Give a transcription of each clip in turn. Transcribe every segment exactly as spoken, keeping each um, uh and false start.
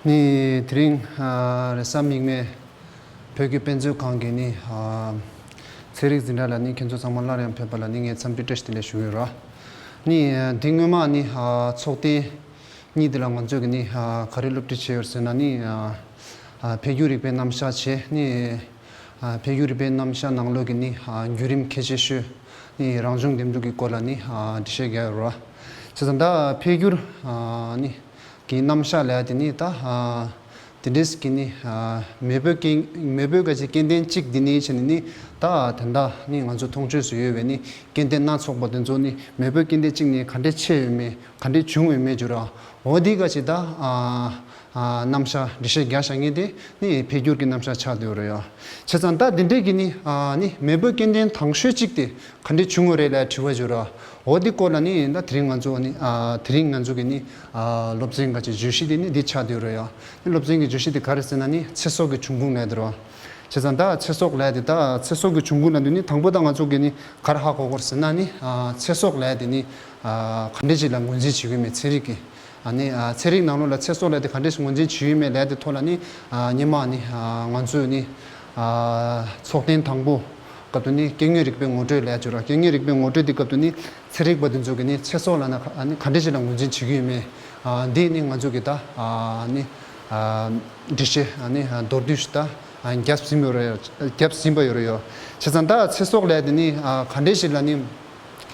ནི་དེ་རིང་ཨ་རེས་གཟའ་མིག་དམར་བོད་ཀྱི་དཔེ་མཛོད་ཁང་གི་ནི་ཨ་ཚན་རིག་འཛིན་གྲྭ་ལ་ནི་ཁྱེད་ཚོ་ཚང་མ་སླར་ཡང་ཕེབས་པ་ལ་ནི་ངས་འཚམས་འདྲི་བཀྲ་ཤིས་བདེ་ལེགས་ཞུ་གི་ཡོད་ར། ནི་འདི་སྔོན་མ་ནི་ཨ་ཚོགས་ཐེངས་གཉིས་འདི་ལ་ང་ཚོས་ཀྱི་ནི་ཨ་ག་རེ་སློབ་ཁྲིད་བྱས་ཡོད་ཟེར་ན་ནི་ཨ་ཨ་འཕེལ་འགྱུར་རིག་པའི་རྣམ་གཞག་བྱས་ནི་ཨ་འཕེལ་འགྱུར་རིག་པའི་རྣམ་གཞག་ནང་ལོགས་ཀྱི་ནི་ཨ་བརྒྱུད་རིམ་ཁྱད་ཆོས་ཤོས་ནི་རང་བྱུང་འདེམས་སྒྲུག་གི་སྐོར་ལ་ནི་ཨ་འགྲེལ་བཤད་རྒྱག་ཡོད་ར། བྱས་ཙང་ད་འཕེལ་འགྱུར་ཨ་ནི་གི་རྣམ་གཞག་ལབ་ཡ་དེ་ནི་ད་ཨ་དེ་འདྲས་ཀྱི་ནི་ཨ་མེས་པོའི་སྐྱེ་མེས་པོའི་ག་ཅིག་སྐྱེ་ལྡན་གཅིག་འདི་ནི་བྱས་ནས་ནི་ད་དེ་འདྲ་ནི་ང་ཚོ་མཐོང་ཆོས་སུ་ཡོད་པའི་ནི་སྐྱེ་ལྡན་སྣ་ཚོགས་པ་དེ་ཚོ་ནི་མེས་པོའི་སྐྱེ་ལྡན་གཅིག་ནས་ག་འདྲས་ཆེ་ཡོད་མེད་ག་འདྲས་བྱུང་ཡོད་མེད་བརྗོད་ར། འོ་འདི་ག་ཅིག་ད་ཨ་ཨ་རྣམ་གཞག་འགྲེལ་བཤད་རྒྱག་བཞག་མཁན་དེ་ནི་འཕེལ་འགྱུར་གྱི་རྣམ་གཞག་ཆགས་བསྡད་ཡོད་རེད་ཡ། བྱས་ཙང་ད་དེ་འདྲས་ཀྱི་ནི་ཨ་ནི་མེས་པོའི་སྐྱེ་ལྡན་དང་ཤོས་གཅིག་དེ་ག་འདྲས་བྱུང་ཡོད་རེད་ལབ་དྲི་བ་བརྗོད་ར། འོ་འདི་སྐོར་ལ་ནི་ད་དེ་རིང་ང་ཚོ་ནི་ཨ་དེ་རིང་ང་ཚོ་གི་ནི་ཨ་སློབ་ཚན་ག་ཅིག་བརྗོད་གཞི་དེ་ནི་འདི་ཆགས་བསྡད་ཡོད་རེད་ཡ། ནི་སློབ་ཚན་གྱི་བརྗོད་གཞི་དེ་ག་རེ་ཟེར་ན་ནི་ཚེ་སྲོག་གི་འབྱུང་ཁུངས་ལབ་དེ་རེད་བ། བྱས་ཙང་ད་ཚེ་སྲོག་ལབ་དེ་ད་ཚེ་སྲོག་གི་འབྱུང་ཁུངས་ལབ་དུས་ནི་དང་པོ་ད་ང་ཚོ་གི་ནི་ག་རེ་ཧ་གོ་དགོས་ཟེར་ན་ནི་ཨ་ཚེ་སྲོག་ལབ་དེ་ནི་ཨ་ག་འདྲས་ཅིག་ལ་ངོས་འཛིན་བྱེད་ཀྱི་ཡོད་མེད་ཚན་རིག་གི་ཨ་ནི་ཨ་ཚན་རིག་ནང་ལོགས་ལ་ཚེ་སྲོག་ལབ་དེ་ག་འདྲས་ངོས་འཛིན་བྱེད་ཡོད་མེད་ལབ་དེ་ཐོག་ལ་ནི་ཨ་སྔོན་མ་ནི་ཨ་ང་ཚོས་ནི་ཨ་ཚོགས་ཐེངས་དང་པོ་སྐབས་དུ་ནི་སྐྱེ་དངོས་རིག་པའི་ངོ་སྤྲོད་ལབ་ཡ་ཅིག་ཡོད་ར། སྐྱེ་དངོས་རིག་པའི་ངོ་སྤྲོད་དེ་སྐབས་དུ་ནི་ཚན་རིག་པ་དེ་ཚོ་གི་ནི་ཚེ་སྲོག་ལབ་ན་ཨ་ནི་ག་འདྲས་ཅིག་ལ་ངོས་འཛིན་བྱེད་ཀྱི་ཡོད་མེད་ཨ་འདི་ནི་ང་ཚོ་གི་ད་ཨ་ནི་ཨ་འགྲེལ་བཤད་ཨ་ནི་མདོར་བསྡུས་ཤིག་ད་ཨ་བརྒྱབ་ཟིན་པ་ཡོད་རེད། བརྒྱབ་ཟིན་པ་ཡོད་རེད་ཡོད། བྱས་ཙང་ད་ཚེ་སྲོག་ལབ་དེ་ནི་ཨ་ག་འདྲས་ཞིག་ལ་ནི་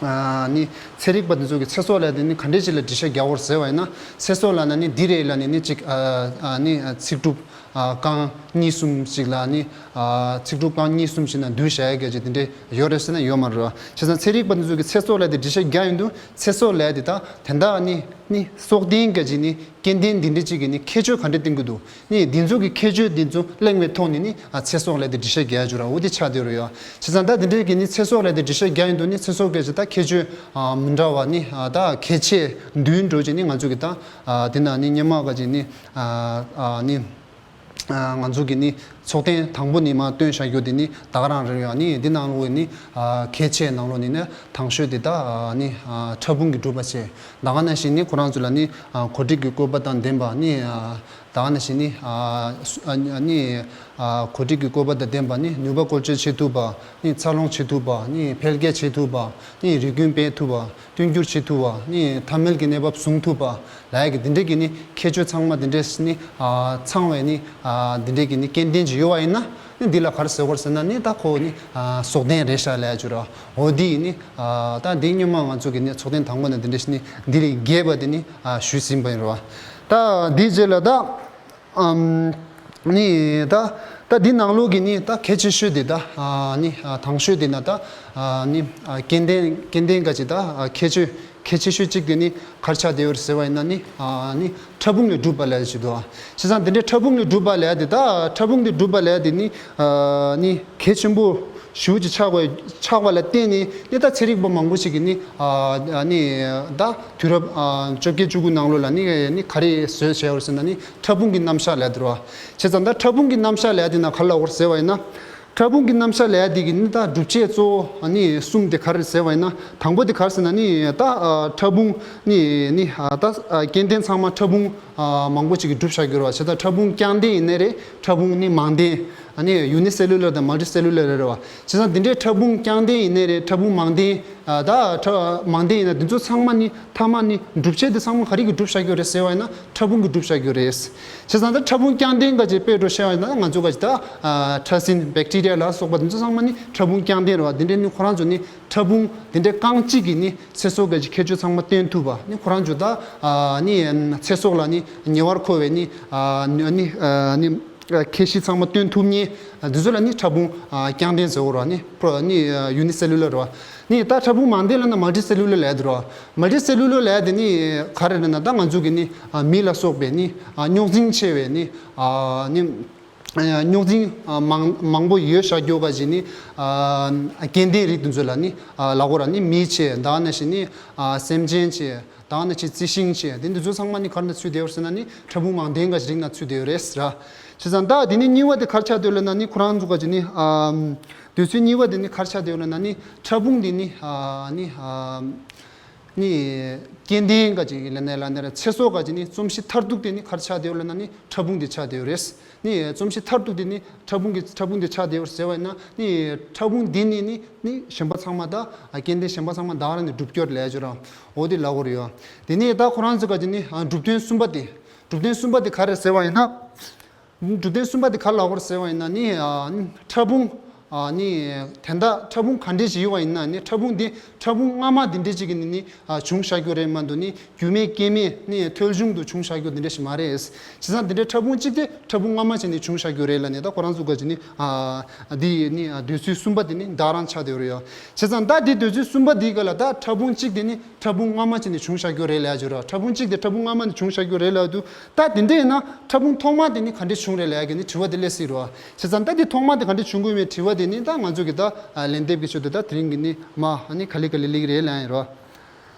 ཨ་ནི་ཚན་རིག་པ་འདི་ཚོ་གི་ཚེ་སྲོག་ལབ་དེ་ནི་ག་འདྲས་ཞིག་ལ་འགྲེལ་བཤད་རྒྱག་དགོས་ཟེར་བ་ཡིན་ན། ཚེ་སྲོག་ལབ་ན་ནི་འདི་རེད་ལབ་ནས་ནི་ཅིག་ཨ་ཨ་ནི་ཚིག་གྲུབ་ཨ་རྐང་གཉིས་གསུམ་ཞིག་ལ་ནི་ཨ་ཚིག་གྲུབ་རྐང་གཉིས་གསུམ་ཞིག་ན་བསྡུས་བཞག་ཡ་གི་ཅིག་དེ་འདྲས་ཡོད་རེད་ཟེར་ན་ཡོད་མ་རེད། བྱས་ཙང་ཚན་རིག་པ་འདི་ཚོ་གི་ཚེ་སྲོག་ལབ་དེ་འགྲེལ་བཤད་རྒྱག་ཡོང་དུས་ཚེ་སྲོག་ལབ་དེ་ད་དེ་འདྲ་ནི་ནི་སྲོག་ལྡན་གི་ཅིག་ནི་སྐྱེ་ལྡན་འདི་འདྲ་ཅིག་གི་ནི་ཁྱད་ཆོས་ག་འདྲ་བསྟན་གི་འདུག་ནི་འདི་ཚོ་གི་ཁྱད་ཆོས་འདི་ཚོ་གླེང་བའི་ཐོག་ནས་ནི་ཨ་ཚེ་སྲོག་ལབ་དེ་འགྲེལ་བཤད་རྒྱག་ཡ་ཅིག་ཡོད་ར། འོ་དེ་ཆགས་བསྡད་ཡོད་རེད་ཡ། བྱས་ཙང་ད་འདི་འདྲའི་གི་ནི་ཚེ་སྲོག་ལབ་དེ་འགྲེལ་བཤད་རྒྱག་ཡོང་དུས་ནི་ཚེ་སྲོག་གི་ཅིག་ད་ཁྱད་ཆོས་ཨ་མི་འདྲ་བ་ནི་ཨ་ད་གལ་ཆེ་བདུན་འདྲ་ཅིག་ནི་ང་ཚོ་གི་ད་ཨ་དེ་ན་ནི་སྔོན་མ་ག་ཅིག་ནི་ཨ་ཨ་ནི་ཨ་ང་ཚོ་གི་ནི་ཚོགས་ཐེངས་དང་པོ་ནས་མར་བཏོན་བཞག་རྒྱུ་དེ་ནི་ད་ག་རང་རེད་ཡ། ནི་འདི་ནང་ལོགས་ནི་ཨ་གལ་ཆེ་ནང་ལོགས་ནི་ནི་དང་ཤོས་དེ་ད་ཨ་ནི་ཨ་ཕྲ་ཕུང་གིས་གྲུབ་པ་བྱས། ད་ག་ནང་བཞིན་ནི་ཁོ་རང་ཚོ་ལ་ནི་ཨ་གོ་སྒྲིག་གི་བཀོད་པ་དང་ལྡན་པ་ནི་ཨ་ད་ག་ནང་བཞིན་ནི་ཨ་སུ་ཨ་ནི་ཨ་ནི་ཨ་གོ་སྒྲིག་གི་བཀོད་པ་དང་ལྡན་པ་ནི་ནུས་པ་བཀོལ་སྤྱོད་བྱེད་ཐུབ་པ། ནི་འཚར་ལོངས་བྱེད་ཐུབ་པ། ནི་འཕེལ་རྒྱས་བྱེད་ཐུབ་པ། ནི་རིགས་རྒྱུན་སྤེལ་ཐུབ་པ། མཐུན་འགྱུར་བྱེད་ཐུབ་པ། ནི་ཐ་མལ་གྱི་གནས་བབ་བཟུང་ཐུབ་པ་ལབ་ཡ་གི་འདི་འདྲའི་གི་ནི་ཁྱད་ཆོས་ཚང་མ་འདི་འདྲས་ནི་ཨ་ཚང་བའི་ནི་ཨ་འདི་འདྲའི་གི་ནི་སྐྱེ་ལྡན་ཅིག་ཡོད་པ་ཡིན་ན། ནི་འདི་ལ་ག་རེ་ཟེར་དགོས་ཟེར་ན་ནི་ད་ཁོ་ནི་ཨ་སྲོག་ལྡན་རེད་ཤག་ལབ་ཡ་ཅིག་ཡོད་ར། འོ་འདི་ཡིན་ནི་ཨ་ད་འདི་སྔོན་མ་ང་ཚོ་གི་ནི་ཚོགས་ཐེངས་དང་པོ་ནས་འདི་འདྲས་ནི་འདི་ལས་རྒྱས་པ་དེ་ནི་ཨ་ཞུས་ཟིན་པ་ཡིན་ར་བ། ད་འདིའི་རྗེས་ལ་ད། ཨམ། ནི་ད་ད་འདི་ནང་ལོགས་ཀྱི་ནི་ད་གལ་ཆེ་ཤོས་དེ་ད་ཨ་ནི་ཨ་དང་ཤོས་དེ་ན་ད་ཨ་ནི་ཨ་སྐྱེ་ལྡན་སྐྱེ་ལྡན་ག་ཅིག་ད་ཨ་ཁྱད་ཆོས་གལ་ཆེ་ཤོས་གཅིག་དེ་ནི་ག་རེ་ཆགས་བསྡད་ཡོད་རེད་ཟེར་བ་ཡིན་ན་ནི་ཨ་ནི་ཕྲ་ཕུང་ལས་གྲུབ་པ་ལབ་ཡ་ཅིག་འདུག་ཨ། བྱས་ཙང་དེ་འདྲའི་ཕྲ་ཕུང་ལས་གྲུབ་པ་ལབ་ཡ་དེ་ད་ཕྲ་ཕུང་ལས་གྲུབ་པ་ལབ་ཡ་དེ་ནི་ཨ་ནི་གལ་ཆེན་པོ་ཞེ་པོ་ཅིག་ཆགས་པ་ཆགས་པ་ལ་བརྟེན་ནས་ནི་ད་ཚན་རིག་པ་མང་པོ་ཞིག་གིས་ནི་ཨ་ནི་ད་དུས་རབས་ཨ་བཅོ་བརྒྱད་བཅུ་དགུ་ནང་ལོགས་ལ་ནི་ནི་ག་རེ་བཟོས་བྱས་ཡོད་རེད་ཟེར་ན་ནི་ཕྲ་ཕུང་གི་རྣམ་གཞག་ལབ་ཡ་དེ་རེད་བ། བྱས་ཙང་ད་ཕྲ་ཕུང་གི་རྣམ་གཞག་ལབ་ཡ་དེ་ན་ག་རེ་ལབ་དགོས་རེད་ཟེར་བ་ཡིན་ན། ཕྲ་ཕུང་གི་རྣམ་གཞག་ལབ་ཡ་དེ་གི་ནི་ད་སྒྲུབ་བྱེད་གཙོ་བོ་ཨ་ནི་གསུམ་དེ་ག་རེ་རེད་ཟེར་བ་ཡིན་ན། དང་པོ་དེ་ག་རེ་ཟེར་ན་ནི་ད་ཨ་ཕྲ་ཕུང་ནི་ནི་ཨ་ད་ཨ་སྐྱེ་ལྡན་ཚང་མ་ཕྲ་ཕུང་ཨ་མང་པོ་ཅིག་གིས་གྲུབ་བཞག་གི་རེད་བ། བྱས་ཙང་ཕྲ་ཕུང་རྐྱང་ལྡན་ཡིན་ནའི་རེད། ཕྲ་ཕུང་ནི་མང་ལྡན་ཨ་ནི་ཡུ་ནི་སེ་ལུ་ལར་དང་མལ་ཊི་སེ་ལུ་ལར་རེད་བ། བྱས་ཙང་འདི་འདྲའི་ཕྲ་ཕུང་རྐྱང་ལྡན་ཡིན་ནའི་རེད། ཕྲ་ཕུང་མང་ལྡན་ཨ་ད་ཕྲ་མང་ལྡན་ཡིན་ན་འདི་ཚོ་ཚང་མ་ནི་མཐའ་མ་ནི་སྒྲུབ་བྱེད་དེ་ཚང་མ་ག་རེ་གིས་གྲུབ་བཞག་གི་ཡོད་རེད་ཟེར་བ་ཡིན་ན་ཕྲ་ཕུང་གིས་གྲུབ་བཞག་གི་ཡོད་རེད། བྱས་ཙང་ད་ཕྲ་ཕུང་རྐྱང་ལྡན་ག་ཅིག་དཔེ་འགྲོ་བཤད་པ་ཡིན་ན་ང་ཚོ་ག་ཅིག་ད་ཨ་ཕྲ་སྲིན་བེག་ཊི་རི་ཡ་ལ་སོགས་པ་འདི་ཚོ་ཚང་མ་ནི་ཕྲ་ཕུང་རྐྱང་ལྡན་རེད་བ། འདི་འདྲའི་ནི་ཁོ་རང་ཚོ་ནི་ཕྲ་ཕུང་འདི་འདྲའི་རྐང་གཅིག་གི་ནི་ཚེ་སྲོག་གི་ཁྱད་ཆོས་ཚང་མ་སྟོན་ཐུབ་པ་ནི་ཁོ་རང་ཚོ་ད་ཨ་ནི་ཚེ་སྲོག་ལ་ནི་ཉེ་བར་མཁོ་བའི་ནི་ཨ་ནི་ཨ་ནི་ཨ་ནི་ཁྱད་གཞི་ཚང་མ་སྟོན་ཐུབ་མཁན་འདི་ཚོ་ལ་ནི་ཕྲ་ཕུང་རྐྱང་ལྡན་ཟེར་བ་རེད་བ། ནི་པྲོ་ནི་ཡུ་ནི་སེ་ལུ་ལར་རེད་བ། ནི་ད་ཕྲ་ཕུང་མང་ལྡན་ལབ་ན་མལ་ཊི་སེ་ལུ་ལར་ལབ་ཡ་དེ་རེད་བ། མལ་ཊི་སེ་ལུ་ལར་ལབ་ཡ་དེ་ནི་ག་རེ་རེད་ན་ད་ང་ཚོ་གི་ནི་མི་ལ་སོགས་པའི་ནི་རྙོག་འཛིང་ཆེ་བའི་ནི་ནི། རྙོག་འཛིང་མང་མང་པོ་ཡོད་ཤག་རྒྱུ་ག་ཅིག་ནི་སྐྱེ་ལྡན་རིགས་དེ་ཚོ་ལ་ནི་ལབ་དགོས་ར། ནི་མི་བྱས་ད་ག་ནང་བཞིན་ནི་སེམས་ཅན་བྱས་ད་ག་ནང་བཞིན་རྩི་ཤིང་བྱས་དེ་འདི་ཚོ་ཚང་མ་ནི་ག་རེ་ནང་ཚུད་བསྡད་ཡོད་ཟེར་ན་ནི་ཕྲ་ཕུང་མང་ལྡན་ག་ཅིག་རིགས་ནང་ཚུད་བསྡད་ཡོད་རེད་ཟེར་ར། བྱས་ཙང་ད་དེ་ནི་གཉིས་པ་དེ་ག་རེ་ཆགས་བསྡད་ཡོད་ལབ་ན་ནི་ཁོ་རང་ཚོ་ག་ཅིག་ནི་དུས་ཚོད་གཉིས་པ་དེ་ནི་ག་རེ་ཆགས་བསྡད་ཡོད་ལབ་ན་ནི་ཕྲ་ཕུང་དེ་ནི་ནི། ནི་སྐྱེ་ལྡན་ག་ཅིག་ལ་ནས་ལ་ནས་ར་ཚེ་སྲོག་ག་ཅིག་ནི་རྩོམ་གཞི་མཐར་ཐུག་དེ་ནི་གར་ཆགས་བསྡད་ཡོད་ལ་ན་ནི་ཕྲ་ཕུང་དེ་ཆགས་བསྡད་ཡོད་རེད། ནི་རྩོམ་གཞི་མཐར་ཐུག་དེ་ནི་ཕྲ་ཕུང་གི་ཕྲ་ཕུང་དེ་ཆགས་བསྡད་ཡོད་ཟེར་བ་ཡིན་ན་ནི་ཕྲ་ཕུང་དེ་ནི་ནི་ནི་གཞན་པ་ཚང་མ་ད་སྐྱེ་ལྡན་གཞན་པ་ཚང་མ་ད་ར་ནི་གྲུབ་སྐྱོར་ལས་བྱོས་ར་འོ་དེ་ལ་གོ་རེད་ཡོད། དེ་ནི་ད་ཁོ་རང་ཚོ་ག་ཅིག་ནི་གྲུབ་དོན་གསུམ་པ་དེ་གྲུབ་དོན་གསུམ་པ་དེ་ག་རེ་ཟེར་བ་ཡིན་ན། གྲུབ་དོན་གསུམ་པ་དེ་ག་ལ་གོ་རེད་ཟེར་བ་ཡིན་ན་ནི་ཕྲ་ཕུང་ནི་དེ་འདྲ་ཕྲ་ཕུང་ག་འདྲས་ཞིག་ཡོད་པ་ཡིན་ན་ནི་ཕྲ་ཕུང་དེ་ཕྲ་ཕུང་སྔ་མ་དེ་འདྲས་ཅིག་གི་ནི་ནི་བྱུང་བཞག་རྒྱུ་རེད་མ་གཏོགས་ནི་རྒྱུ་མེད་རྐྱེན་མེད་ནི་ཐོལ་བྱུང་དུ་བྱུང་བཞག་རྒྱུ་དེ་འདྲས་ཞིག་མ་རེད། བྱས་ཙང་དེ་འདྲའི་ཕྲ་ཕུང་གཅིག་དེ་ཕྲ་ཕུང་སྔ་མ་ཅིག་ནི་བྱུང་བཞག་རྒྱུ་རེད་ལ་ནི་ད་ཁོ་རང་ཚོ་ག་ཅིག་ནི་འདི་ནི་འདོད་ཚུལ་གསུམ་པ་དེ་ནི་ད་རང་ཆགས་བསྡད་ཡོད་རེད་ཡ། བྱས་ཙང་ད་འདི་འདོད་ཚུལ་གསུམ་པ་འདི་ག་ལ་ད་ཕྲ་ཕུང་གཅིག་དེ་ནི་ཕྲ་ཕུང་སྔ་མ་ཅིག་ནས་བྱུང་བཞག་རྒྱུ་རེད་ལབ་ཡ་ཅིག་ར། ཕྲ་ཕུང་གཅིག་དེ་ཕྲ་ཕུང་སྔ་མ་ནས་བྱུང་བཞག་རྒྱུ་རེད་ལབ་དུས་ད་དེ་འདྲ་ཡིན་ན་ཕྲ་ཕུང་ཐོག་མ་དེ་ནི་ག་འདྲས་བྱུང་རེད་ལབ་ཡ་གི་ནི་དྲི་བ་དེ་སླེབས་སྲིད་ར། བྱས་ཙང་ད་དེ་ཐོག་མ་དེ་ག་འདྲས་བྱུང་དགོས་མེད་དྲི་བ་དེ་ནི་ད་ང་ཚོ་གི་ད་ལན་འདེབས་ཀྱི་ཆེད་དུ་ད་དེ་རིང་གི་ནི་མ་ཨ་ནི་ག་ལེ་ག་ལེ་ལེགས་རེད་ལབ་ཡ་ཡིན་ར།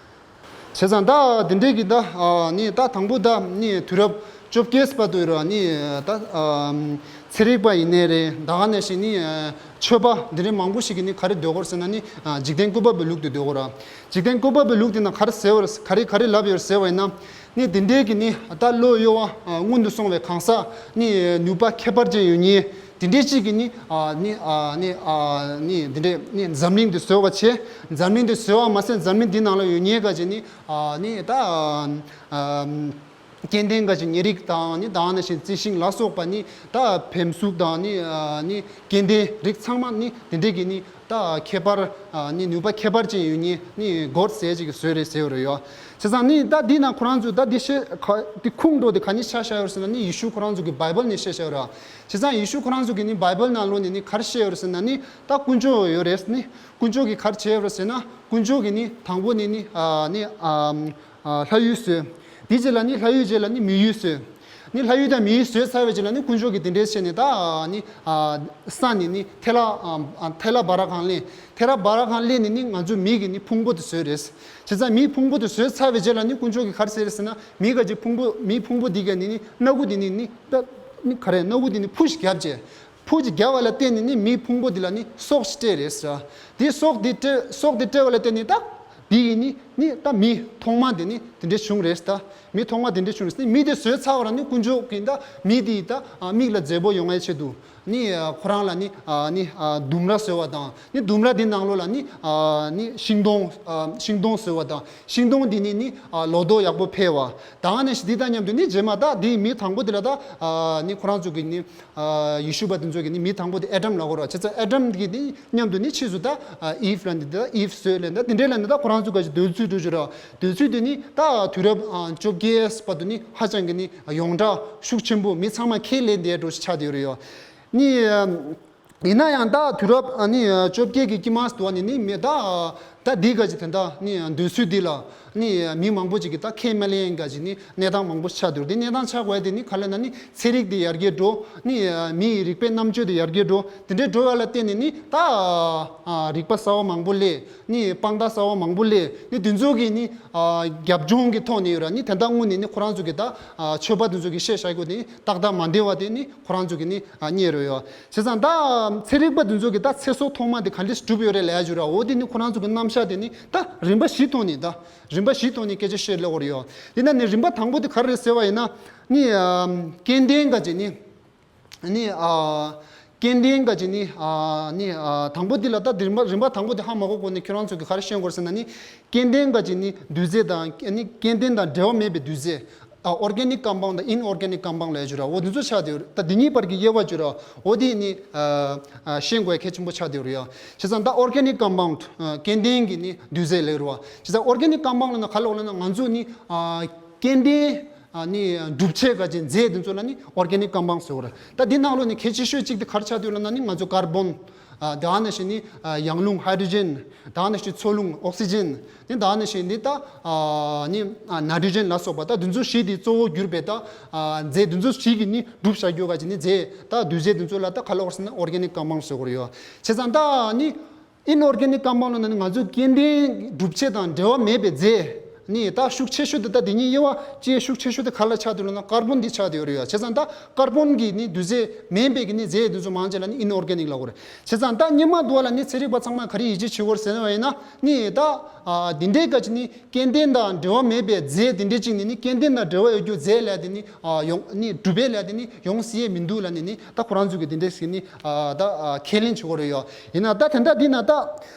བྱས་ཙང་ད་དེ་འདྲས་ཀྱི་ད་ནི་ད་དང་པོ་ད་ནི་དུས་རབས་བཅོ་བརྒྱད་པ་དུས་ར་ནི་ད་ཚན་རིག་པ་ཡིན་ནའི་རེད། ད་ག་ནང་བཞིན་ནི་ཆོས་པ་འདི་འདྲའི་མང་པོ་ཞིག་གིས་ནི་ག་རེ་འདོད་ཀྱི་ཡོད་རེད་ཟེར་ན་ནི་འཇིག་རྟེན་བཀོད་པ་པོའི་ལུགས་དེ་འདོད་ཀྱི་ཡོད་རེད། འཇིག་རྟེན་བཀོད་པ་པོའི་ལུགས་དེ་ནང་ག་རེ་ཟེར་བ་ག་རེ་ག་རེ་ལབ་ཡོད་རེད་ཟེར་བ་ཡིན་ན། ནི་དེ་འདྲའི་གི་ནི་ད་བློ་གཡོ་བ་སྔོན་དུ་སོང་བའི་གང་ཟག་ནི་ནུས་པ་ཁྱད་པར་ཅན་ཡོད་མཁན་དེ་འདྲའི་ཅིག་གིས་ནི་ནི་ནི་ནི་དེ་འདྲའི་ནི་འཛམ་གླིང་འདི་བཟོས་པ་བྱས། འཛམ་གླིང་འདི་བཟོས་པ་མ་ཟད་འཛམ་གླིང་འདི་ནང་ལ་ཡོད་མཁན་ག་ཅིག་ནི་ནི་ད། སྐྱེ་ལྡན་ག་ཅིག་ཉེ་རིགས་དང་ནི་ད་ག་ནང་བཞིན་རྩི་ཤིང་ལ་སོགས་པ་ནི་ད་བེམ་གཟུགས་དང་ནི་ནི་སྐྱེ་ལྡན་རིགས་ཚང་མ་ནི་དེ་འདྲས་ཀྱི་ནི་ད་ཁྱད་པར་ནི་ནུས་པ་ཁྱད་པར་ཅན་ཡོད་མཁན་ནི་སྒོར་ཟས་ཅིག་གི་བཟོས་རེད་ཟེར་བ་རེད་ཡོད། བྱས་ཙང་ནི་ད་འདི་ནང་ཁོ་རང་ཚོས་ད་འདི་བཤད་ཁ་འདི་ཁུངས་འགྲོ་དེ་ག་ནས་ཆ་བཞག་ཡོད་ཟེར་ན་ནི་ཡེ་ཤུ་ཁོ་རང་ཚོ་གི་བྷའི་བལ་ནས་བཤད་བཞག་ཡོད་རེད། བྱས་ཙང་ཡེ་ཤུ་ཁོ་རང་ཚོ་གི་ནི་བྷའི་བལ་ནང་ལོགས་ནས་ནི་ག་རེ་བཤད་ཡོད་རེད་ཟེར་ན་ནི་ད་དཀོན་མཆོག་ཡོད་རེད་ནི་དཀོན་མཆོག་གིས་ག་རེ་བྱས་ཡོད་རེད་ཟེར་ན་དཀོན་མཆོག་གིས་ནི་དང་པོ་ནས་ནི་ནི། ལྷ་ཡུལ་བཟོས། དེའི་རྗེས་ལ་ནི་ལྷ་ཡུལ་རྗེས་ལ་ནི་མི་ཡུལ་བཟོས། ནི་ལྷ་ཡུལ་དང་མི་ཡུལ་བཟོས་ཚར་བའི་རྗེས་ལ་ནི་དཀོན་མཆོག་གིས་དེ་འདྲའི་བྱས་ནས་ད་ནི་ས་ནས་ནི་ཐལ་ལ་ཐལ་ལ་བ་ར་གང་ལས་ཐལ་ལ་བ་ར་གང་ལས་ནས་ནི་ང་ཚོ་མི་གི་ནི་ཕུང་པོ་དེ་བཟོས་རེད། བྱས་ཙང་མིའི་ཕུང་པོ་དེ་བཟོས་ཚར་བའི་རྗེས་ལ་ནི་དཀོན་མཆོག་གིས་ག་རེ་ཟེར་རེད་ཟེར་ན་མི་ག་ཅིག་ཕུང་པོ་མིའི་ཕུང་པོ་འདི་ག་ནི་ནི་སྣ་ཁུག་འདི་ནི་ནི་ད་ནི་ག་རེ་སྣ་ཁུག་འདི་ནི་ཕུ་ཞིག་བརྒྱབ་བྱས། ཕུ་ཅིག་བརྒྱབ་པ་ལ་བརྟེན་ནས་ནི་མིའི་ཕུང་པོ་འདི་ལ་ནི་སྲོག་ཅིག་སྤྲད་རེད་ཟེར། དེའི་སྲོག་འདི་སྤྲད་སྲོག་འདི་སྤྲད་པ་ལ་བརྟེན་ནས་ད་འདི་ཡིན་ནི་ནི་ད་མི་ཐོག་མ་འདི་ནི་དེ་འདྲས་བྱུང་རེད་ཟེར། མི་ཐོག་མ་དེ་འདྲས་བྱུང་རེད་ཟེར་ནི་མི་དེ་བཟོས་ཚར་བ་ལ་ནི་དཀོན་མཆོག་གིས་ད་མི་དེ་ད་མིག་ལ་མཛེས་པོ་ཡོང་བའི་ཆེད་དུ་ནི་ཁོ་རང་ལ་ནི་ནི་ལྡུམ་ར་བཟོས་པ་དང་ནི་ལྡུམ་ར་དེ་ནང་ལོགས་ལ་ནི་ནི་ཤིང་སྡོང་ཤིང་སྡོང་བཟོས་པ་དང་ཤིང་སྡོང་དེ་ནི་ནི་ལོ་ཏོག་ཡག་པོ་འཕེལ་བ་ད་ག་ནང་བཞིན་འདི་དང་མཉམ་དུ་ནི་རྗེས་མ་ད་དེའི་མི་དང་པོ་དེ་ལ་ད་ནི་ཁོ་རང་ཚོ་གི་ནི། ཡེ་ཤུ་པ་དེ་ཚོ་གི་ནི་མི་དང་པོ་དེ་ཨེ་ཌམ་ལབ་ཀྱི་རེད། བྱས་ཙང་ཨེ་ཌམ་གི་ནི་མཉམ་དུ་ནི་ཕྱིས་སུ་ད་ཨིབ་ལབ་ནི་ད་ཨིབ་བཟོས་ལབ་ནི་ད་དེ་འདྲའི་ལབ་ནི་ད་ཁོ་རང་ཚོ་ག་ཅིག་འདོད་ཚུལ་འགྲོ་ཞུ་ར། འདོད་ཚུལ་དེ་ནི་ད་དུས་རབས་བཅོ་བརྒྱད་བར་དུ་ནི་ཧ་ཅང་གི་ནི་ཡོངས་གྲགས་ཤུགས་ཆེན་པོ་མི་ཚང་མ་ཁས་ལེན་བསྡད་འགྲོ་ཞིག་ཆགས་བསྡད་ཡོད་རེད་ཡོད། ནི་ཡིན་ན་ཡང་ད་དུས་རབས་ནི་བཅོ་བརྒྱད་ཀྱི་དཀྱིལ་མ་དུ་བ་ནི་ནི་མི་ད། ད་འདི་ག་ཅིག་དེ་འདྲ་ནི་འདོད་ཚུལ་འདི་ལ་ནི་མི་མང་པོ་ཅིག་གིས་ད་ཁས་མ་ལེན་ག་ཅིག་ནི་གནས་སྟངས་མང་པོ་ཆགས་འདུག་དེ་གནས་སྟངས་ཆགས་དགོས་དེ་ནི་ག་ལ་ན་ནི་ཚན་རིག་དེ་ཡར་རྒྱས་འགྲོ། ནི་མི་ཡི་རིག་པའི་རྣམ་དཔྱོད་དེ་ཡར་རྒྱས་འགྲོ། དེ་འདྲའི་འགྲོ་བ་ལ་བརྟེན་ནས་ནི་ད་རིག་པ་གསར་བ་མང་པོ་སླེབས། ནི་དཔང་རྟགས་གསར་བ་མང་པོ་སླེབས། ནི་དེ་ཚོ་གི་ནི་རྒྱབ་ལྗོངས་ཀྱི་ཐོག་ནས་ཡོད་ར་ནི་དེ་འདྲ་དངོས་ནས་ནི་ཁོ་རང་ཚོ་གི་ད་ཆོས་པ་དེ་ཚོ་གི་བཤད་བཞག་རྒྱུ་དེ་ནི་ཏག་ཏག་མ་འདྲ་བ་དེ་ནི་ཁོ་རང་ཚོ་གི་ནི་རྙེད་རོ་ཡོད། བྱས་ཙང་ད་ཚན་རིག་པ་དེ་ཚོ་གི་ད་ཚེ་སྲོག་ཐོག་མ་དེ་ག་འདྲས་གྲུབ་ཡོད་རེད་ལབ་ཡ་ཅིག་ཡོད་ར། འོ་དེ་ནི་ཁོ་རང་ཚོ་གི་རྣམ་གཞག་དེ་ནི་ད་རིམ་པ་བཞིའི་ཐོག་ནས་ད་རིམ་པ་བཞིའི་ཐོག་ནས་སྐད་ཆ་བཤད་ལབ་ཡོད་རེད་ཡོད། དེ་ན་ནི་རིམ་པ་དང་པོ་དེ་ག་རེ་རེད་ཟེར་བ་ཡིན་ན་ནི་སྐྱེ་ལྡན་ག་ཅིག་ནི་ནི་སྐྱེ་ལྡན་ག་ཅིག་ནི་ནི་དང་པོ་དེ་ལ་ད་རིམ་པ་རིམ་པ་དང་པོ་དེ་ཧ་མ་གོ་གོང་ནས་ཁྱོད་རང་ཚོ་གི་ག་རེ་ཤེས་དགོས་ཟེར་ན་ནི་སྐྱེ་ལྡན་ག་ཅིག་ནི་འདུས་རྫས་དང་ནི་སྐྱེ་ལྡན་དང་འབྲེལ་བ་མེད་པའི་འདུས་རྫས། ཨ་organic compound དང་inorganic compound ལབ་ཡ་ཅིག་ཡོད་ར། འོ་དེ་ཚོ་ཆགས་བསྡད་ཡོད་རེད། ད་དེ་གཉིས་བར་གྱི་དབྱེ་བ་ཅིག་ཡོད་ར། འོ་དེ་ནི་ཨ་ཨ་ཤེས་དགོས་ཡ་གལ་ཆེན་པོ་ཆགས་བསྡད་ཡོད་རེད་ཡ། བྱས་ཙང་ད་organic compound ཨ་སྐྱེ་ལྡན་གྱི་ནི་འདུས་རྫས་ལབ་ཡོད་ར། བྱས་ཙང་organic compound ལབ་ན་ག་ལབ་ལབ་ན་ང་ཚོ་ནི་ཨ་སྐྱེ་ལྡན་ཨ་ནི་གྲུབ་ཆ་ག་ཅིག་རྫས་དེ་ཚོ་ལ་ནི་organic compound ཟེར་བ་རེད། ད་དེ་ནང་ལོགས་ནས་གལ་ཆེ་ཤོས་གཅིག་དེ་ག་རེ་ཆགས་བསྡད་ཡོད་ལབ་ན་ནི་ང་ཚོ་carbon ཨ་ད་ག་ནང་བཞིན་ནི་ཨ་ཡང་རླུང་hydrogen། ད་ག་ནང་བཞིན་འཚོ་རླུང་oxygen། དེ་ད་ག་ནང་བཞིན་ནི་ད་ཨ་ནི་ཨ་nitrogen ལ་སོགས་པ་ད་དེ་ཚོ་བཞི་དེ་གཙོ་བོ་གྱུར་པའི་ད་ཨ་རྫས་དེ་ཚོ་བཞི་གིས་ནི་གྲུབ་བཞག་རྒྱུ་ག་ཅིག་ནི་རྫས་ད་འདུས་རྫས་དེ་ཚོ་ལ་ད་ག་ལབ་དགོས་ཟེར་ན་organic compound ཟེར་དགོས་རེད་ཡོད། བྱས་ཙང་ད་ནི་inorganic compound ལབ་ན་ནི་ང་ཚོ་སྐྱེ་ལྡན་གྲུབ་ཆ་དང་འབྲེལ་བ་མེད་པའི་རྫས། ནི་ད་ཤུགས་ཆེ་ཤོས་དེ་ད་དེ་གཉིས་དབྱེ་བ་ཕྱེ་ཤུགས་ཆེ་ཤོས་དེ་ག་ལ་ཆགས་འདུག་ལབ་ན་ཀར་བོན་འདི་ཆགས་བསྡད་ཡོད་རེད་ཡ། བྱས་ཙང་ད་ཀར་བོན་གྱི་ནི་འདུས་རྫས་མིན་པའི་གི་ནི་རྫས་དེ་ཚོ་མང་ཆེ་ལ་ནི་ཨིན་ཨོར་གེ་ནིག་ལབ་དགོས་རེད། བྱས་ཙང་ད་སྔོན་མ་དུ་བ་ལ་ནི་ཚན་རིག་པ་ཚང་མས་ག་རེ་ཡིད་ཆེས་བྱེད་དགོས་རེད་ཟེར་བ་ཡིན་ན་ནི་ད་ཨ་འདི་འདྲའི་ག་ཅིག་ནི་སྐྱེ་ལྡན་དང་འབྲེལ་བ་མེད་པའི་རྫས་དེ་འདྲའི་གཅིག་ནི་ནི་སྐྱེ་ལྡན་དང་འབྲེལ་བ་ཡོད་རྒྱུ་རྫས་ལབ་དེ་ནི་ཨ་ཡོང་ནི་གྲུབ་པ་ལབ་དེ་ནི་ཡོང་སྲིད་ཡས་མི་འདུག་ལབ་ནི་ནི་ད་ཁོ་རང་ཚོ་གི་དེ་འདྲའི་ཟེར་ནི་ཨ་ད་ཨ་ཁས་ལེན་བྱེད་དགོས་རེད་ཡོད། ཡིན་ན་ད་དེ་འདྲ་འདི་ན་ད་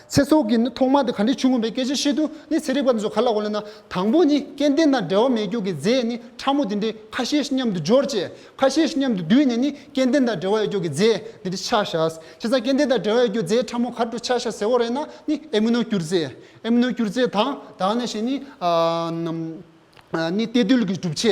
ཚེ་སྲོག་གི་ནི་ཐོག་མ་དེ་ག་འདྲ་བྱུང་ངམ་པའི་སྐད་ཆ་བཤད་དུས་ནི་ཚན་རིག་པ་ཚོ་ག་ལབ་དགོས་ལབ་ན། དང་པོ་ནི་སྐྱེ་ལྡན་དང་འབྲེལ་བ་མེད་རྒྱུ་གི་རྫས་ནི་ཕྲ་མོ་དེ་འདྲའི་ཁ་ཤས་ཤིག་མཉམ་དུ་སྦྱོར་བྱས་ཁ་ཤས་ཤིག་མཉམ་དུ་བསྡུས་ནས་ནི་སྐྱེ་ལྡན་དང་འབྲེལ་བ་ཡོད་རྒྱུ་གི་རྫས་དེ་འདྲ་ཆགས་བཞག་བྱས་ཙང་སྐྱེ་ལྡན་དང་འབྲེལ་བ་ཡོད་རྒྱུ་རྫས་ཕྲ་མོ་ག་རེ་ཆགས་བཞག་ཟེར་བ་རེད་ན་ནི་ཨེ་མི་ནོ་སྐྱུར་རྫས། ཨེ་མི་ནོ་སྐྱུར་རྫས་དང་ད་ག་ནང་བཞིན་ནི་ཨ་ནི་གཏེར་རྡུལ་གྱི་གྲུབ་ཆ།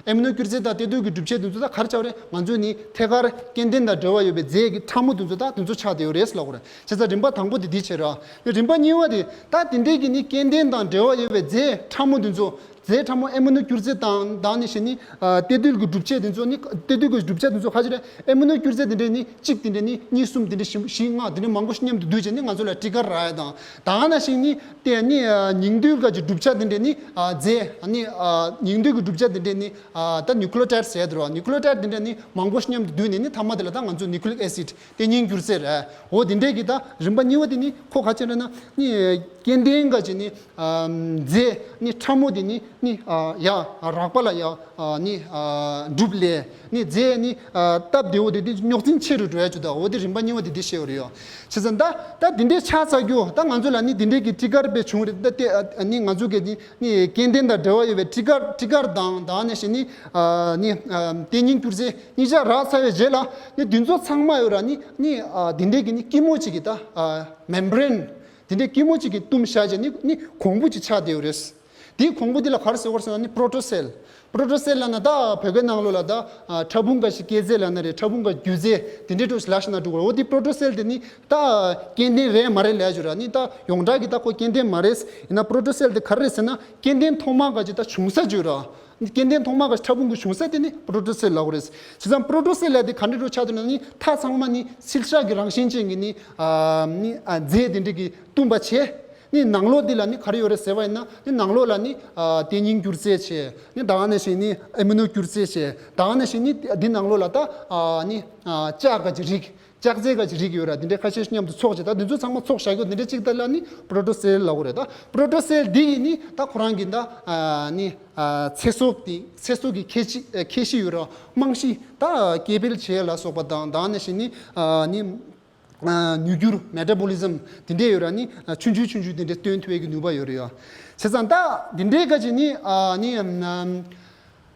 ཨེ་མི་ནོ་སྐྱུར་རྫས་དང་གཏེར་རྡུལ་གྱི་གྲུབ་ཆ་དེ་ཚོ་ད་ག་རེ་ཆགས་པ་རེད། ང་ཚོས་ནི་ཐད་ཀར་སྐྱེ་ལྡན་དང་འབྲེལ་བ་ཡོད་པའི་རྫས་ཀྱི་ཕྲ་མོ་དེ་ཚོ་ད་དེ་ཚོ་ཆགས་བསྡད་ཡོད་རེད་ལབ་དགོས་རེད། བྱས་ཙང་རིམ་པ་དང་པོ་དེ་འདི་བྱས་ར། རིམ་པ་གཉིས་པ་དེ་ད་དེ་འདྲའི་གི་ནི་སྐྱེ་ལྡན་དང་འབྲེལ་བ་ཡོད་པའི་རྫས་ཕྲ་མོ་དེ་ཚོ། རྫས་ཕྲ་མོ་ཨེ་མི་ནོ་སྐྱུར་རྫས་དང་ད་ག་ནང་བཞིན་ནི་ཨ་གཏེར་རྡུལ་གྱི་གྲུབ་ཆ་དེ་ཚོ་ནི་གཏེར་རྡུལ་གྱི་གྲུབ་ཆ་དེ་ཚོ་ག་ཅི་རེད། ཨེ་མི་ནོ་སྐྱུར་རྫས་དེ་འདྲས་ནི་གཅིག་དེ་འདྲས་ནི་གཉིས་གསུམ་དེ་འདྲས་བཞི་བཞི་ལྔ་དེ་འདྲས་མང་པོ་ཞིག་མཉམ་དུ་བསྡུས་བྱས་ནི་ང་ཚོ་ལ་ཊི་གར་རག་ཡ་དང་ད་ག་ནང་བཞིན་ནི་དེ་ནི་ཨ་ཉིང་རྡུལ་ག་ཅིག་གྲུབ་ཆ་དེ་འདྲས་ནི་ཨ་རྫས་ནི་ཨ་ཉིང་རྡུལ་གྱི་གྲུབ་ཆ་དེ་འདྲས་ནི་ཨ་ད་ནིའུ་ཀི་ལི་ཡོ་ཊའིཌ་ཟེར་དེ་རེད་བ། ནིའུ་ཀི་ལི་ཡོ་ཊའིཌ་དེ་འདྲས་ནི་མང་པོ་ཞིག་མཉམ་དུ་བསྡུས་ནས་ནི་མཐའ་མ་དེ་ལ་ད་ང་ཚོ་ནིའུ་ཀི་ལིག་ཨེ་སིཌ་ལྟེ་སྙིང་སྐྱུར་རྫས་རེད། འོ་དེ་འདྲས་ཀྱི་ད་རིམ་པ་གཉིས་པ་དེ་ནི་ཁོ་ག་ཅི་རེད་ན་ནི་སྐྱེ་ལྡན་ག་ཅིག་ནི་ཨམ་རྫས་ནི་ཕྲ་མོ་དེ་ནི་ནི་ཨ་ཡ་རགས་པ་ལ་ཡ་ཨ་ནི་ཨ་འགྲུབ་ལས་ནི་རྫས་ནི་ཨ་སྟབས་བདེ་བོ་དེ་དེ་རྙོག་འཛིང་ཆེ་རུ་འགྲོ་ཡ་ཅིག་ད། འོ་དེ་རིམ་པ་གཉིས་པ་དེ་དེ་བཤད་ཡོད་རེད་ཡ། བྱས་ཙང་ད་ད་དེ་འདྲས་ཆགས་ཚར་རྒྱུ་ད་ང་ཚོ་ལ་ནི་དེ་འདྲས་ཀྱི་ཊི་གར་དཔེ་བྱུང་རེད་ད། དེ་ཨ་ནི་ང་ཚོ་གི་ནི་ནི་སྐྱེ་ལྡན་དང་འབྲེལ་བ་ཡོད་པའི་ཊི་གར་ཊི་གར་དང་ད་ག་ནང་བཞིན་ནི་ཨ་ནི་ཨ་ལྟེ་སྙིང་སྐྱུར་རྫས་གཉིས་ཆ་རག་ཚར་བའི་རྗེས་ལ་ནི་དེ་ཚོ་ཚང་མ་ཡོད་ར་ནི་ནི་ཨ་དེ་འདྲས་ཀྱི་ནི་སྐྱི་མོ་གཅིག་གི་ད་ཨ་མེམ་བྷ་རེན་དེ་འདྲས་སྐྱི་མོ་གཅིག་གི་བཏུམས་བཞག་བྱས་ནི་ནི་གོང་བུ་གཅིག་ཆགས་བསྡད་ཡོད་རེད། དེའི་གོང་བུ་དེ་ལ་ག་རེ་ཟེར་དགོས་རེད་ཟེར་ན་ནི་པྲོ་ཊོ་སེལ། པྲོ་ཊོ་སེལ་ལབ་ན་ད་བོད་སྐད་ནང་ལོགས་ལ་ད་ཨ་ཕྲ་ཕུང་འགའ་ཞིག་སྐྱེད་རྫས་ལབ་ན་རེད། ཕྲ་ཕུང་འགའ་རྒྱུ་རྫས་དེ་འདྲས་འགྲོ་ལབ་ཤེས་ན་འགྲོ་གི་རེད། འོ་དེ་པྲོ་ཊོ་སེལ་དེ་ནི་ད་སྐྱེ་ལྡན་རེད་མ་རེད་ལབ་ཡ་ཅིག་ཡོད་ར། ནི་ད་ཡོངས་གྲགས་ཀྱི་ད་ཁོ་སྐྱེ་ལྡན་མ་རེད། ཡིན་ན་པྲོ་ཊོ་སེལ་དེ་ག་རེ་རེད་ཟེར་ན་སྐྱེ་ལྡན་ཐོག་མ་འགའ་ཅིག་ད་བྱུང་ས་ཅིག་ཡོད་ར། སྐྱེ་ལྡན་ཐོག་མ་འགའ་ཕྲ་ཕུང་གི་བྱུང་ས་དེ་ནི་པྲོ་ཊོ་སེལ་ལབ་དགོས་རེད། བྱས་ཙང་པྲོ་ཊོ་སེལ་ལབ་དེ་ག་འདྲ་འགྲོ་ཆགས་འདུག་ན་ནི་མཐའ་ཚང་མ་ནི་བསིལ་ཤག་གི་རང་བཞིན་ཅན་གྱི་ནི་ཨ་ནི་ཨ་རྫས་དེ་འདྲ་གི་བཏུམས་པ་བྱས། ནི་ནང་ལོགས་འདི་ལ་ནི་ག་རེ་ཡོད་རེད་ཟེར་བ་ཡིན་ན་ནི་ནང་ལོགས་ལ་ནི་ཨ་ལྟེ་སྙིང་སྐྱུར་རྫས་བྱས། ནི་ད་ག་ནང་བཞིན་ནི་ཨེ་མི་ནོ་སྐྱུར་རྫས་བྱས། ད་ག་ནང་བཞིན་ནི་འདི་ནང་ལོགས་ལ་ད་ཨ་ནི་ཨ་ལྕགས་ག་ཅིག་རིགས། ལྕགས་རྫས་ག་ཅིག་རིགས་ཡོད་ར། འདི་འདྲའི་ཁ་ཤས་ཤིག་མཉམ་དུ་ཚོགས་བྱས། ད་འདི་ཚོ་ཚང་མ་ཚོགས་བཞག་རྒྱུ་འདི་འདྲ་གཅིག་ད་ལ་ནི་པྲོ་ཊོ་སེལ་ལབ་དགོས་རེད། ད་པྲོ་ཊོ་སེལ་འདི་ཡིས་ནི་ད་ཁོ་རང་གི་ད་ཨ་ནི་ཨ་ཚེ་སྲོག་དེ་ཚེ་སྲོག་གི་ཁྱད་ཆོས་ཨ་ཁྱད་གཞི་ཡོད་ར། རྨང་གཞི་ད་སྐྱེ་འཕེལ་བྱེད་ལ་སོགས་པ་དང་། ད་ག་ནང་བཞིན་ནི་ཨ་ནི་ཨ་ནུས་འགྱུར་མེ་ཊ་བོ་ལི་ཛམ་དེ་འདྲས་ཡོད་ར། ནི་ཨ་ཆུང་ཆུང་ཆུང་ཆུང་དེ་འདྲས་སྟོན་ཐུབ་ཡས་ཀྱི་ནུས་པ་ཡོད་རེད་ཡ། བྱས་ཙང་ད་དེ་འདྲས་ག་ཅིག་ནི་ཨ་ནི་ཨམ་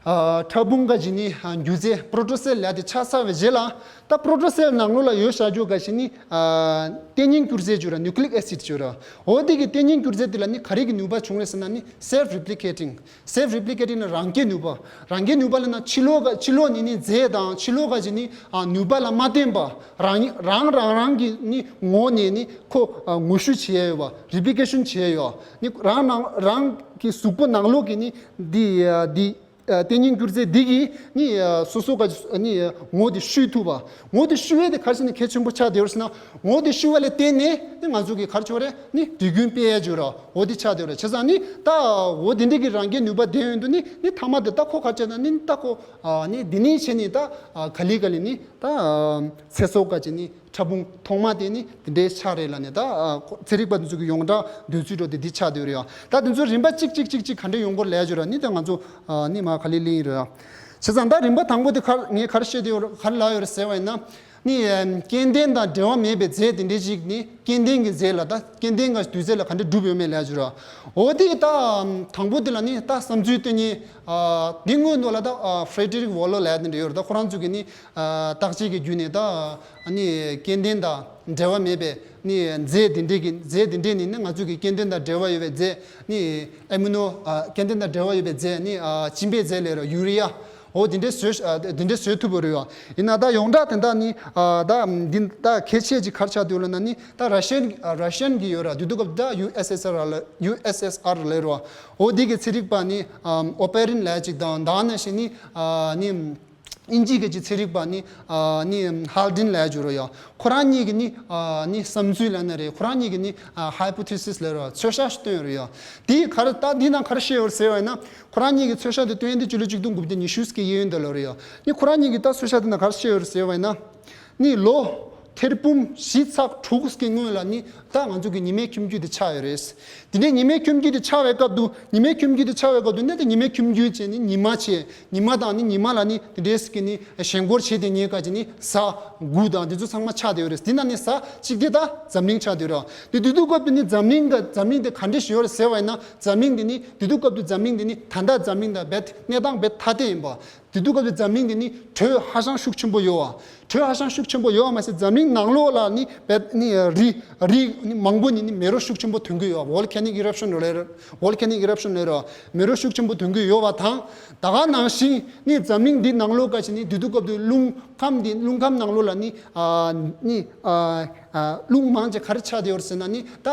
ཨ་ཕྲ་ཕུང་ག་ཅིག་ནི་ཨ་རྒྱུ་རྫས་པྲོ་ཊོ་སེལ་ལབ་དེ་ཆགས་ཚར་བའི་རྗེས་ལ་ད་པྲོ་ཊོ་སེལ་ནང་ལོགས་ལ་ཡོད་བཞག་རྒྱུ་ག་ཅིག་ནི་ཨ་ལྟེ་སྙིང་སྐྱུར་རྫས་ཅིག་ཡོད་ར། ནིའུ་ཀི་ལིག་ཨེ་སིཌ་ཅིག་ཡོད་ར། འོ་དེ་གི་ལྟེ་སྙིང་སྐྱུར་རྫས་དེ་ལ་ནི་ག་རེ་གི་ནུས་པ་བྱུང་རེད་ཟེར་ན་ནི་སེལཕ་རི་པི་ལི་ཀེ་ཊིང་། སེལཕ་རི་པི་ལི་ཀེ་ཊིང་ལ་རང་སྐྱེ་ནུས་པ། རང་སྐྱེ་ནུས་པ་ལབ་ན་ཕྱི་ལོགས་ཀ་ཕྱི་ལོགས་ནས་ནི་རྫས་དང་ཕྱི་ལོགས་ཀ་ཅིག་ནི་ཨ་ནུས་པ་ལ་མ་བརྟེན་པ། རང་རང་རང་རང་གི་ནི་ངོས་ནས་ནི་ཁོ་ཨ་ངོ་བཤུས་བྱེད་ཡ་ཡོད་པ། རི་པི་ལི་ཀེ་ཤན་བྱེད་ཡ་ཡོད། ནི་རང་རང་རང་གི་གཟུགས་པོ་ནང་ལོགས་ཀྱི་ནི་འདི་ཨ་འདི་ཨ་ལྟེ་སྙིང་སྐྱུར་རྫས་འདི་གིས་ནི་ཨ་སོ་སོ་ཀ་ནི་ངོ་དེ་བཤུས་ཐུབ་པ། ངོ་དེ་བཤུས་ཡས་དེ་ག་རེ་ཟེར་ན་གལ་ཆེན་པོ་ཆགས་བསྡད་ཡོད་ཟེར་ན། ངོ་དེ་བཤུས་པ་ལ་བརྟེན་ནས་ནི་ང་ཚོ་གི་ག་རེ་བྱེད་པ་རེད། ནི་དུས་རྒྱུན་སྤེལ་ཡ་ཅིག་ཡོད་ར། འོ་དེ་ཆགས་བསྡད་ཡོད་ར། བྱས་ཙང་ནི་ད་འོ་དེ་འདྲ་གི་རང་སྐྱེ་ནུས་པ་ལྡན་ཡོང་དུས་ནི་ནི་མཐའ་མ་དེ་ད་ཁོ་ག་རེ་བྱས་ན་ནི་ད་ཁོ་ཨ་ནི་འདི་ནས་བྱས་ནི་ད་ཨ་ག་ལེ་ག་ལེ་ནི་ད་ཨ་ཚེ་སྲོག་ག་ཅིག་ནི་ཕྲ་ཕུང་ཐོག་མ་དེ་ནི་དེ་འདྲའི་ཆགས་རེད་ལབ་ནས། ད་ཨ་ཁོ་ཚན་རིག་པ་དེ་ཚོ་གི་ཡོངས་གྲགས་འདོད་ཚུལ་འདྲ་དེ་འདི་ཆགས་བསྡད་ཡོད་རེད་ཡ། ད་དེ་ཚོ་རིམ་པ་གཅིག་གཅིག་གཅིག་གཅིག་ག་འདྲ་ཡོང་གི་ལབ་ཡ་ཅིག་ཡོད་ར། ནི་ད་ང་ཚོ་ཨ་ནི་མར་ག་ལེ་གླེང་གི་ཡོད་རེད་ཡ། བྱས་ཙང་ད་རིམ་པ་དང་པོ་དེ་ག་ངས་ག་རེ་བཤད་དེ་ཡོད་ར། ག་རེ་ལབ་ཡོད་རེད་ཟེར་བ་ཡིན་ན། ནི་ཨམ་སྐྱེ་ལྡན་དང་འབྲེལ་བ་མེད་པའི་རྫས་དེ་འདྲའི་ཅིག་ནི་སྐྱེ་ལྡན་གྱི་རྫས་ལ་ད་སྐྱེ་ལྡན་གྱི་འདུས་རྫས་ལ་ག་འདྲ་གྲུབ་ཡོད་མེད་ལབ་ཡ་ཅིག་ཡོད་ར། འོ་དེ་ད་ཨམ་དང་པོ་དེ་ལ་ནི་ད་བསམ་ཚུལ་སྟོན་མཁན་ཨ་འདི་སྔོན་དུ་ལ་ད་ཨ་ཧྥེ་ཌེ་རིག་ཝོ་ལོ་ལབ་ཡ་དེ་འདྲ་ཡོད་ར། ད་ཁོ་རང་ཚོ་གི་ནི་ཨ་བརྟག་དཔྱད་ཀྱི་བརྒྱུད་ནས་ད་ཨ་ནི་སྐྱེ་ལྡན་དང་འབྲེལ་བ་མེད་པའི་ནི་རྫས་དེ་འདྲའི་གི་རྫས་དེ་འདྲའི་ནི་ནི་ང་ཚོ་གི་སྐྱེ་ལྡན་དང་འབྲེལ་བ་ཡོད་པའི་རྫས་ནི་ཨེ་མི་ནོ་ཨ་སྐྱེ་ལྡན་དང་འབྲེལ་བ་ཡོད་པའི་རྫས་ནི་ཨ་སྦྱིན་པའི་རྫས་ལབ་ར། ཡུ་རི་ཡ། འོ་དེ་འདྲའི་བཟོས་ཨ་དེ་འདྲའི་བཟོས་ཐུབ་པ་རེད་ཡ། ཡིན་ན་ད་ཡོངས་གྲགས་དེ་འདྲ་ནི་ཨ་ད་འདི་ད་གལ་ཆེ་ཅིག་ག་རེ་ཆགས་བསྡད་ཡོད་ལབ་ན་ནི་ད་ར་ཤན་ཨ་ར་ཤན་གྱི་ཡོད་ར། དེ་དུས་སྐབས་ད་ཡུ་ཨེས་ཨེས་ཨར་ལ་ཡུ་ཨེས་ཨེས་ཨར་ལབ་ར། འོ་དེ་གི་ཚན་རིག་པ་ནི་ཨམ་ཨོ་པེ་རིན་ལབ་ཅིག་དང་། ད་ག་ནང་བཞིན་ནི་ཨ་ནི་ དབྱིན་ཇི་གི་ཅིག་ཚན་རིག་པ་ནི་ཨ་ནི་ཧལ་ཌིན་ལབ་ཡ་ཅིག་ཡོད་རེད་ཡ། ཁོ་རང་གཉིས་ཀྱི་ནི་ཨ་ནི་བསམ་ཚུལ་ལབ་ན་རེད། ཁོ་རང་གཉིས་ཀྱི་ནི་ཨ་ཧའི་པོ་ཐེ་སིས་ལབ་རེད་ཡ། ཚོད་བཤད་ཞིག་བཏོན་ཡོད་རེད་ཡ། དེ་ག་རེ་ད་འདི་ནང་ག་རེ་བཤད་ཡོད་རེད་ཟེར་བ་ཡིན་ན། ཁོ་རང་གཉིས་ཀྱི་ཚོད་བཤད་དེ་བཏོན་ཡ་དེ་སྤྱི་ལོ་ཆིག་སྟོང་དགུ་བརྒྱ་ཉི་ཤུ་གི་གཡས་གཡོན་དེ་ལ་རེད་ཡ། ནི་ཁོ་རང་གཉིས་ཀྱི་ད་ཚོད་བཤད་དེ་ནང་ག་རེ་བཤད་ཡོད་རེད་ཟེར་བ་ཡིན་ན། ནི་ལོ་ཐེར་འབུམ་བཞི་ཚེག་དྲུག་གི་སྔོན་ལ་ནི་ད་ང་ཚོ་གི་ཉི་མའི་ཁྱིམ་རྒྱུད་དེ་ཆགས་ཡོད་རེད། དེ་ནས་ཉི་མའི་ཁྱིམ་རྒྱུད་དེ་ཆགས་པའི་སྐབས་དུ་ཉི་མའི་ཁྱིམ་རྒྱུད་དེ་ཆགས་པའི་སྐབས་དུ་ནི་ད་ཉི་མའི་ཁྱིམ་རྒྱུད་བྱས་ནི་ཉི་མ་བྱས། ཉི་མ་དང་ནི་ཉི་མ་ལ་ནི་དེ་འདྲས་ཀྱི་ནི་ཞེན་ཁོག་བྱས་དེ་ཉེ་ག་ཅིག་ནི་གཟའ་དགུ་དང་དེ་ཚོ་ཚང་མ་ཆགས་བསྡད་ཡོད་རེད། དེ་ན་ནི་གཟའ་གཅིག་དེ་ད་འཛམ་གླིང་ཆགས་བསྡད་ཡོད་རེད། དེ་དུས་དུས་སྐབས་དུ་ནི་འཛམ་གླིང་ག་འཛམ་གླིང་དེ་ག་འདྲས་ཞིག་ཡོད་རེད་ཟེར་བ་ཡིན་ན། འཛམ་གླིང་དེ་ནི་དུས་དུས་སྐབས་དུ་འཛམ་གླིང་དེ་ནི་ད་ལྟ་འཛམ་གླིང་དང་རྦད་གནས་སྟངས་རྦད་ཐ་དད་ཡིན་པ། དེ་དུས་སྐབས་དུ་འཛམ་གླིང་དེ་ནི་དྲོད་ཧ་ཅང་ཤུགས་ཆེན་པོ་ཡོད་བ། དྲོད་ཧ་ཅང་ཤུགས་ཆེན་པོ་ཡོད་བ་མ་ཟད་འཛམ་གླིང་ནང་ལོགས་ལ་ནི་བད་ནི་རི་རི་ནི་མང་པོ་ནི་ནི་མེ་རོ་ཤུགས་ཆེན་པོ་ཐོན་གྱི་ཡོད་བ། ཝོལ་ཁེ་ནིག་ཨི་རབ་ཤོན་ལབ་རེད། ཝོལ་ཁེ་ནིག་ཨི་རབ་ཤོན་ལབ་རེད་བ། མེ་རོ་ཤུགས་ཆེན་པོ་ཐོན་གྱི་ཡོད་བ་དང་། ད་ག་ནང་བཞིན་ནི་འཛམ་གླིང་འདི་ནང་ལོགས་ཀ་ཞིག་ནི་དེ་དུས་སྐབས་དུ་རླུང་ཁམས་འདི་རླུང་ཁམས་ནང་ལོགས་ལ་ནི་ཨ་ནི་ཨ་ཨ་རླུང་མང་ཆེ་ག་རེ་ཆགས་བསྡད་ཡོད་ཟེར་ན་ནི་ད་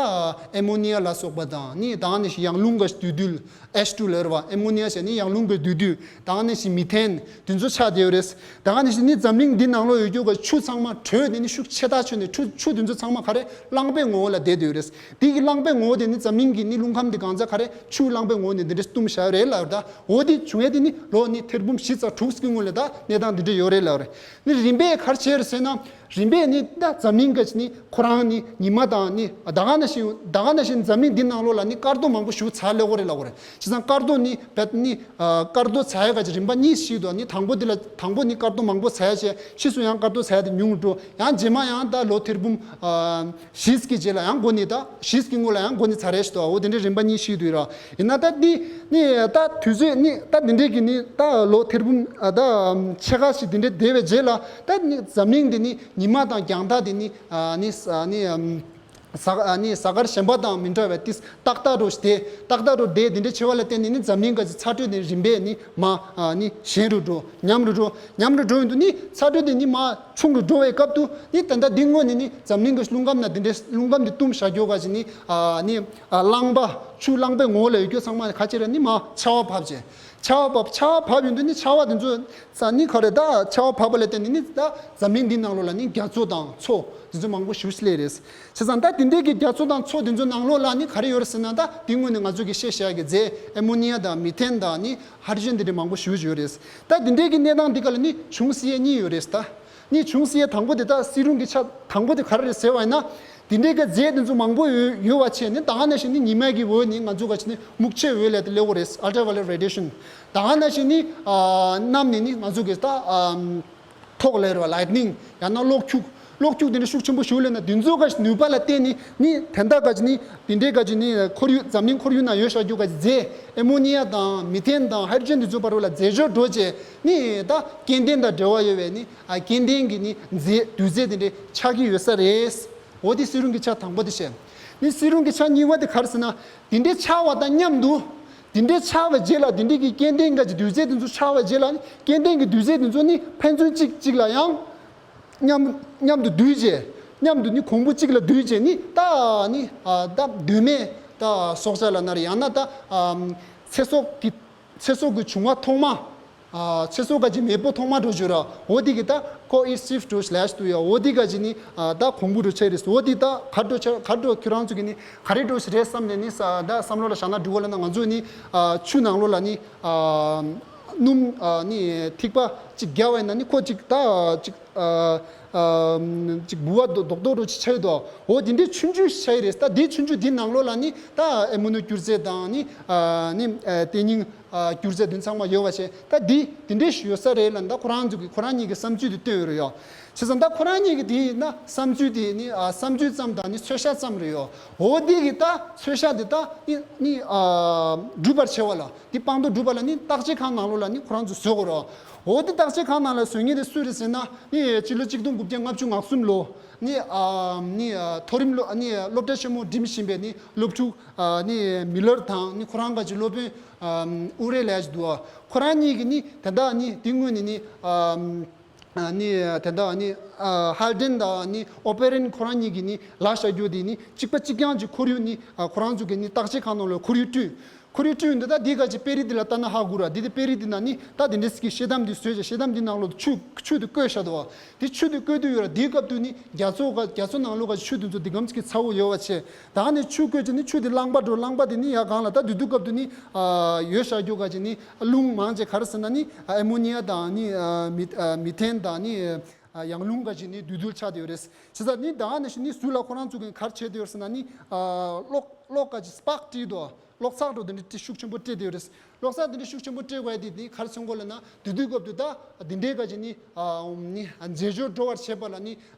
ཨེ་མོ་ནི་ཡ་ལ་སོགས་པ་དང་ནི་ད་ག་ནང་བཞིན་ཡང་རླུང་གི་རྡུལ་དུ། ཨེཆ་ཊུ་ལབ་རེད་བ། ཨེ་མོ་ནི་ཡ་ཟེར་ནི་ཡང་རླུང་གི་རྡུལ་དུ། ད་ག་ནང་བཞིན་མི་ཐེན་དེ་ཚོ་ཆགས་བསྡད་ཡོད་རེད། ད་ག་ནང་བཞིན་ནི་འཛམ་གླིང་འདི་ནང་ལོགས་ཡོད་རྒྱུ་ག་ཆུ་ཚང་མ་དྲོད་དེ་ནི་ཤུགས་ཆེ་ཐག་ཆོད་ནས་ཆུ་ཆུ་དེ་ཚོ་ཚང་མ་ག་རེ་རླངས་པའི་ངོ་བོ་ལ་བསྡད་བསྡད་ཡོད་རེད། དེ་གི་རླངས་པའི་ངོ་བོ་དེ་ནི་འཛམ་གླིང་གི་ནི་རླུང་ཁམས་དེ་གང་ཚ་ག་རེ་ཆུ་རླངས་པའི་ངོ་བོ་ནས་འདི་འདྲས་བཏུམས་བཞག་ཡོད་རེད་ལབ་རེད། ད་འོ་དེ་བྱུང་ཡས་དེ་ནི་ལོ་ནི་ཐེར་འབུམ་བཞི་ཚེག་དྲུག་གི་སྔོན་ལ་ད་གནས་སྟངས་འདི་འདྲས་ཡོད་རེད་ལབ་རེད། ནི་རིམ་པས་ག་རེ་བྱས་རེད་ཟེར་ན། རིམ་པས་ནི་ད་འཛམ་གླིང་ག་ཅིག་ནི་ཁོ་རང་ནི་ཉི་མ་དང་ནི་ད་ག་ནང་བཞིན་ད་ག་ནང་བཞིན་འཛམ་གླིང་འདི་ནང་ལོགས་ལ་ནི་སྐར་རྡོ་མང་པོ་ཞིག་ཚ་སླེབས་ཀྱི་རེད་ལབ་ཀྱི་རེད། བྱས་ཙང་སྐར་རྡོ་ནི་བད་ནི་ཨ་སྐར་རྡོ་ཚ་ཡ་ག་ཅིག་རིམ་པ་གཉིས་ཤིག་འདུག་ནི་དང་པོ་འདི་ལ་དང་པོ་ནི་སྐར་རྡོ་མང་པོ་ཚ་ཡ་བྱས་ཕྱིས་སུ་ཡང་སྐར་རྡོ་ཚ་ཡ་དེ་ཉུང་རུ་འགྲོ། ཡང་རྗེས་མ་ཡང་ད་ལོ་ཐེར་འབུམ་ཨ་བཞི་གི་རྗེས་ལ་ཡང་འགོ་ནི་ད་བཞི་གི་སྔོན་ལ་ཡང་འགོ་ནི་ཚ་རེ་ཞིག་འདུག་འོ་དེ་འདྲའི་རིམ་པ་གཉིས་ཤིག་འདུག་ར། ཡིན་ན་ད་འདི་ནི་ད་དུས་ཚོད་ནི་ད་འདི་འདྲའི་གི་ནི་ད་ལོ་ཐེར་འབུམ་ཨ་ད་ཕྱེད་ཀ་ཞིག་འདི་འདྲའི་བསྡད་པའི་རྗེས་ལ་ད་ནི་འཛམ་གླིང་འདི་ནི་ཉི་མ་དང་རྒྱང་ཐག་དེ་ནི་ཨ་ནི་ཨ་ནི་ཨམ་གཟའ་ཨ་ནི་གཟའ་སྐར་གཞན་པ་དང་མི་འདྲ་བའི་ཏིས་ཏག་ཏག་འགྲོ་ཞིག་དེ་ཏག་ཏག་འགྲོ་དེ་དེ་འདྲའི་ཆེ་བ་ལ་བརྟེན་ནས་ནི་འཛམ་གླིང་ག་ཅིག་ཚ་དྲོད་དེ་རིམ་པས་ནི་མ་ཨ་ནི་ཞན་རུ་འགྲོ་ཉམས་རུ་འགྲོ་ཉམས་རུ་འགྲོ་ཡོང་དུས་ནི་ཚ་དྲོད་དེ་ནི་མ་ཆུང་རུ་འགྲོ་བའི་སྐབས་དུ་ནི་ད་ལྟ་འདི་སྔོན་ནས་ནི་འཛམ་གླིང་གི་རླུང་ཁམས་ན་དེ་འདྲའི་རླུང་ཁམས་དེ་བཏུམས་བཞག་རྒྱུ་ག་ཅིག་ནི་ཨ་ནི་ཨ་རླངས་པ་ཆུ་རླངས་པའི་ངོ་བོ་ལ་ཡོད་རྒྱུ་ཚང་མ་ཁ་ཆེ་ར་ནི་མ་ཆར་པ་བབས་བྱས། ཆར་པ་བབས་ཆར་པ་བབས་ཡོང་དུས་ནི་ཆར་པ་དེ་ཚོ་ས་ནི་ག་རེ་ད་ཆར་པ་བབས་པ་ལ་བརྟེན་ནས་ནི་ད་འཛམ་གླིང་འདི་ནང་ལོགས་ལ་ནི་རྒྱ་མཚོ་དང་མཚོ་དེ་ཚོ་མང་པོ་ཞིག་སླེབས་རེད། བྱས་ཙང་ད་དེ་འདྲའི་གི་རྒྱ་མཚོ་དང་མཚོ་དེ་ཚོ་ནང་ལོགས་ལ་ནི་ག་རེ་ཡོད་རེད་ཟེར་ན་ད་དེ་སྔོན་ནས་ང་ཚོ་གི་བཤད་བཞག་གི་རྫས་ཨེ་མོ་ནི་ཡ་དང་མི་ཐེན་དང་ནི་ཧའི་ཌྲོ་ཇན་དེ་འདྲ་མང་པོ་ཞིག་ཡོད་རེད། ད་དེ་འདྲའི་གི་གནས་སྟངས་འདི་ག་ལ་ནི་བྱུང་སྲིད་ཡས་གཉིས་ཡོད་རེད་ད། ནི་བྱུང་སྲིད་ཡས་དང་པོ་དེ་ད་བསིལ་རླུང་གི་ཆ་དང་པོ་དེ་ག་རེ་རེད་ཟེར་བ་ཡིན་ན། དེ་འདྲའི་གི་རྫས་དེ་ཚོ་མང་པོ་ཡོད་ཡོད་པ་བྱས་ནི་ད་ག་ནང་བཞིན་ནི་ཉི་མ་གི་འོད་ནི་ང་ཚོ་ག་ཅིག་ནི་སྨུག་ཆུའི་འོད་ལས་དེ་སླེབས་ཀྱི་རེད། Ultraviolet radiation། ད་ག་ནང་བཞིན་ནི་ཨ་གནམ་ནས་ནི་ང་ཚོ་གི་ད་ཨམ་ཐོག་ལས་རེད་བ། Lightning། ཡང་ན་གློག་འཁྱུག་གློག་འཁྱུག་དེ་འདྲ་ཤུགས་ཆེན་པོ་ཞིག་སླེབས་ན་དེ་ཚོ་ག་ཅིག་ནུས་པ་ལ་བརྟེན་ནི་ནི་དེ་འདྲ་ག་ཅིག་ནི་དེ་འདྲའི་ག་ཅིག་ནི་ཁོར་ཡུག་འཛམ་གླིང་ཁོར་ཡུག་ནང་ཡོད་བཞག་རྒྱུ་ག་ཅིག་རྫས་ཨེ་མོ་ནི་ཡ་དང་མི་ཐེན་དང་ཧའི་ཌྲོ་ཇན་དེ་ཚོ་བར་ལ་རྫས་སྦྱོར་འགྲོ་བྱས་ནི་ད་སྐྱེ་ལྡན་དང་འབྲེལ་བ་ཡོད་པའི་ནི་ཨ་སྐྱེ་ལྡན་གྱི་ནི་རྫས་རྡུལ་རྫས་དེ་འདྲ་ཆགས་ཀྱི་ཡོད་ས་རེད། འོ་དེ་བསིལ་རླུང་གི་ཆ་དང་པོ་དེ་བཤད། ནི་བསིལ་རླུང་གི་ཆ་གཉིས་པ་དེ་ག་རེ་ཟེར་ན། དེ་འདྲའི་ཆགས་པ་དང་མཉམ་དུ། དེ་འདྲའི་ཆགས་པའི་རྗེས་ལ་དེ་འདྲའི་གི་སྐྱེ་ལྡན་གྱི་རྡུལ་རྫས་དེ་ཚོ་ཆགས་པའི་རྗེས་ལ་ནི་སྐྱེ་ལྡན་གྱི་རྡུལ་རྫས་དེ་ཚོ་ནི་ཕན་ཚུན་གཅིག་གཅིག་ལ་ཡང་མཉམ་མཉམ་དུ་འདུས་བྱས། མཉམ་དུ་ནི་གོང་བུ་གཅིག་ལ་འདུས་བྱས་ནི་ད་ནི་ཨ་ད་གདོད་མའི་ད་སྲོག་ཆགས་ལབ་ན་རེད། ཡང་ན་ད་ཨམ་ཚེ་སྲོག་གི་ཚེ་སྲོག་གི་བྱུང་བ་ཐོག་མ། ཨ་ཚེ་སྲོག་ག་ཅིག་མེས་པོ་ཐོག་མ་འགྲོ་བཅུག་ར། འོ་དེ་གི་ད་ཀོ་ཨེག་སི་ཊིབ་འགྲོ་ལས་དུ་ཡ། འོ་དེ་ག་ཅིག་ནི་ཨ་ད་གོང་བུ་འགྲོ་ཆེ་རེད། འོ་དེ་ད་ག་འགྲོ་ཆེ་ག་འགྲོ་ཁྱོད་རང་ཚོ་གི་ནི་ག་རེ་འགྲོ་ཞིག་རེད་བསམ་ནས་ནི་ས་ད་བསམ་བློ་ལ་བཞག་ན་འགྲིག་གོ་ལ་ན། ང་ཚོ་ནི་ཨ་ཆུ་ནང་ལོགས་ལ་ནི་ཨ་སྣུམ་ཨ་ནི་ཐིགས་པ་ཅིག་བརྒྱབ་པ་ཡིན་ན་ནི་ཁོ་ཅིག་ད་ཅིག་ཨ་ཨ་ཅིག་ལྦུ་བ་རྡོག་རྡོག་འགྲོ་ཅིག་ཆགས་ཡོད་དོ། འོ་དེ་འདྲའི་ཆུང་ཆུང་ཆགས་ཡོད་རེད། ད་དེ་ཆུང་ཆུང་དེ་ནང་ལོགས་ལ་ནི་ད་ཨེ་མོ་ནོ་སྐྱུར་རྫས་དང་ནི་ཨ་ནི་ཨ་དེ་ཉིན། ཨ་སྐྱུར་རྫས་དེ་ཚང་མ་ཡོད་པ་བྱས། ད་འདི་དེ་འདྲའི་ཞིག་ཡོད་ས་རེད་ལབ་ད་ཁོ་རང་ཚོ་གི་ཁོ་རང་གཉིས་ཀྱི་བསམ་ཚུལ་དེ་བཏོན་ཡོད་རེད་ཡ། བྱས་ཙང་ད་ཁོ་རང་གཉིས་ཀྱི་དེ་ཡིན་ན་བསམ་ཚུལ་དེ་ནི་ཨ་བསམ་ཚུལ་ཙམ་དང་ནི་ཚོད་བཤད་ཙམ་རེད་ཡ། འོ་འདི་གི་ད་ཚོད་བཤད་དེ་ད་ནི་ནི་ཨ་སྒྲུབ་པར་བྱེད་པ་ལ་འདི་སྤང་དུ་སྒྲུབ་པ་ལ་ནི་བརྟག་དཔྱད་ཁང་ནང་ལོགས་ལ་ནི་ཁོ་རང་ཚོ་བཟོ་དགོས་རེད། འོ་འདི་བརྟག་དཔྱད་ཁང་ནང་ལ་བཟོ་མཁན་དེ་སུ་རེད་ཟེར་ན་ནི་སྤྱི་ལོ་ཆིག་སྟོང་དགུ་བརྒྱ་ལྔ་བཅུ་ང་གསུམ་ལོ་ནི་ཨ་ནི་ཨ་མཐོ་རིམ་སློབ་ནི་སློབ་གྲྭ་ཆེན་མོ་འགྲིམ་བཞིན་པའི་ནི་སློབ་ཕྲུག་ཨ་ནི་མི་ལར་དང་ནི་ཁོ་རང་ག་ཅིག་སློབ་དཔོན་ཨ་ཨུ་རེ་ལབ་ཡ་ཅིག་འདུག་ཨ། ཁོ་རང་གཉིས་ཀྱིས་ནི་དེ་འདྲ་ནི་དེ་སྔོན་ནས་ནི་ཨ་ནི་དེ་འདྲ་ནི་ཨ་ཧལ་ཌེན་དང་ནི་ཨོ་པེ་རན་ཁོ་རང་གཉིས་ཀྱིས་ནི་ལབ་བཞག་རྒྱུ་དེ་ནི་གཅིག་པ་གཅིག་རྐྱང་གི་ཁོར་ཡུག་ནི་ཨ་ཁོ་རང་ཚོ་གི་ནི་བརྟག་དཔྱད་ཁང་ནང་ལ་ཁོར་ཡུག་བསྐྲུན། ཁོར་ཡུག་བསྐྲུན་འདུག་ད་འདི་ག་ཅིག་དཔེ་རིས་འདི་ལ་ལྟ་ན་ཧ་གོ་ར། འདི་དེ་དཔེ་རིས་འདི་ན་ནི་ད་འདི་འདྲའི་སྐྱེ་ཤེལ་དམ་འདི་བཟོས་བྱས་ཤེལ་དམ་འདི་ནང་ལོགས་ཆུ་ཆུ་དེ་བསྐོལ་བཞག་འདུག་བ། དེ་ཆུ་དེ་བསྐོལ་དུས་ཡོད་ར། དེའི་སྐབས་དུ་ནི་རྒྱ་མཚོ་ག་རྒྱ་མཚོ་ནང་ལོགས་ག་ཆུ་དེ་ཚོ་འདི་གམ་ཅིག་གི་ཚ་བོ་ཡོད་བ་བྱས། ད་ནི་ཆུ་བསྐོལ་བྱས་ནི་ཆུ་དེ་རླངས་པ་འགྲོ། རླངས་པ་དེ་ནི་ཡར་གང་ལ་ད་དུས་དུས་སྐབས་དུ་ནི་ཡོད་བཞག་རྒྱུ་ག་ཅིག་ནི་རླུང་མང་ཆེ་ག་རེ་ཟེར་ན་ནི་ཨ་མོ་ནི་ཡ་དང་ནི་མི་མི་ཐན་དང་ནི་ཡང་རླུང་ག་ཅིག་ནི་འདུས་རྡུལ་ཆགས་བསྡད་ཡོད་རེད། བྱས་ཙང་ནི་ད་ནི་ཤི་ནི་ཟུར་ལ་ཁོ་རང་ཚོ་གི་ག་རེ་བྱས་བསྡད་ཡོད་ཟེར་ན་ནི་གློག་གློག་ག་ཅིག་སྤརྐ་སྤྲད་དོ། གློག་ཚགས་འགྲོ་དེ་འདྲ་ཤུགས་ཆེན་པོ་སྤྲད་དེ་ཡོད་རེད། གློག་ཚགས་དེ་འདྲ་ཤུགས་ཆེན་པོ་སྤྲད་དགོས་ཡ་དེ་དེ་ག་རེ་མཚོན་གོ་ལབ་ན། དུས་དུས་སྐབས་དུ་ད་དེ་འདྲའི་ག་ཅིག་ནི་ནི་རྫས་སྦྱོར་འགྲོ་བར་བྱེད་པ་ལ་ནི་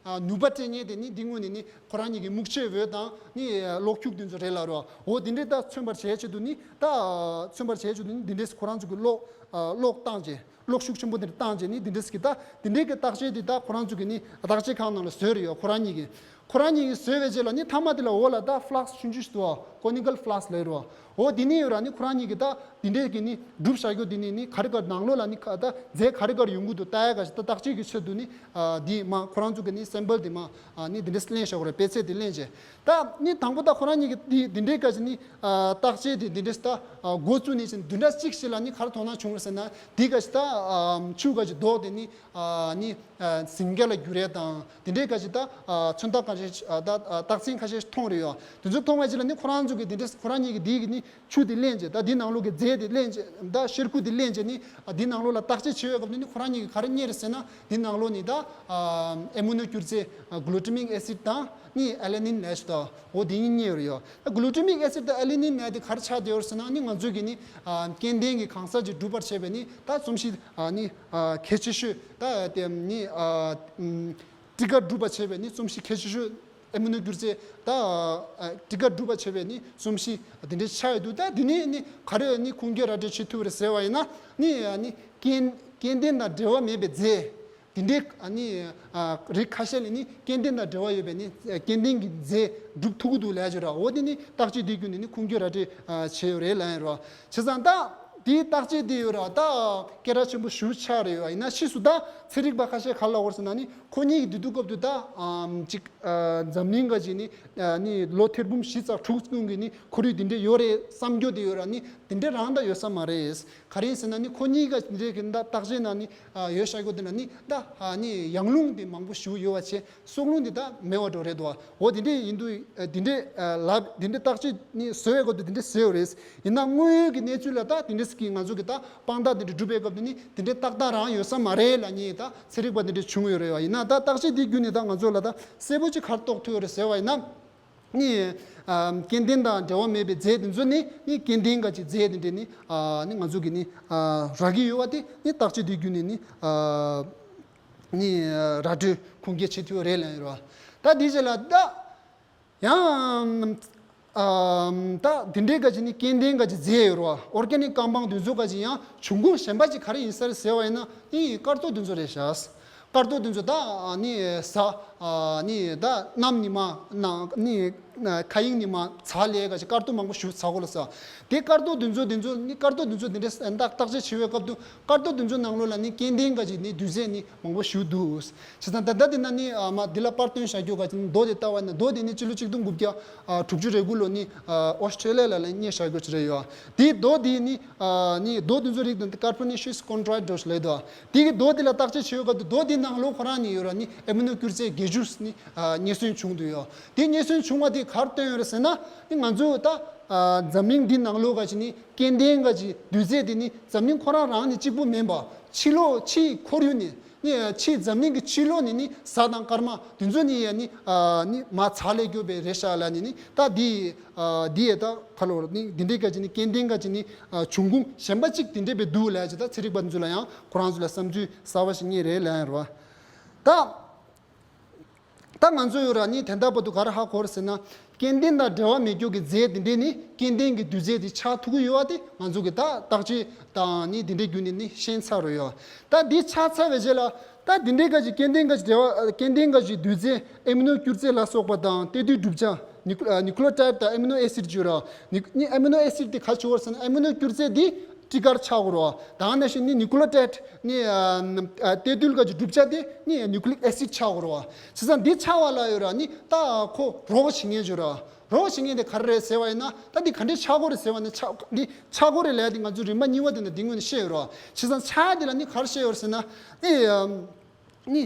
ནུས་པ་སྤྲད་མཁན་དེ་ནི་འདི་དངོས་ནས་ནི་ཁོ་རང་ཉིད་ཀྱི་སྨུག་ཆའི་འོད་དང་ནི་གློག་འཁྱུག་དེ་ཚོ་རེད་ལ་རོ། འོ་དེ་འདྲའི་ད་མཚོན་པར་བྱེད་ཆེད་དུ་ནི་ད་མཚོན་པར་བྱེད་ཆེད་དུ་ནི་དེ་འདྲའི་ཁོ་རང་ཚོ་གི་གློག་གློག་བཏང་རྗེས། གློག་ཤུགས་ཆེན་པོ་དེ་བཏང་རྗེས་ནི་དེ་འདྲས་ཀྱི་ད་དེ་འདྲས་ཀྱི་བརྟག་དཔྱད་དེ་ད་ཁོ་རང་ཚོ་གི་ནི་བརྟག་དཔྱད་ཁང་ནང་ལ་བཟོས་རེད་ཡོད། ཁོ་རང་གཉིས་ཀྱིས་ཁོ་རང་གཉིས་ཀྱིས་བཟོས་པའི་རྗེས་ལ་ནི་མཐའ་མ་དེ་ལ་འོག་ལ་ད་ཕ་ལག་སི་ཆུང་ཆུང་ཞིག་འདུག་ཨ། ཀོ་ནི་ཀལ་ཕ་ལག་སི་ལབ་རེད་བ། འོ་དེ་ནི་ཡོད་ར། ནི་ཁོ་རང་གཉིས་ཀྱིས་ད་དེ་འདྲས་ཀྱི་ནི་གྲུབ་བཞག་རྒྱུ་དེ་ནི་ནི་ག་རེ་ག་ནང་ལོགས་ལ་ནི་ད་རྫས་ག་རེ་ག་རེ་ཡོང་གི་འདུག་ལྟ་ཡ་ག་ཞིག་ད་བརྟག་དཔྱད་ཀྱི་ཆེད་དུ་ནི་དེ་མ་ཁོ་རང་ཚོ་གི་ནི་སེམ་པལ་དེ་མ་ནི་དེ་འདྲས་ལེན་བཞག་གོ་ར། པེ་ཚེ་དེ་ལེན་བྱས། ད་ནི་དང་པོ་ད་ཁོ་རང་གཉིས་ཀྱིས་འདི་འདི་འདྲའི་ག་ཅིག་ནི་བརྟག་དཔྱད་དེ་འདི་འདྲའི་ད་འགོ་བཙུགས་ནས་ཅིག་བདུན་ཕྲག་གཅིག་ཞིག་ལ་ནི་ག་རེ་དོ་སྣང་བྱུང་རེད་ཟེར་ན། འདི་ག་ཅིག་ད་ཆུ་ག་ཅིག་རྡོ་དེ་ནི་ནི་ཟིང་སྐྱ་ལ་འགྱུར་ཡས་དང་དེ་འདྲའི་ག་ཅིག་ད་མཚོན་རྟགས་ག་ཅིག་ད་རྟགས་མཚན་ཁ་ཤས་མཐོང་རེད་ཡོད། དེ་ཚོ་མཐོང་བའི་རྗེས་ལ་ནི་ཁོ་རང་ཚོ་གིས་འདི་འདྲའི་ཁོ་རང་གཉིས་ཀྱིས་འདི་གི་ནི་ཆུ་དེ་ལེན་བྱས། ད་འདི་ནང་ལོགས་ཀྱི་རྫས་དེ་ལེན་བྱས། ད་གཤེར་ཁུ་དེ་ལེན་བྱས་ནི་འདི་ནང་ལོགས་ལ་བརྟག་དཔྱད་བྱེད་པའི་སྐབས་ནི་ནི་ཁོ་རང་གཉིས་ཀྱིས་ག་རེ་རྙེད་རེད་ཟེར་ན། འདི་ནང་ལོགས་ནི་ད་ཨེ་མོ་ནོ་སྐྱུར་རྫས་གླུ་ཊ་མིག་ཨེ་སིཌ་དང་ནི་ཨེ་ལེ་ནིན་ལབ་ཞིག་དང་འོ་དེ་གཉིས་རྙེད་ཡོད་རེད་ཡོད། ད་གླུ་ཊ་མིག་ཨེ་སིཌ་དང་ཨེ་ལེ་ནིན་ལབ་དེ་ག་རེ་ཆགས་བསྡད་ཡོད་རེད་ཟེར་ན། ནི་ང་ཚོས་ཀྱི་ནི་སྐྱེ་ལྡན་གྱི་གང་ཟག་ཅིག་སྒྲུབ་པར་བྱེད་པའི་ནི་ད་རྩོམ་གཤིས་ནི་གལ་ཆེ་ཤོས་ད་དེ་ནི་སྤྲི་དཀར་སྒྲུབ་པར་བྱེད་པའི་ནི་རྩོམ་གཤིས་གལ་ཆེ་ཤོས། ཨེ་མོ་ནོ་སྐྱུར་རྫས་ད་སྤྲི་དཀར་སྒྲུབ་པར་བྱེད་པའི་ནི་རྩོམ་གཤིས་དེ་འདྲའི་ཆགས་ཡོད་འདུག་ད་དེ་ནི་ནི་ག་རེ་ནི་ཁུངས་སྐྱེལ་ར་སྤྲོད་བྱེད་ཐུབ་རེད་ཟེར་བ་ཡིན་ན། ནི་ནི་སྐྱེ་སྐྱེ་ལྡན་དང་འབྲེལ་བ་མེད་པའི་རྫས་དེ་འདྲའི་ནི་རིགས་ཁ་ཤས་ལ་ནི་སྐྱེ་ལྡན་དང་འབྲེལ་བ་ཡོད་པའི་ནི་སྐྱེ་ལྡན་གྱི་རྫས་སྒྲུབ་ཐུབ་ཀྱི་འདུག་ལབ་ཀྱི་ར། འོ་དེ་ནི་བརྟག་དཔྱད་དེ་བརྒྱུད་ནས་ནི་ཁུངས་སྐྱེལ་ར་སྤྲོད་བྱས་ཡོད་རེད་ལབ་ཡིན་ར། བྱས་ཙང་ད། དེའི་བརྟག་དཔྱད་དེ་ཡོད་ར་ད་སྐད་གྲགས་ཆེན་པོ་ཞེ་པོ་ཆགས་རེད་ཡོད། ཡིན་ན་ཕྱིས་སུ་ད་ཚན་རིག་པ་ཁ་ཤས་ག་རེ་ལབ་ཡོད་ཟེར་ན། ནི་ཁོ་གཉིས་ཀྱི་དུས་དུས་སྐབས་དུ་ད་ཨམ་ཅིག་ཨ་འཛམ་གླིང་ག་ཅིག་ནི་ནི་ལོ་ཐེར་འབུམ་བཞི་ཙམ་དྲུག་སྔོན་གྱི་ནི་ཁོར་ཡུག་འདི་འདྲ་ཡོད་རེད་བསམ་རྒྱུ་དེ་ཡོད་ར། ནི་དེ་འདྲ་རང་ད་ཡོད་ས་མ་རེད། ག་རེ་ཡིན་ཟེར་ན། ནི་ཁོ་གཉིས་ཀ་འདི་འདྲ་གི་ད་བརྟག་དཔྱད་ན་ནི་ཡོད་བཞག་རྒྱུ་དེ་ན་ནི་ད་ནི་ཡང་རླུང་དེ་མང་པོ་ཞེ་པོ་ཡོད་པ་བྱས། སྲོག་རླུང་འདི་དག་མེད་པ་འགྲོ་རེད་དོ། འོ་དེ་འདྲས་ཡིན་དུས་དེ་འདྲས་ལབ་དེ་འདྲས་བརྟག་དཔྱད་ནི་བཟོ་བའི་སྐབས་དུ་དེ་འདྲས་བཟོས་ཡོད་རེད། ཡིན་ན་དངོས་ཡོད་ཀྱི་གནས་ཚུལ་ལ་ད་དེ་འདྲས་ཀྱི་ང་ཚོ་གི་ད་དཔང་རྟགས་དེ་འདྲས་སྒྲུབ་པའི་སྐབས་དུ་ནི་དེ་འདྲས་ཏག་ཏག་རང་ཡོད་ས་མ་རེད་ལབ་མཁན་ད་ཚན་རིག་པ་དེ་འདྲས་བྱུང་ཡོད་རེད་བ། ཡིན་ན་ད་བརྟག་དཔྱད་དེ་བརྒྱུད་ནས་ད་ང་ཚོ་ལ་ད་གསལ་པོ་ཅིག་ག་རེ་རྟོགས་ཐུབ་ཡོད་རེད་ཟེར་བ་ཡིན་ན། ནི་སྐྱེ་ལྡན་དང་འབྲེལ་བ་མེད་པའི་རྫས་དེ་ཚོ་ནི་ནི་སྐྱེ་ལྡན་ག་ཅིག་རྫས་དེ་འདྲས་ནི་ནི་ང་ཚོ་གི་ནི་རག་གི་ཡོད་བ། དེ་ནི་བརྟག་དཔྱད་དེ་བརྒྱུད་ནས་ནི། ནི་ར་སྤྲོད་ཁུངས་སྐྱེལ་བྱེད་ཐུབ་རེད་ལབ་ཡོད་རེད་བ། ད་འདི་རྗེས་ལ་ད་ཡང་ད་འདི་འདྲའི་ག་ཅིག་ནི་སྐྱེ་ལྡན་ག་ཅིག་རྫས་ཡོད་རེད་བ། ཨོར་གེ་ནིག་ཀམ་པའུན་འདི་ཚོ་ག་ཅིག་ཡང་འབྱུང་ཁུངས་གཞན་པ་ཅིག་ག་རེ་ཡིན་ས་རེད་ཟེར་བ་ཡིན་ན། ནི་སྐར་རྡོ་འདི་ཚོ་རེད་ཤག་སྐར་རྡོ་འདི་ཚོ་ད་ནི་ཟ་ནི་ད་གནམ་ནི་མ་ནང་ནི། མཁའ་དབྱིངས་ནས་མར་ཚ་ལས་ཀ་ཅིག་སྐར་རྡོ་མང་པོ་ཞིག་ཚ་གོ་ལ་ས། དེ་སྐར་རྡོ་དེ་ཚོ་དེ་ཚོ་ནི་སྐར་རྡོ་དེ་ཚོ་དེ་འདྲའི་བརྟག་བརྟག་དཔྱད་བྱེད་པའི་སྐབས་དུ་སྐར་རྡོ་དེ་ཚོ་ནང་ལོགས་ལ་ནི་སྐྱེ་ལྡན་ག་ཅིག་ནི་རྡུལ་རྫས་ནི་མང་པོ་ཞིག་འདུག་བྱས་ཙང་ད་ལྟ་དེ་ན་ནི་ཨ་མ་འདི་ལ་པར་སྟོན་བྱ་རྒྱུ་ག་ཅིག་ནི་རྡོ་དེ་ལྟ་བ་ཡིན་ན། རྡོ་དེ་ནི་སྤྱི་ལོ་ཆིག་སྟོང་དགུ་བརྒྱ་དྲུག་ཅུ་རེ་དགུ་ལོ་ནི་ཨོ་སི་ཀྲེ་ལི་ཡ་ལ་ལ་རྙེད་བཞག་རྒྱུ་ཅིག་རེད་ཡོད། དེའི་རྡོ་དེ་ནི་ནི་རྡོ་དེ་ཚོ་རིགས་དང་ཀར་པོ་ནེ་ཤི་ཡས་ཀོན་ཌ་རའི་ཌ་རོ་ཞིག་ལབ་འདུག་དེ་གི་རྡོ་དེ་ལ་བརྟག་དཔྱད་བྱེད་པའི་སྐབས་དུ་རྡོ་དེ་ནང་ལོགས་ཁོ་རང་ནི་ཡོད་ར་ནི་ཨེ་མི་ནོ་སྐྱུར་རྫས་བརྒྱད་ཅུ་ནི་རྙེད་སོན་བྱུང་འདུག་ཡོད། དེ་རྙེད་སོན་བྱུང་བ་དེ་ག་རེ་སྟོན་ཡོད་རེད་ཟེར་ན། ནི་ང་ཚོ་ད་འཛམ་གླིང་འདི་ནང་ལོགས་ག་ཅིག་ནི་སྐྱེ་ལྡན་ག་ཅིག་རྡུལ་རྫས་དེ་ནི་འཛམ་གླིང་ཁོ་རང་རང་ནི་གཅིག་པུ་མིན་པ། ཕྱི་ལོགས་ཕྱིའི་ཁོར་ཡུག་ནས་ནི་ཕྱིའི་འཛམ་གླིང་གི་ཕྱི་ལོགས་ནས་ནི་གཟའ་དང་སྐར་མ་དེ་ཚོ་ནི་ཡ་ནི་ནི་མར་ཚ་ལས་སྐྱོབ་པའི་རེད་ཤག་ལབ་ནི་ནི་ད་དེ། འདི་ཡ་ད་ཁ་ལོ་ནི་འདི་འདྲའི་ག་ཅིག་ནི་སྐྱེ་ལྡན་ག་ཅིག་ནི་འབྱུང་ཁུངས་གཞན་པ་གཅིག་དེ་འདྲའི་བས་འདུག་ལབ་ཅིག་ད་ཚན་རིག་པ་ཚོ་ལ་ཡང་ཁོ་རང་ཚོ་ལ་བསམ་ཚུལ་གསར་པ་ཞིག་རྙེད་རེད་ལབ་ཡ་རེད་བ། ད་ད་ང་ཚོ་ཡོད་ར་ནི་དེ་འདྲ་བར་དུ་ག་རེ་ཧ་གོ་རེད་ཟེར་ན། སྐྱེ་ལྡན་དང་འབྲེལ་བ་མེད་རྒྱུ་གི་རྫས་དེ་འདྲས་ནི་སྐྱེ་ལྡན་གྱི་རྡུལ་རྫས་དེ་ཆགས་ཐུབ་ཀྱི་ཡོད་བ། དེ་ང་ཚོ་གི་ད་བརྟག་དཔྱད་དང་ནི་དེ་འདྲའི་བརྒྱུད་ནས་ནི་ཤེས་ཚར་རོ་ཡོད། ད་འདི་ཆགས་ཚར་བའི་རྗེས་ལ། ད་འདི་འདྲའི་ག་ཅིག་སྐྱེ་ལྡན་ག་ཅིག་འབྲེལ་བ་སྐྱེ་ལྡན་ག་ཅིག་རྡུལ་རྫས་ཨེ་མི་ནོ་སྐྱུར་རྫས་ལ་སོགས་པ་དང་གཏེར་རྡུལ་གྲུབ་ཆ་ནིའུ་ཀློ་ནིའུ་ཀློ་ཊའིཌ་དང་ཨེ་མི་ནོ་ཨེ་སིཌ་བརྗོད་ར། ནི་ནི་ཨེ་མི་ནོ་ཨེ་སིཌ་དེ་ག་ཅིག་ཡོད་རེད་ཟེར་ན། ཨེ་མི་ནོ་སྐྱུར་རྫས་འདི་ ཊི་ཀར་ཆགས་དགོས་རེད་བ། ད་ག་ནང་བཞིན་ནི་ནིའུ་ཀི་ལོ་ཊའིཌ་ནི་ཨ་ཨ་གཏེར་རྡུལ་ག་ཅིག་གྲུབ་ཆ་དེ་ནི་ནིའུ་ཀི་ལིག་ཨེ་སིཌ་ཆགས་དགོས་རེད་བ། བྱས་ཙང་འདི་ཆགས་པ་ལ་ཡོད་ར་ནི་ད་ཁོ་རོགས་བྱེད་མཁན་ཅིག་ཡོད་རེད་བ། རོགས་བྱེད་མཁན་དེ་ག་རེ་རེད་ཟེར་བ་ཡིན་ན། ད་འདི་ག་འདྲས་ཆགས་དགོས་རེད་ཟེར་བ་ནི་ཆགས་འདི་ཆགས་དགོས་རེད་ལབ་ཡ་དེ་ང་ཚོས་རིམ་པ་གཉིས་པ་དེ་ནས་འདི་སྔོན་ནས་བཤད་ཡོད་རེད་བ། བྱས་ཙང་ཆགས་ཡ་དེ་ལ་ནི་ག་རེ་བཤད་ཡོད་རེད་ཟེར་ན་ནི་ཨམ། ནི་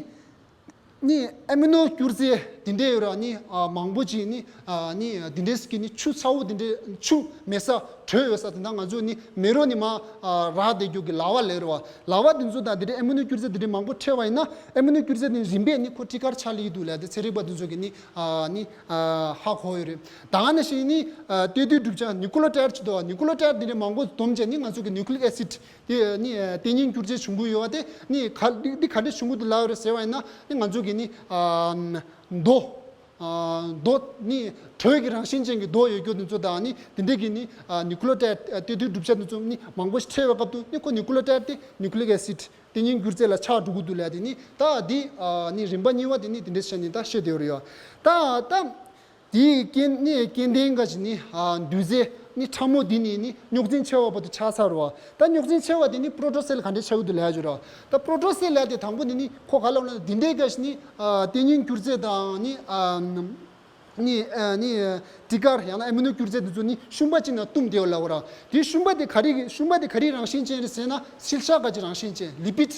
ནི་ཨ་མི་ནོ་སྐྱུར་རྫས་འདི་འདྲས་ཡོད་ར་ནི་ཨ་མང་པོ་ཅིག་ནི་ཨ་ནི་འདི་འདྲས་ཀྱི་ནི་ཆུ་ཚ་བོ་འདི་འདྲས་ཆུ་མེད་ས་དྲོད་ཡོད་ས་དེ་འདྲ་ང་ཚོ་ནི་མེ་རོ་ནི་མ་ཨ་རག་བསྡད་རྒྱུ་གི་ལ་བ་ལབ་རེད་བ། ལ་བ་འདི་ཚོ་དང་འདི་འདྲས་ཨ་མི་ནོ་སྐྱུར་རྫས་འདི་འདྲས་མང་པོ་འཕྲད་པ་ཡིན་ན་ཨ་མི་ནོ་སྐྱུར་རྫས་ནི་རིམ་པས་ནི་ཁོ་ཊི་ཀར་ཆགས་ལེ་ཡི་འདུག་ལབ་དེ་ཚན་རིག་པ་འདི་ཚོ་གི་ནི་ཨ་ནི་ཨ་ཧ་གོ་ཡོད་རེད། ད་ག་ནང་བཞིན་ནི་ཨ་གཏེར་རྡུལ་གྲུབ་ཆ་ནིའུ་ཀི་ལོ་ཊའིཌ་ཅིག་འདུག་ནིའུ་ཀི་ལོ་ཊའིཌ་འདི་འདྲས་མང་པོ་བསྡོམས་བྱས་ནི་ང་ཚོ་གི་ནིའུ་ཀི་ལིག་ཨེ་སིཌ། དེ་ནི་ཨ་ལྟས་ངན་འགྱུར་རྫས་བྱུང་གི་ཡོད་པ་དེ་ནི་ག་འདི་འདི་ག་འདྲས་བྱུང་གི་འདུག་ལབ་རེད་ཟེར་བ་ཡིན་ན་ནི་ང་ཚོ་གི་ནི་ཨ་མདོ་ཨ་མདོ་ནི་དྲོད་ཀྱི་རང་བཞིན་ཅན་གྱི་མདོ་ཡོད་རྒྱུ་དེ་ཚོ་དང་ནི་དེ་འདྲས་ཀྱི་ནི་ཨ་ནིའུ་ཀི་ལོ་ཊའིཌ་ཨ་གཏེར་རྡུལ་གྲུབ་ཆ་དེ་ཚོ་ནི་མང་པོ་ཞིག་འཕྲད་པའི་སྐབས་དུ་ནི་ཁོ་ནིའུ་ཀི་ལོ་ཊའིཌ་དེ་ནིའུ་ཀི་ལིག་ཨེ་སིཌ་ལྟས་ངན་འགྱུར་རྫས་ལ་ཆགས་འགྲོ་གི་འདུག་ལབ་དེ་ནི་ད་འདི་ཨ་ནི་རིམ་པ་གཉིས་པ་དེ་ནི་དེ་འདྲས་བྱས་ནི་ད་བཤད་བསྡད་ཡོད་རེད་ཡ། ད་ད། དེའི་སྐྱེ་གནས་སྐྱེ་ལྡན་འགའ་ཞིག་ནི་ཨ་འདུས་རྫས་ནི་ཕྲ་མོ་འདི་ནི་ནི་རྙོག་འཛིང་ཆེ་བ་བར་དུ་ཆགས་ཚར་བ། ད་རྙོག་འཛིང་ཆེ་བ་དེ་ནི་པྲོ་ཊོ་སེལ་ག་འདྲས་ཆགས་ཀྱི་འདུག་ལབ་ཡ་ཅིག་རེད། ད་པྲོ་ཊོ་སེལ་ལབ་དེ་དང་པོ་ནི་ནི་ཁོ་ག་ལབ་ན་འདི་འདྲའི་འགའ་ཞིག་ནི་ཨ་ལྟས་ངན་འགྱུར་རྫས་དང་ནི་ཨ་ནི་ཨ་ནི་ཊི་ཀར་ཡང་ན་ཨ་མི་ནོ་འགྱུར་རྫས་འདི་ཚོ་ནི་ཤུན་པ་གཅིག་ནང་བཏུམས་བསྡད་ཡོད་ལབ་པ་རེད། དེའི་ཤུན་པ་དེ་ག་རེ་ཤུན་པ་དེ་ག་རེའི་རང་བཞིན་ཅན་རེད་ཟེར་ན་མཚིལ་ཤ་འགའ་ཅིག་རང་བཞིན་ཅན་ལི་པིཌ།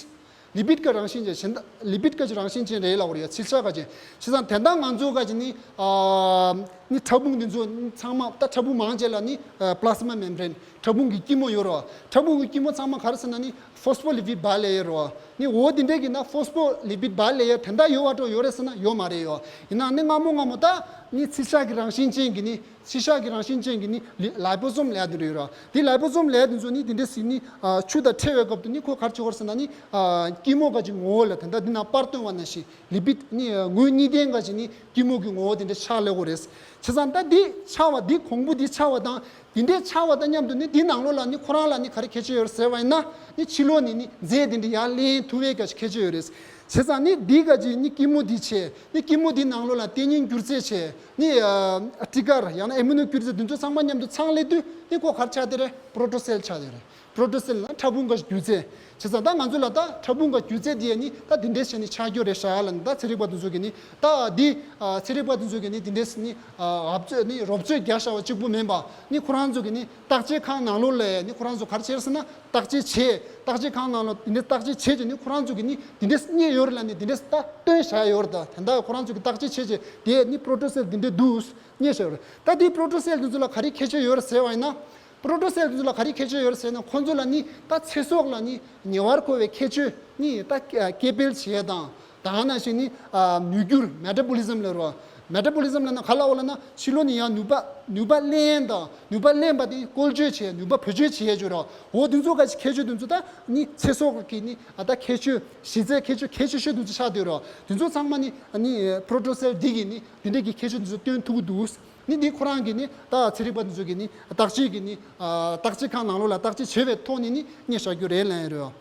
ལི་པིཌ་ཀྱི་རང་བཞིན་ཅན་གཞན་དག་ལི་པིཌ་ཀྱི་རང་བཞིན་ཅན་རེད་ལབ་པ་རེད་ཡ། མཚིལ་ཤ་འགའ་ཅིག་བྱས་ཙང་དེ་འདྲ་ང་ཚོ་འགའ་ཅིག་ནི་ཨ་ནི་ཕྲ་ཕུང་འདི་ཚོ་ཚང་མ་ད་ཕྲ་ཕུང་མང་ཆེ་ལ་ནི་ཨ་plasma membrane ཕྲ་ཕུང་གི་སྐྱི་མོ་ཡོད་རེད་བ། ཕྲ་ཕུང་གི་སྐྱི་མོ་ཚང་མ་ག་རེ་ཟེར་ན་ནི་phospholipid bilayer རེད་བ། ནི་འོ་འདི་འདྲས་ཀྱི་ན་phospholipid bilayer དེ་འདྲ་ཡོད་བ་འགྲོ་ཡོད་རེད་ཟེར་ན་ཡོད་མ་རེད་ཡོ། ཡིན་ན་ནི་སྔ་མོ་སྔ་མོ་ད་ནི་མཚིལ་ཤ་གི་རང་བཞིན་ཅན་གྱི་ནི་མཚིལ་ཤ་གི་རང་བཞིན་ཅན་གྱི་ནི་ལི་ལའི་པོ་སོམ་ལབ་ཡ་དེ་འདྲ་ཡོད་ར། དེ་ལའི་པོ་སོམ་ལབ་ཡ་དེ་ཚོ་ནི་དེ་འདྲ་ཟིག་ནི་ཨ་ཆུ་དང་འཕྲད་པའི་སྐབས་དུ་ནི་ཁོ་ག་རེ་བྱེད་ཀྱི་ཡོད་རེད་ཟེར་ན་ནི་ཨ་སྐྱི་མོ་ག་ཅིག་ངོ་བོ་ལ་དེ་འདྲ་འདི་ན་པར་སྟོན་པ་ནང་བཞིན་ལི་པིཌ་ནི་ཨ་ངོས་གཉིས་ལྡན་ག་ཅིག་ནི་སྐྱི་མོ་གི་ངོ་བོ་དེ་འདྲ་ཆགས་ལེ་གོ་རེད། བྱས་ཙང་ད་འདི་ཆགས་པ་འདི་གོང་བུ་འདི་ཆགས་པ་དང་དེ་འདྲའི་ཆགས་པ་དང་མཉམ་དུ་ནི་འདི་ནང་ལོགས་ལ་ནི་ཁོ་རང་ལ་ནི་ག་རེ་ཁྱད་ཆོས་ཡོད་རེད་ཟེར་བ་ཡིན་ན་ནི་ཕྱི་ལོགས་ནས་ནི་རྫས་དེ་འདྲ་ཡར་ལེན་ཐུབ་པའི་ག་ཅིག་ཁྱད་ཆོས་ཡོད་རེད། བྱས་ཙང་ནི་འདི་ག་ཅིག་ནི་སྐྱི་མོ་འདི་བྱས་ནི་སྐྱི་མོ་འདི་ནང་ལོགས་ལ་ལྟས་ངན་འགྱུར་རྫས་བྱས། ནི་ཨ་ཊི་ཀར་ཡང་ན་ཨེ་མི་ནོ་སྐྱུར་རྫས་འདི་ཚོ་ཚང་མ་མཉམ་དུ་ཚང་ལས་དུས་ནི་ཁོ་ག་རེ་ཆགས་བསྡད་རེད། པྲོ་ཊོ་སེལ་ཆགས་བསྡད་རེད། པྲོ་ཊོ་སེལ་ལ་ཕྲ་ཕུང་གི་རྒྱུ་རྫས། བྱས་ཙང་ད་ང་ཚོ་ལ་ད་ཕྲ་ཕུང་གི་རྒྱུ་རྫས་འདི་ཡ་ནི་ད་འདི་འདྲས་བྱས་ནས་ཆགས་རྒྱུ་རེད་ཤག་ལ་ནི་ད་ཚན་རིག་པ་འདི་ཚོ་གི་ནི་ད་འདི་ཨ་ཚན་རིག་པ་འདི་ཚོ་གི་ནི་འདི་འདྲས་ནི་ཨ་འབབ་ཚོད་ནི་རོབ་ཚོད་རྒྱག་བྱ་བ་གཅིག་པུ་མིན་པ་ནི་ཁོ་རང་ཚོ་གི་ནི་བརྟག་དཔྱད་ཁང་ནང་ལོགས་ལ་ནི་ཁོ་རང་ཚོ་ག་རེ་བྱས་ཟེར་ན་བརྟག་དཔྱད་བྱས། བརྟག་དཔྱད་ཁང་ནང་ལོགས་འདི་འདྲས་བརྟག་དཔྱད་བྱས་ཀྱི་ནི་ཁོ་རང་ཚོ་གི་ནི་འདི་འདྲས་རྙེད་ཡོད་རེད་ལ་ནི་འདི་འདྲས་ད་སྟོན་བྱ་ཡོད་རེད། ད་དེ་འདྲ་ཁོ་རང་ཚོ་གི་བརྟག་དཔྱད་བྱས་བྱས་དེ་ནི་པྲོ་ཊོ་སེལ་འདི་འདྲས་འདུག་རྙེད་བྱ་ཡོད་རེད། ད་དེའི་པྲོ་ཊོ་སེལ་འདི་ཚོ་ལ་ག་རེ་ཁྱད་ཆོས་ཡོད་རེད་ཟེར་བ་ཡིན་ན། པྲོ་ཊོ་སེལ་འདི་ཚོ་ལ་ག་རེ་ཁྱད་ཆོས་ཡོད་རེད་ཟེར་ན་ཁོ་ཚོ་ལ་ནི་ད་ཚེ་སྲོག་ལ་ནི་ཉེ་བར་མཁོ་བའི་ཁྱད་ཆོས་ནི་ད་སྐྱེ་འཕེལ་བྱེད་ཡས་དང་། ད་ག་ནང་བཞིན་ནི་ཨ་ནུས་འགྱུར་མེ་ཊ་བོ་ལི་ཛམ་ལབ་རོ། མེ་ཊ་བོ་ལི་ཛམ་ལབ་ན་ག་ལ་འོ་ལབ་ན་ཕྱི་ལོགས་ནས་ཡང་ནུས་པ་ནུས་པ་ལེན་དང་ནུས་པ་ལེན་པ་དེ་བཀོལ་སྤྱོད་བྱེད་ནུས་པ་བེད་སྤྱོད་བྱེད་ཡས་ཅིག་རོ། འོ་དེ་ཚོ་ག་ཅིག་ཁྱད་ཆོས་དེ་ཚོ་ད་ནི་ཚེ་སྲོག་གི་ནི་ཨ་ད་ཁྱད་ཆོས་གཞི་རྩའི་ཁྱད་ཆོས་གལ་ཆེ་ཤོས་དེ་ཚོ་ཆགས་བསྡད་རོ། དེ་ཚོ་ཚང་མ་ནི་ནི་པྲོ་ཊོ་སེལ་འདི་གི་ནི་དེ་འདྲས་ཀྱི་ཁྱད་ཆོས་དེ་ཚོ་སྟོན་ཐུབ་ཀྱི་འདུག་ནི་འདི་ཁོ་རང་གི་ནི་ད་ཚན་རིག་པ་དེ་ཚོ་གི་ནི་བརྟག་དཔྱད་ཀྱི་ནི་ཨ་བརྟག་དཔྱད་ཁང་ནང་ལོགས་ལ་བརྟག་དཔྱད་བྱས་པའི་ཐོག་ནས་ནི་རྙེད་བཞག་རྒྱུ་རེད་ལབ་ཡོད་རེད།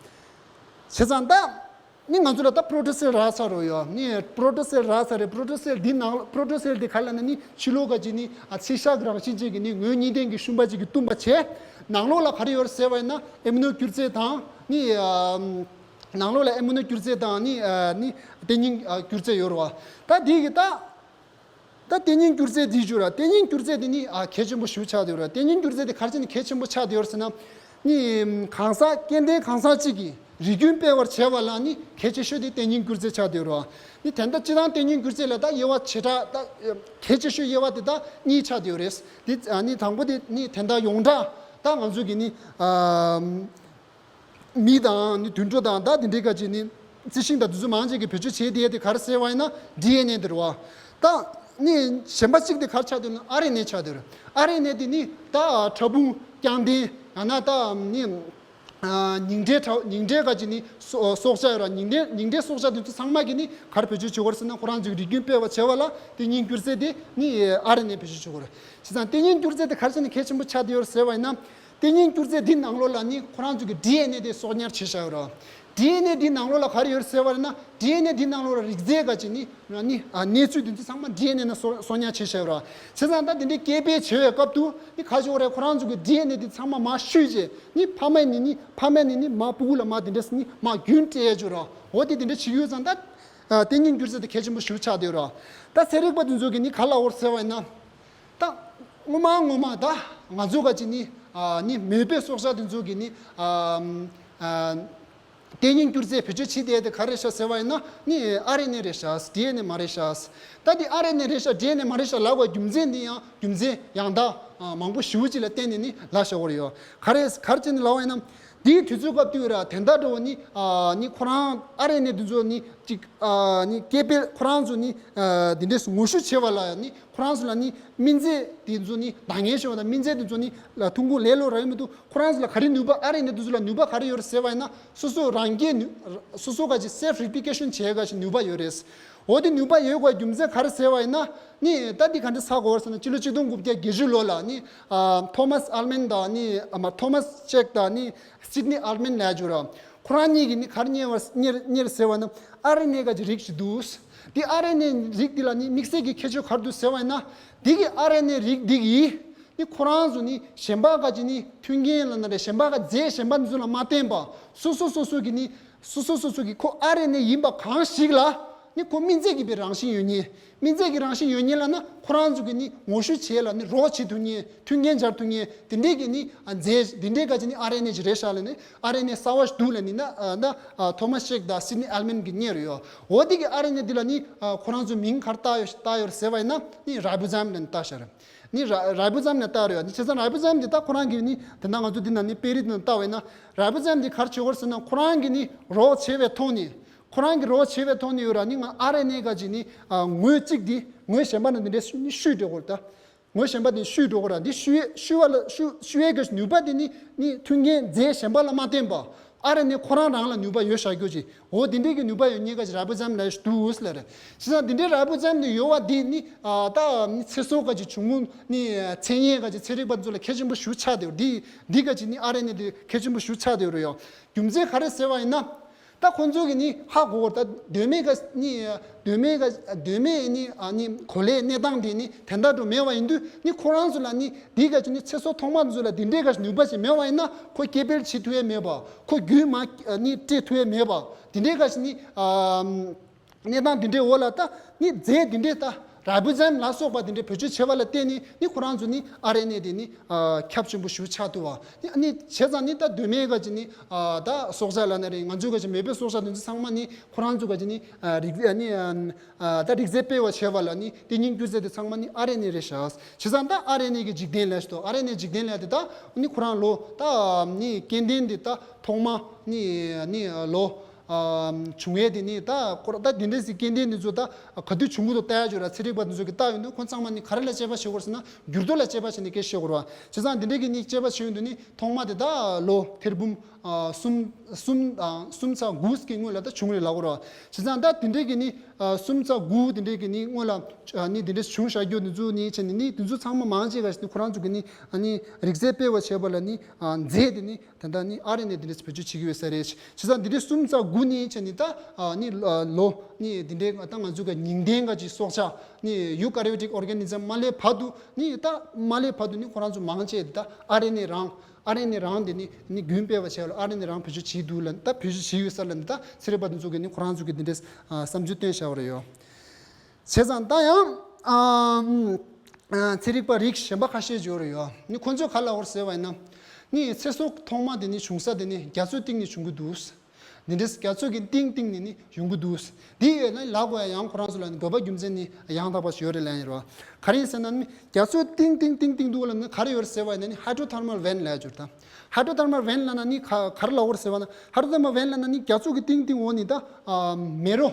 བྱས་ཙང་ད། ནི་ང་ཚོ་ལ་ད་པྲོ་ཊོ་སེལ་རག་ཚར་རོ་ཡོ། ནི་པྲོ་ཊོ་སེལ་རག་ཚར་རེད། པྲོ་ཊོ་སེལ་འདི་ནང་ལ་པྲོ་ཊོ་སེལ་འདི་ག་ལ་ན་ནི་ཕྱི་ལོགས་ག་ཅིག་ནི་ཨ་ཚེ་ཤ་གི་རང་བཞིན་ཅན་གྱི་ནི་ངོས་གཉིས་ལྡན་གྱི་ཤུན་པ་ཅིག་གིས་བཏུམས་པ་བྱས། ནང་ལོགས་ལ་ག་རེ་ཡོད་རེད་ཟེར་བ་ཡིན་ན་ཨེ་མི་ནོ་སྐྱུར་རྫས་དང་ནི་ཨ་ནང་ལོགས་ལ་ཨེ་མི་ནོ་སྐྱུར་རྫས་དང་ནི་ཨ་ནི་ལྟས་ངན་ཨ་སྐྱུར་རྫས་ཡོད་རེད་བ། ད་འདི་གི་ད། ད་ལྟས་ངན་སྐྱུར་རྫས་འདི་བརྗོད་ར། ལྟས་ངན་སྐྱུར་རྫས་འདི་ནི་ཨ་གལ་ཆེན་པོ་ཞིག་ཆགས་བསྡད་ཡོད་ར། ལྟས་ངན་སྐྱུར་རྫས་འདི་ག་རེ་བྱས་ནས་གལ་ཆེན་པོ་ཆགས་བསྡད་ཡོད་ར་ཟེར་ན། ནི་གང་ཟག་སྐྱེ་ལྡན་གང་ཟག་གཅིག་གིས་རིགས་རྒྱུན་སྤེལ་བར་བྱེད་པ་ལ་ནི་གལ་ཆེ་ཤོས་དེ་ལྟས་ངན་སྐྱུར་རྫས་ཆགས་བསྡད་ཡོད་ར། ནི་དེ་འདྲ་སྤྱིར་བཏང་ལྟས་ངན་སྐྱུར་རྫས་ལ་ད་དབྱེ་བ་བྱེ་བྲག་ད་གལ་ཆེ་ཤོས་དབྱེ་བ་དེ་ད་གཉིས་ཆགས་བསྡད་ཡོད་རེད། དེ་ནི་དང་པོ་དེ་ནི་དེ་འདྲ་ཡོངས་གྲགས་ད་ང་ཚོ་གི་ནི་ཨ། མི་དང་ནི་དུད་འགྲོ་དང་ད་དེ་འདྲའི་ཁ་ཅིག་ནི་རྩི་ཤིང་དང་དེ་ཚོ་མང་ཆེ་གིས་བེད་སྤྱོད་བྱེད་བསྡད་ཡ་དེ་ག་རེ་ཟེར་བ་ཡིན་ན་ཌི་ཨེན་ཨེ་དེ་རེད་བ། ད་ནི་གཞན་པ་གཅིག་དེ་ག་རེ་ཆགས་བསྡད་ན་ཨར་ཨེན་ཨེ་ཆགས་བསྡད་རེད། ཨར་ཨེན་ཨེ་དེ་ནི་ད་ཕྲ་ཕུང་རྐྱང་ལྡན་ཡང་ན་ད་ནི་ཨ་ཉིང་ཁྲིའི་ཕྲ་ཉིང་ཁྲིའི་ཁ་ཅིག་ནི་སྲོག་སྲོག་ཆགས་ཡོད་ར། ཉིང་ཁྲིའི་ཉིང་ཁྲིའི་སྲོག་ཆགས་དེ་ཚོ་ཚང་མ་གིས་ནི་ག་རེ་བེད་སྤྱོད་བྱེད་ཀྱི་ཡོད་རེད་ཟེར་ན་ཁོ་རང་ཚོའི་རིགས་རྒྱུན་སྤེལ་བར་བྱེད་པ་ལ་ལྟས་ངན་སྐྱུར་རྫས་དེ་ནི་ཨར་ཨེན་ཨེ་བེད་སྤྱོད་བྱེད་ཀྱི་ཡོད་རེད། བྱས་ཙང་ལྟས་ངན་སྐྱུར་རྫས་དེ་ག་རེ་བྱས་ནས་གལ་ཆེན་པོ་ཆགས་བསྡད་ཡོད་རེད་ཟེར་བ་ཡིན་ན། ལྟས་ངན་སྐྱུར་རྫས་འདི་ནང་ལོགས་ལ་ནི་ཁོ་རང་ཚོ་གི་ཌི་ཨེན་ཨེ་དེ་གསོག་ཉར་བྱེད་བཞག་ཡོད་རེད། ཌི་ཨེན་ཨེ་འདི་ནང་ལོགས་ལ་ག་རེ་ཡོད་ཟེར་བ་ཡིན་ན། ཌི་ཨེན་ཨེ་འདི་ནང་ལོགས་ལ་རིགས་རྫས་ག་ཅིག་ནི་ནི་ཨ་གནས་ཚུལ་འདི་ཚོ་ཚང་མ་ཌི་ཨེན་ཨེ་ནང་གསོ་གསོ་ཉར་བྱས་བཞག་ཡོད་ར། བྱས་ཙང་ད་འདི་འདྲའི་སྐྱེ་འཕེལ་བྱེད་པའི་སྐབས་དུ་ནི་ག་ཅིག་ཡོད་རེད། ཁོ་རང་ཚོ་གི་ཌི་ཨེན་ཨེ་འདི་ཚང་མ་མར་བཤུས་བྱས་ནི་ཕ་མ་ནས་ནི་ཕ་མ་ནས་ནི་མར་སྤུ་གུ་ལ་མར་འདི་འདྲས་ནི་མར་རྒྱུན་སྤྲད་ཡ་ཅིག་ཡོད་ར། འོ་དེ་འདི་འདྲ་བྱེད་ཀྱི་ཡོད་ཙང་ད་ཨ་ལྟས་ངན་འགྱུར་རྫས་དེ་གལ་ཆེན་པོ་ཞེ་པོ་ཆགས་བསྡད་ཡོད་ར། ད་ཚན་རིག་པ་འདི་ཚོ་གི་ནི་ག་ལབ་ཡོད་རེད་ཟེར་བ་ཡིན་ན། ད་སྔོན་མ་སྔོན་མ་ད་ང་ཚོ་ག་ཅིག་ནི་ཨ་ནི་མེས་པོའི་སྲོག་ཆགས་འདི་ཚོ་གི་ནི་ཨ་ཨ་ལྟས་ངན་འགྱུར་རྫས་བེད་སྤྱོད་བྱེད་བསྡད་དེ་ག་རེ་རེད་ཤག་ཟེར་བ་ཡིན་ན། ནི་ཨར་ཨེན་ཨེ་རེད་ཤག་ཌི་ཨེན་ཨེ་མ་རེད་ཤག་ད་འདི་ཨར་ཨེན་ཨེ་རེད་ཤག་ཌི་ཨེན་ཨེ་མ་རེད་ཤག་ལབ་པའི་རྒྱུ་མཚན་འདི་ཡང་རྒྱུ་མཚན་ཡང་དག་ཨ་མང་པོ་ཞེ་པོ་ཅིག་ལ་བརྟེན་ནས་ནི་ལབ་བཞག་ཡོད་རེད་ཡོད། ག་རེ་ག་རེ་བྱས་ནས་ལབ་པ་ཡིན་ན། དེའི་དུས་ཚོད་སྐབས་དུས་ར་དེ་འདྲ་འགྲོ་བ་ནི་ཨ་ནི་ཁོ་རང་ཨར་ཨེན་ཨེ་འདི་ཚོ་ནི་ཅིག་ཨ་ནི་སྐྱེ་འཕེལ་ཁོ་རང་ཚོ་ནི་ཨ་འདི་འདྲས་ངོ་བཤུ་བྱེད་པ་ལ་ནི་ཁོ་རང་ཚོ་ལ་ནི་སྨན་རྫས་འདི་ཚོ་ནི་འདང་ངེས་ཤོར་བ་དང་། སྨན་རྫས་འདི་ཚོ་ནི་ལ་ཐུན་མོང་ལས་སླ་རག་ཡོད་མི་འདུག་ཁོ་རང་ཚོ་ལ་ག་རེ་ནུས་པ། ཨར་ཨེན་ཨེ་འདི་ཚོ་ལ་ནུས་པ་ག་རེ་ཡོད་རེད་ཟེར་བ་ཡིན་ན། སོ་སོ་རང་གིས་ནུས་སོ་སོ་ག་ཅིག་སེལ་ཕི་རེ་པི་ལི་ཀེ་ཤན་བྱེད་ག་ཅིག་ནུས་པ་ཡོད་རེད། འོ་དེ་ནུས་པ་ཡོད་དགོས་རྒྱུ་མཚན་ག་རེ་ཟེར་བ་ཡིན་ན། ནི་ད་འདི་ག་འདྲ་ཆགས་ཀྱི་ཡོད་རེད་ཟེར་ན། སྤྱི་ལོ་ཆིག་སྟོང་དགུ་བརྒྱ་བརྒྱད་ཅུ་ལོ་ལ་ནི་ཨ་ཐོ་མཱས་ཨལ་མན་དང་ནི་ཨ་མ་ཐོ་མཱས་ཅེག་དང་ནི་སིད་ནི་ཨལ་མན་ལབ་ཡ་ཅིག་ཡོད་ར། ཁོ་རང་གཉིས་ཀྱིས་ནི་ག་རེ་རྙེད་པ་རྙེད་རྙེད་ཟེར་བ་ན། ཨར་ཨེན་ཨེ་ག་ཅིག་རིགས་ཤིག་འདུག་དེ་ཨར་ཨེན་ཨེ་རིགས་འདི་ལ་ནི་དམིགས་བསལ་གྱི་ཁྱད་ཆོས་ག་རེ་འདུག་ཟེར་བ་ཡིན་ན། འདི་གི་ཨར་ཨེན་ཨེ་རིགས་འདི་གིས་ནི་ཁོ་རང་ཚོ་ནི་གཞན་པ་ག་ཅིག་ནི་མཐུན་རྐྱེན་ལབ་ན་རེད། གཞན་པ་ག་རྫས་གཞན་པ་འདི་ཚོ་ལ་མ་བརྟེན་པ། སོ་སོ་སོ་སོ་གི་ནི་སོ་སོ་སོ་སོ་གི་ཁོ་ཨར་ཨེན་ཨེ་ཡིན་པ་གང་ཞིག་ལ་ནི་ཁོ་སྨན་རྫས་ཀྱི་པའི་རང་བཞིན་ཡོད་མཁན། སྨན་རྫས་ཀྱི་རང་བཞིན་ཡོད་མཁན་ལབ་ན་ཁོ་རང་ཚོ་གི་ནི་ངོ་བཤུ་བྱེད་ལ་ནི་རོགས་བྱེད་ཐུབ་མཁན། མཐུན་རྐྱེན་སྦྱར་ཐུབ་མཁན་དེ་འདྲས་ཀྱི་ནི་རྫས་དེ་འདྲས་ག་ཅིག་ནི་ཨར་ཨེན་ཨེ་ཅིག་རེད་ཤག་ལབ་ནི། ཨར་ཨེན་ཨེ་གསར་བ་ཞིག་འདུག་ལབ་ནི་ན་ད་ཐོ་མཱས་ཅེག་དང་སིད་ནི་ཨལ་མན་གྱིས་རྙེད་ཡོད་ར། འོ་དེ་གི་ཨར་ཨེན་ཨེ་འདི་ལ་ནི་ཁོ་རང་ཚོས་མིང་ག་རེ་བཏགས་ཡོད་བཏགས་ཡོད་རེད་ཟེར་བ་ཡིན་ན། ནི་རའི་བོ་ཛོམ་ལབ་ནི་བཏགས་ཤག་ར། ནི་ར་རའི་བོ་ཛོམ་ལབ་བཏགས་ཡོད་ར། ནི་བྱས་ཙང་རའི་བོ་ཛོམ་འདི་ད་ཁོ་རང་གི་ནི་དེ་འདྲ་ང་ཚོ་འདི་ན་ནི་དཔེ་རིས་ནང་བལྟས་པ་ཡིན་ན། རའི་བོ་ཛོམ་འདི་ག་རེ་བྱེད་ཀྱི་ཡོད་རེད་ཟེར་ན། ཁོ་རང་གི་ནི་རོགས་བྱས་པའི་ཐོག་ནས། ཁོ་རང་གི་རོགས་བྱས་པའི་ཐོག་ནས་ཡོད་ར། ནི་ང་ཨར་ཨེན་ཨེ་ག་ཅིག་ནི་ཨ་ངོས་གཅིག་འདི་ངོས་གཞན་པ་ནང་འདི་འདྲས་ནི་བཤུས་འགྲོ་གི་རེད་ད། ངོས་གཞན་པ་འདི་བཤུས་འགྲོ་གི་རེད། འདི་བཤུས་བཤུས་པ་ལ་བཤུ་བཤུ་ཡས་ཀྱི་ནུས་པ་འདི་ནི་ནི་མཐུན་རྐྱེན་རྫས་གཞན་པ་ལ་མ་བརྟེན་པ། ཨར་ཨེན་ཨེ་ཁོ་རང་རང་ལ་ནུས་པ་ཡོད་བཞག་རྒྱུ་ཅིག་འོ་འདི་འདྲས་ཀྱི་ནུས་པ་ཡོད་མཁན་ག་ཅིག་རའི་བོ་ཛོམ་ལབ་ཡ་ཞིག་འདུག་ལབ་རེད། བྱས་ཙང་འདི་འདྲའི་རའི་བོ་ཛོམ་འདི་ཡོད་པ་འདི་ནི་ཨ་ད་ནི་ཚེ་སྲོག་ག་ཅིག་བྱུང་ནི་ཚེ་ཡས་ག་ཅིག་ཚན་རིག་པ་ཚོ་ལ་གལ་ཆེན་པོ་ཞེ་པོ་ཆགས་བསྡད་ཡོད་རེད། འདི་འདི་ག་ཅིག་ནི་ཨར་ཨེན་ཨེ་འདི་གལ་ཆེན་པོ་ཞེ་པོ་ཆགས་བསྡད་ཡོད་རེད་ཡ། རྒྱུ་མཚན་ག་རེ་ཟེར་བ་ཡིན་ན། ད་ཁོང་ཚོ་གིས་ནི་ཧ་གོ་གི་རེད། ད་གདོད་མའི་ག་ནི་གདོད་མའི་ག་གདོད་མའི་ནི་ཨ་ནི་གོ་ལའི་གནས་སྟངས་དེ་ནི་དེ་འདྲ་འགྲོ་མེད་པ་ཡིན་དུས། ནི་ཁོ་རང་ཚོ་ལ་ནི་འདི་ག་ཅིག་ནི་ཚེ་སྲོག་ཐོག་མ་ཚོ་ལ་འདི་འདྲའི་ག་ཅིག་ནུས་པ་ཞིག་མེད་པ་ཡིན་ན། ཁོ་སྐྱེ་འཕེལ་བྱེད་ཐུབ་ཡས་མེད་པ། ཁོ་རྒྱུན་མ་ནི་སྤྲད་ཐུབ་ཡས་མེད་པ། འདི་འདྲའི་ག་ཅིག་ནི་ཨ་གནས་སྟངས་འདི་འདྲའི་འོག་ལ་ད་ནི་རྫས་འདི་འདྲའི་ད་རའི་བོ་ཛོམ་ལ་སོགས་པ་འདི་འདྲའི་བེད་སྤྱོད་བྱས་པ་ལ་བརྟེན་ནས་ནི་ཁོ་རང་ཚོ་ནི་ཨར་ཨེན་ཨེ་དེ་ནི་ཨ་ཁྱབ་ཆེན་པོ་ཞེ་པོ་ཆགས་ཐུབ་པ། ནི་ནི་བྱས་ཙང་ནི་ད་གདོད་མའི་ག་ཅིག་ནི་ཨ་ད་སྲོག་ཆགས་ལབ་ན་རེད། ང་ཚོའི་ག་ཅིག་མེས་པོའི་སྲོག་ཆགས་དེ་ཚོ་ཚང་མ་ནི་ཁོ་རང་ཚོ་ག་ཅིག་ནི་ཨ་རིགས་ནི་ཨ་ད་རིགས་རྫས་སྤེལ་བ་བྱས་པ་ལ་ནི་ལྟས་ངན་འགྱུར་རྫས་དེ་ཚང་མ་ནི་ཨར་ཨེན་ཨེ་རེད་ཤག་བྱས་ཙང་ད་ཨར་ཨེན་ཨེ་གི་འཇིག་རྟེན་ལབ་ཤག་འདུག་ཨར་ཨེན་ཨེ་འཇིག་རྟེན་ལབ་དེ་ད་ནི་ཁོ་རང་ལོ་ད་ནི་སྐྱེ་ལྡན་དེ་ད་ཐོག་མ་ནི་ནི་ལོ། ཨ་བྱུང་བའི་དེ་ནི་ད་ཁོ་ར་ད་དེ་འདྲའི་སི་སྐྱེ་ལྡན་འདི་ཚོ་ད་ག་དུས་བྱུང་གི་འདུག་ལྟ་ཡ་ཅིག་ཡོད་ར། ཚན་རིག་པ་འདི་ཚོ་གིས་ལྟ་ཡོང་དུས་ཁོ་ཚང་མ་ནི་ག་རེ་ལ་དཔྱད་པ་བྱེད་དགོས་ཟེར་ན། འགྱུར་རྡོ་ལ་དཔྱད་པ་བྱས་ནས་སྐད་ཆ་བཤད་དགོས་ར། བྱས་ཙང་དེ་འདྲའི་གི་ནི་དཔྱད་པ་བྱེད་ཡོང་དུས་ནི་ཐོག་མ་དེ་ད་ལོ་ཐེར་འབུམ་ཨ་གསུམ་དང་གསུམ་ཚེག་དགུ་གི་སྔོན་ལ་ད་བྱུང་རེད་ལབ་དགོས་ར། བྱས་ཙང་ད་དེ་འདྲའི་གི་ནི་ཨ་གསུམ་ཚེག་དགུ་དེ་འདྲའི་གི་ནི་སྔོན་ལ་ཨ་ནི་དེ་འདྲའི་བྱུང་བཞག་རྒྱུ་འདི་ཚོ་ནི་བྱས་ནས་ནི་དེ་ཚོ་ཚང་མ་མང་ཆེ་ག་ཞིག་ནི་ཁོ་རང་ཚོ་གི་ནི་ཨ་ནི་རིགས་རྫས་སྤེལ་བ་བྱས་པ་ལ་ནི་ཨ་རྫས་དེ་ནི། ད་ལྟ་ནི་ཨར་ཨེན་ཨེ་འདི་འདྲས་བེད་སྤྱོད་བྱེད་ཀྱི་ཡོད་ས་རེད། བྱས་ཙང་འདི་འདྲས་གསུམ་ཚེག་དགུ་ནས་བྱས་ནས་ད་ཨ་ནི་ལོ་ནི་འདི་འདྲས་ད་ང་ཚོ་ག་ཉིང་ལྡན་ག་ཅིག་སྲོག་ཆགས་ནི་ཡུ་ཀ་རི་ཡོ་ཊིག་ཨོར་ག་ནི་ཛམ་མ་སླེབས་བར་དུ་ནི་ད་མ་སླེབས་བར་དུ་ནི་ཁོ་རང་ཚོ་མང་ཆེ་ད་ཨར་ཨེན་ཨེ་རང་ཨར་ཨེན་ཨེ་རང་འདི་ནི་ནི་རྒྱུན་སྤེལ་བ་བྱས་ལ་ཨར་ཨེན་ཨེ་རང་བེད་སྤྱོད་བྱེད་འདུག་ལ་ད་བེད་སྤྱོད་བྱེད་ཡོད་ས་ལ་ནི་ད་ཚན་རིག་པ་འདི་ཚོ་གིས་ནི་ཁོ་རང་ཚོ་གི་འདི་འདྲས་ཨ་བསམ་ཚུལ་བཏོན་བཞག་པ་རེད་ཡོད། བྱས་ཙང་ད་ཡང་ཨ་ཨ་ཚན་རིག་པ་རིགས་གཞན་པ་ཁ་ཤས་ཡོད་རེད་ཡོད། ནི་ཁོ་ཚོས་ག་ལབ་ཡོད་རེད་ཟེར་བ་ཡིན་ན། ནི་ཚེ་སྲོག་ཐོག་མ་དེ་ནི་བྱུང་ས་དེ་ནི་རྒྱ་མཚོའི་གཏིང་ནས་བྱུང་གི་འདུག་འདི་འདྲས་རྒྱ་མཚོ་གི་གཏིང་གཏིང་ནས་ནི་ཡོང་གི་འདུག་འདི་ཡོད་ན་ལབ་དགོས་ཡ་ཡང་ཁོ་རང་ཚོ་ལ་ནི་དགོས་པ་རྒྱུ་མཚན་ནི་ཡང་དག་པ་ཞིག་ཡོད་རེད་ལབ་ཡིན་རེད་བ། ག་རེ་ཡིན་ཟེར་ན་ནི་རྒྱ་མཚོའི་གཏིང་གཏིང་གཏིང་གཏིང་འདུག་ལབ་ན་ག་རེ་ཡོད་རེད་ཟེར་བ་ཡིན་ན་ནི་ཧའི་ཌྲོ་ཐར་མལ་ཝེན་ལབ་ཡ་ཅིག་ཡོད་རེད་ད། ཧའི་ཌྲོ་ཐར་མལ་ཝེན་ལབ་ན་ནི་ག་ག་རེ་ལབ་ཡོད་རེད་ཟེར་བ་ན། ཧའི་ཌྲོ་ཐར་མལ་ཝེན་ལབ་ན་ནི་རྒྱ་མཚོ་གི་གཏིང་གཏིང་འོག་ནས་ད་ཨ་མེ་རོ།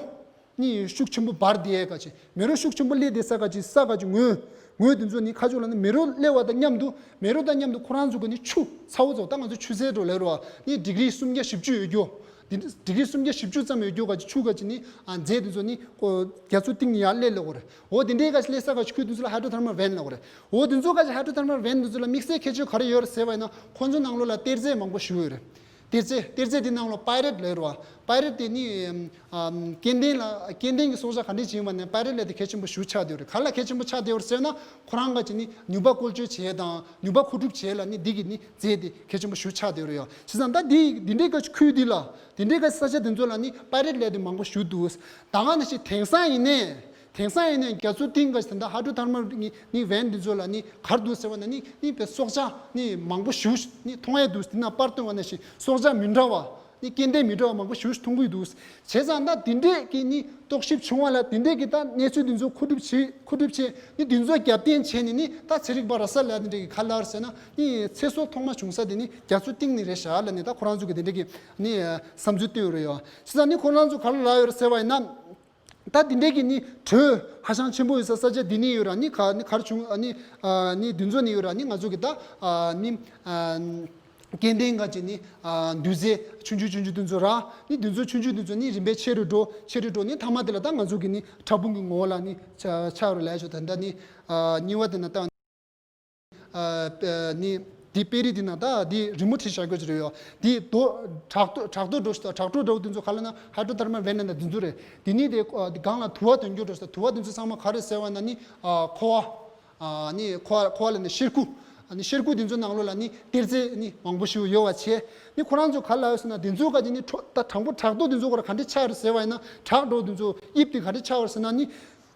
ནི་ཤུགས་ཆེན་པོ་འབར་བསྡད་ཡས་ག་ཅིག་མེ་རོ་ཤུགས་ཆེན་པོ་སླེབས་བསྡད་ས་ག་ཅིག་ས་ག་ཅིག་ངོས་ངོས་དེ་ཚོ་ནི་ཁ་ཕྱོགས་ལ་ནི་མེ་རོ་སླེབས་པ་དང་མཉམ་དུ་མེ་རོ་དང་མཉམ་དུ་ཁོ་རང་ཚོ་གི་ནི་ཆུ་ཚ་བོ་ཚོ་ད་ང་ཚོ་ཆུ་ཚན་འགྲོ་ལེ་རོ་ནི་ཌི་གི་རི་སུམ་བརྒྱ་བཞི་བཅུ་ཡོད་རྒྱུ། འདི་ཌི་གི་རི་སུམ་བརྒྱ་བཞི་བཅུ་ཙམ་ཡོད་རྒྱུ་ག་ཅིག་ཆུ་ག་ཅིག་ནི་ཨ་མཛེས་དེ་ཚོ་ནི་ཁོ་རྒྱ་མཚོ་གཏིང་ནས་ཡར་སླེབས་ལེ་གོ་རེད། འོ་དེ་འདྲའི་ག་ཅིག་སླེབས་ས་ག་ཅིག་ཁུལ་དེ་ཚོ་ལ་ཧའི་ཌྲོ་ཐར་མལ་ཝེན་ལབ་གོ་རེད། འོ་དེ་ཚོ་ག་ཅིག་ཧའི་ཌྲོ་ཐར་མལ་ཝེན་དེ་ཚོ་ལ་དམིགས་བསལ་ཁྱད་ཆོས་ག་རེ་ཡོད་རེད་ཟེར་བ་ཡིན་ན་ཁོ་ཚོ་ནང་ལོགས་ལ་གཏེར་རྫས་མང་པོ་ཞིག་ཡོད་རེད། གཏེར་རྫས། གཏེར་རྫས་དེ་ནང་ལོགས་པའི་རེཊ་ལབ་རེད་བ། པའི་རེཊ་དེ་ནི་ཨམ་ཨམ་སྐྱེ་ལྡན་ལ། སྐྱེ་ལྡན་གྱི་སྲོག་ཆགས་ག་འདྲས་ཅིག་ཡིན་པ་ནས་པའི་རེཊ་ལབ་དེ་གལ་ཆེན་པོ་ཞེ་པོ་ཆགས་བསྡད་ཡོད་རེད། ག་ལ་གལ་ཆེན་པོ་ཆགས་བསྡད་ཡོད་རེད་ཟེར་ན། ཁོ་རང་ག་ཅིག་ནི་ནུས་པ་བཀོལ་སྤྱོད་བྱེད་ཡས་དང་ནུས་པ་མཁོ་སྒྲུབ་བྱེད་ཡས་ལ་ནི་འདི་གི་ནི་རྫས་དེ་གལ་ཆེན་པོ་ཞེ་པོ་ཆགས་བསྡད་ཡོད་རེད་ཡ། བྱས་ཙང་ད་འདི་འདི་འདྲའི་ག་ཅིག་ཁུལ་འདི་ལ། འདི་འདྲའི་ག་ཅིག་ས་ཆ་འདི་ཚོ་ལ་ནི་པའི་རེཊ་ལབ་དེ་མང་པོ་ཞེ་པོ་འདུག། ད་ག་ནང་བཞིན་དེང་སང་ཡིན་ནའི། དེང་སང་ཡིན་ནའི་རྒྱ་མཚོ་གཏིང་ག་ཅིག་ད་ལྟ་ཧའི་ཌྲོ་ཐར་མལ་ནི་ནི་ཝེན་འདི་ཚོ་ལ་ནི་ག་རེ་འདུག་ཟེར་བ་ན་ནི་ནི་པའི་སྲོག་ཆགས་ནི་མང་པོ་ཞེ་པོ་ནི་མཐོང་ཡས་འདུག། འདི་ན་པར་སྟོན་པ་ནང་བཞིན་སྲོག་ཆགས་མི་འདྲ་བ། ནི་སྐྱེ་ལྡན་མི་འདྲ་བ་མང་པོ་ཞེ་པོ་ཞིག་མཐོང་གི་འདུག། བྱས་ཙང་ད་འདི་འདྲས་ཀྱི་ནི་རྟོག་ཞིབ་བྱུང་བ་ལ་འདི་འདྲས་ཀྱི་ད་གནས་ཚུལ་འདི་ཚོ་མཁོ་སྒྲུབ་བྱེད། མཁོ་སྒྲུབ་བྱེད་ནི་འདི་ཚོ་རྒྱབ་རྟེན་བྱས་ནས་ནི་ད་ཚན་རིག་པ་ར་སལ་ལབ་འདི་འདྲས་ཀྱི་ག་རེ་ལབ་ཟེར་ན། ནི་ཚེ་སྲོག་ཐོག་མ་བྱུང་ས་དེ་ནི་རྒྱ་མཚོ་གཏིང་ནས་རེད་ཤག་ལབ་ནས་ད་ཁོ་རང་ཚོ་གི་འདི་འདྲས་ཀྱི་ནི་བསམ་ཚུལ་བཏོན་ཡོད་རེད་ཡ། བྱས་ཙང་ནི་ཁོ་རང་ཚོ་ག་རེ་ལབ་ཡོད་རེད་ཟེར་བ་ཡིན་ན། ད་འདི་འདྲའི་གི་ནི་དྲོད་ཧ་ཅང་ཆེན་པོ་ཡོད་ས་ས་ཆ་འདི་ནི་ཡོད་ར་ནི་ག་ནི་གར་བྱུང་ཨ་ནི་ཨ་ནི་འདི་ཚོ་ནི་ཡོད་ར་ནི་ང་ཚོ་གི་ད་ཨ་ནི་ཨ་སྐྱེ་ལྡན་ག་ཅིག་ནི་ཨ་འདུས་རྫས་ཆུང་ཆུང་ཆུང་ཆུང་འདི་ཚོ་ར་ནི་འདི་ཚོ་ཆུང་ཆུང་འདི་ཚོ་ནི་རིམ་པས་ཆེ་རུ་འགྲོ་ཆེ་རུ་འགྲོ་ནི་མཐའ་མ་དེ་ལ་ད་ང་ཚོ་གི་ནི་ཕྲ་ཕུང་གི་ངོ་བོ་ལ་ནི་ཆ་ཆགས་རུ་ལས་ཆོག་ད་ད་ནི་ཨ་གཉིས་པ་དེ་ན་ད། ཨ་ནི་འདི་དཔེ་རིས་འདི་ན་ད་འདི་རི་མོ་བྲིས་བཞག་རྒྱུ་ཅིག་རེད་ཡོད། འདི་རྡོ་བྲག་རྡོ་བྲག་རྡོ་འདྲ་ཞིག་དང་བྲག་དྲོད་འདྲ་བོ་འདི་ཚོ་ག་ལ་ན་ཧའི་ཌྲོ་ཐར་མལ་ཝེན་ན་འདི་ཚོ་རེད། འདི་ནི་དེ་སྒང་ལ་དུ་བ་འདོན་རྒྱུ་འདྲ་ཞིག་དང་དུ་བ་འདི་ཚོ་ཚང་མ་ག་རེ་ཟེར་བ་ན་ནི་ཨ་ཁུ་བ། ཨ་ནི་ཁུ་བ་ཁུ་བ་ལ་ནི་གཤེར་ཁུ། ཨ་ནི་གཤེར་ཁུ་འདི་ཚོ་ནང་ལོགས་ལ་ནི་གཏེར་རྫས་ནི་མང་པོ་ཞིག་ཡོད་པ་བྱས། ནི་ཁོ་རང་ཚོ་ག་ལ་ཡོད་ཟེར་ན་འདི་ཚོ་ག་ཅིག་ནི་ཁྲོ་ད་དང་པོ་བྲག་རྡོ་འདི་ཚོ་ག་རེ་ག་འདྲས་ཆགས་རེད་ཟེར་བ་ཡིན་ན་བྲག་རྡོ་འདི་ཚོ་དབྱིབས་དེ་ག་འདྲས་ཆགས་པ་རེད་ཟེར་ན་ནི།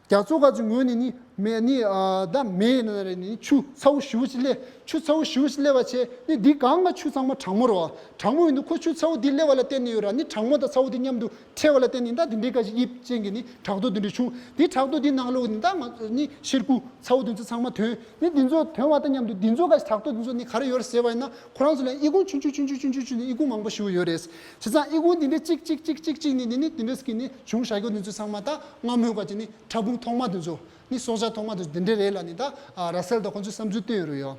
རྒྱ་མཚོ་ག་ཅིག་ངོས་ནས་ནི་མེ་ནི་ཨ་ད་མེ་ཡིན་ན་རེད་ནི་ཆུ་ཚ་བོ་ཞེ་པོ་ཅིག་སླེབས། ཆུ་ཚ་བོ་ཞེ་པོ་ཅིག་སླེབས་པ་བྱས་ནི་འདི་སྒང་ག་ཆུ་ཚང་མ་གྲང་མོ་རེད་བ། གྲང་མོ་ཡིན་དུས་ཁོ་ཆུ་ཚ་བོ་འདི་སླེབས་པ་ལ་བརྟེན་ནས་ཡོད་ར་ནི་གྲང་མོ་དང་ཚ་བོ་འདི་མཉམ་དུ་འཕྲད་པ་ལ་བརྟེན་ནས་ད་འདི་འདྲའི་ག་ཅིག་དབྱིབས་ཅན་གྱི་ནི་བྲག་རྡོ་འདི་འདྲ་བྱུང་། འདི་བྲག་རྡོ་འདི་ནང་ལོགས་ནི་ད་ང་ནི་གཤེར་ཁུ་ཚ་བོ་འདི་ཚོ་ཚང་མ་ཐོན། ནི་འདི་ཚོ་ཐོན་པ་དང་མཉམ་དུ་འདི་ཚོ་ག་ཅིག་བྲག་རྡོ་འདི་ཚོ་ནི་ག་རེ་ཡོད་རེད་ཟེར་བ་ཡིན་ན་ཁོ་རང་ཚོ་ལ་ཨི་ཁུང་ཆུང་ཆུང་ཆུང་ཆུང་ཆུང་ཆུང་ནི་ཨི་ཁུང་མང་པོ་ཞེ་པོ་ཡོད་རེད། བྱས་ཙང་ཨི་ཁུང་འདི་འདྲའི་གཅིག་གཅིག་གཅིག་གཅིག་གཅིག་ནི་འདི་ནི་འདི་འདྲ་ཟེར་གི་ནི་བྱུང་བཞག་རྒྱུ་འདི་ཚོ་ཚང་མ་ད་སྔ་མོའི་ག་ཅིག་ནི་ཕྲ་ཕུང་ཐོག་མ་འདི་ཚོ་ནི་སྲོག་ཆགས་ཐོག་མ་འདི་ཚོ་འདི་འདྲ་རེད་ལབ་ནི་ད་ཨ་ར་སེལ་དང་ཁོང་ཚོས་བསམ་ཚུལ་བཏོན་ཡོད་རེད་ཡོ།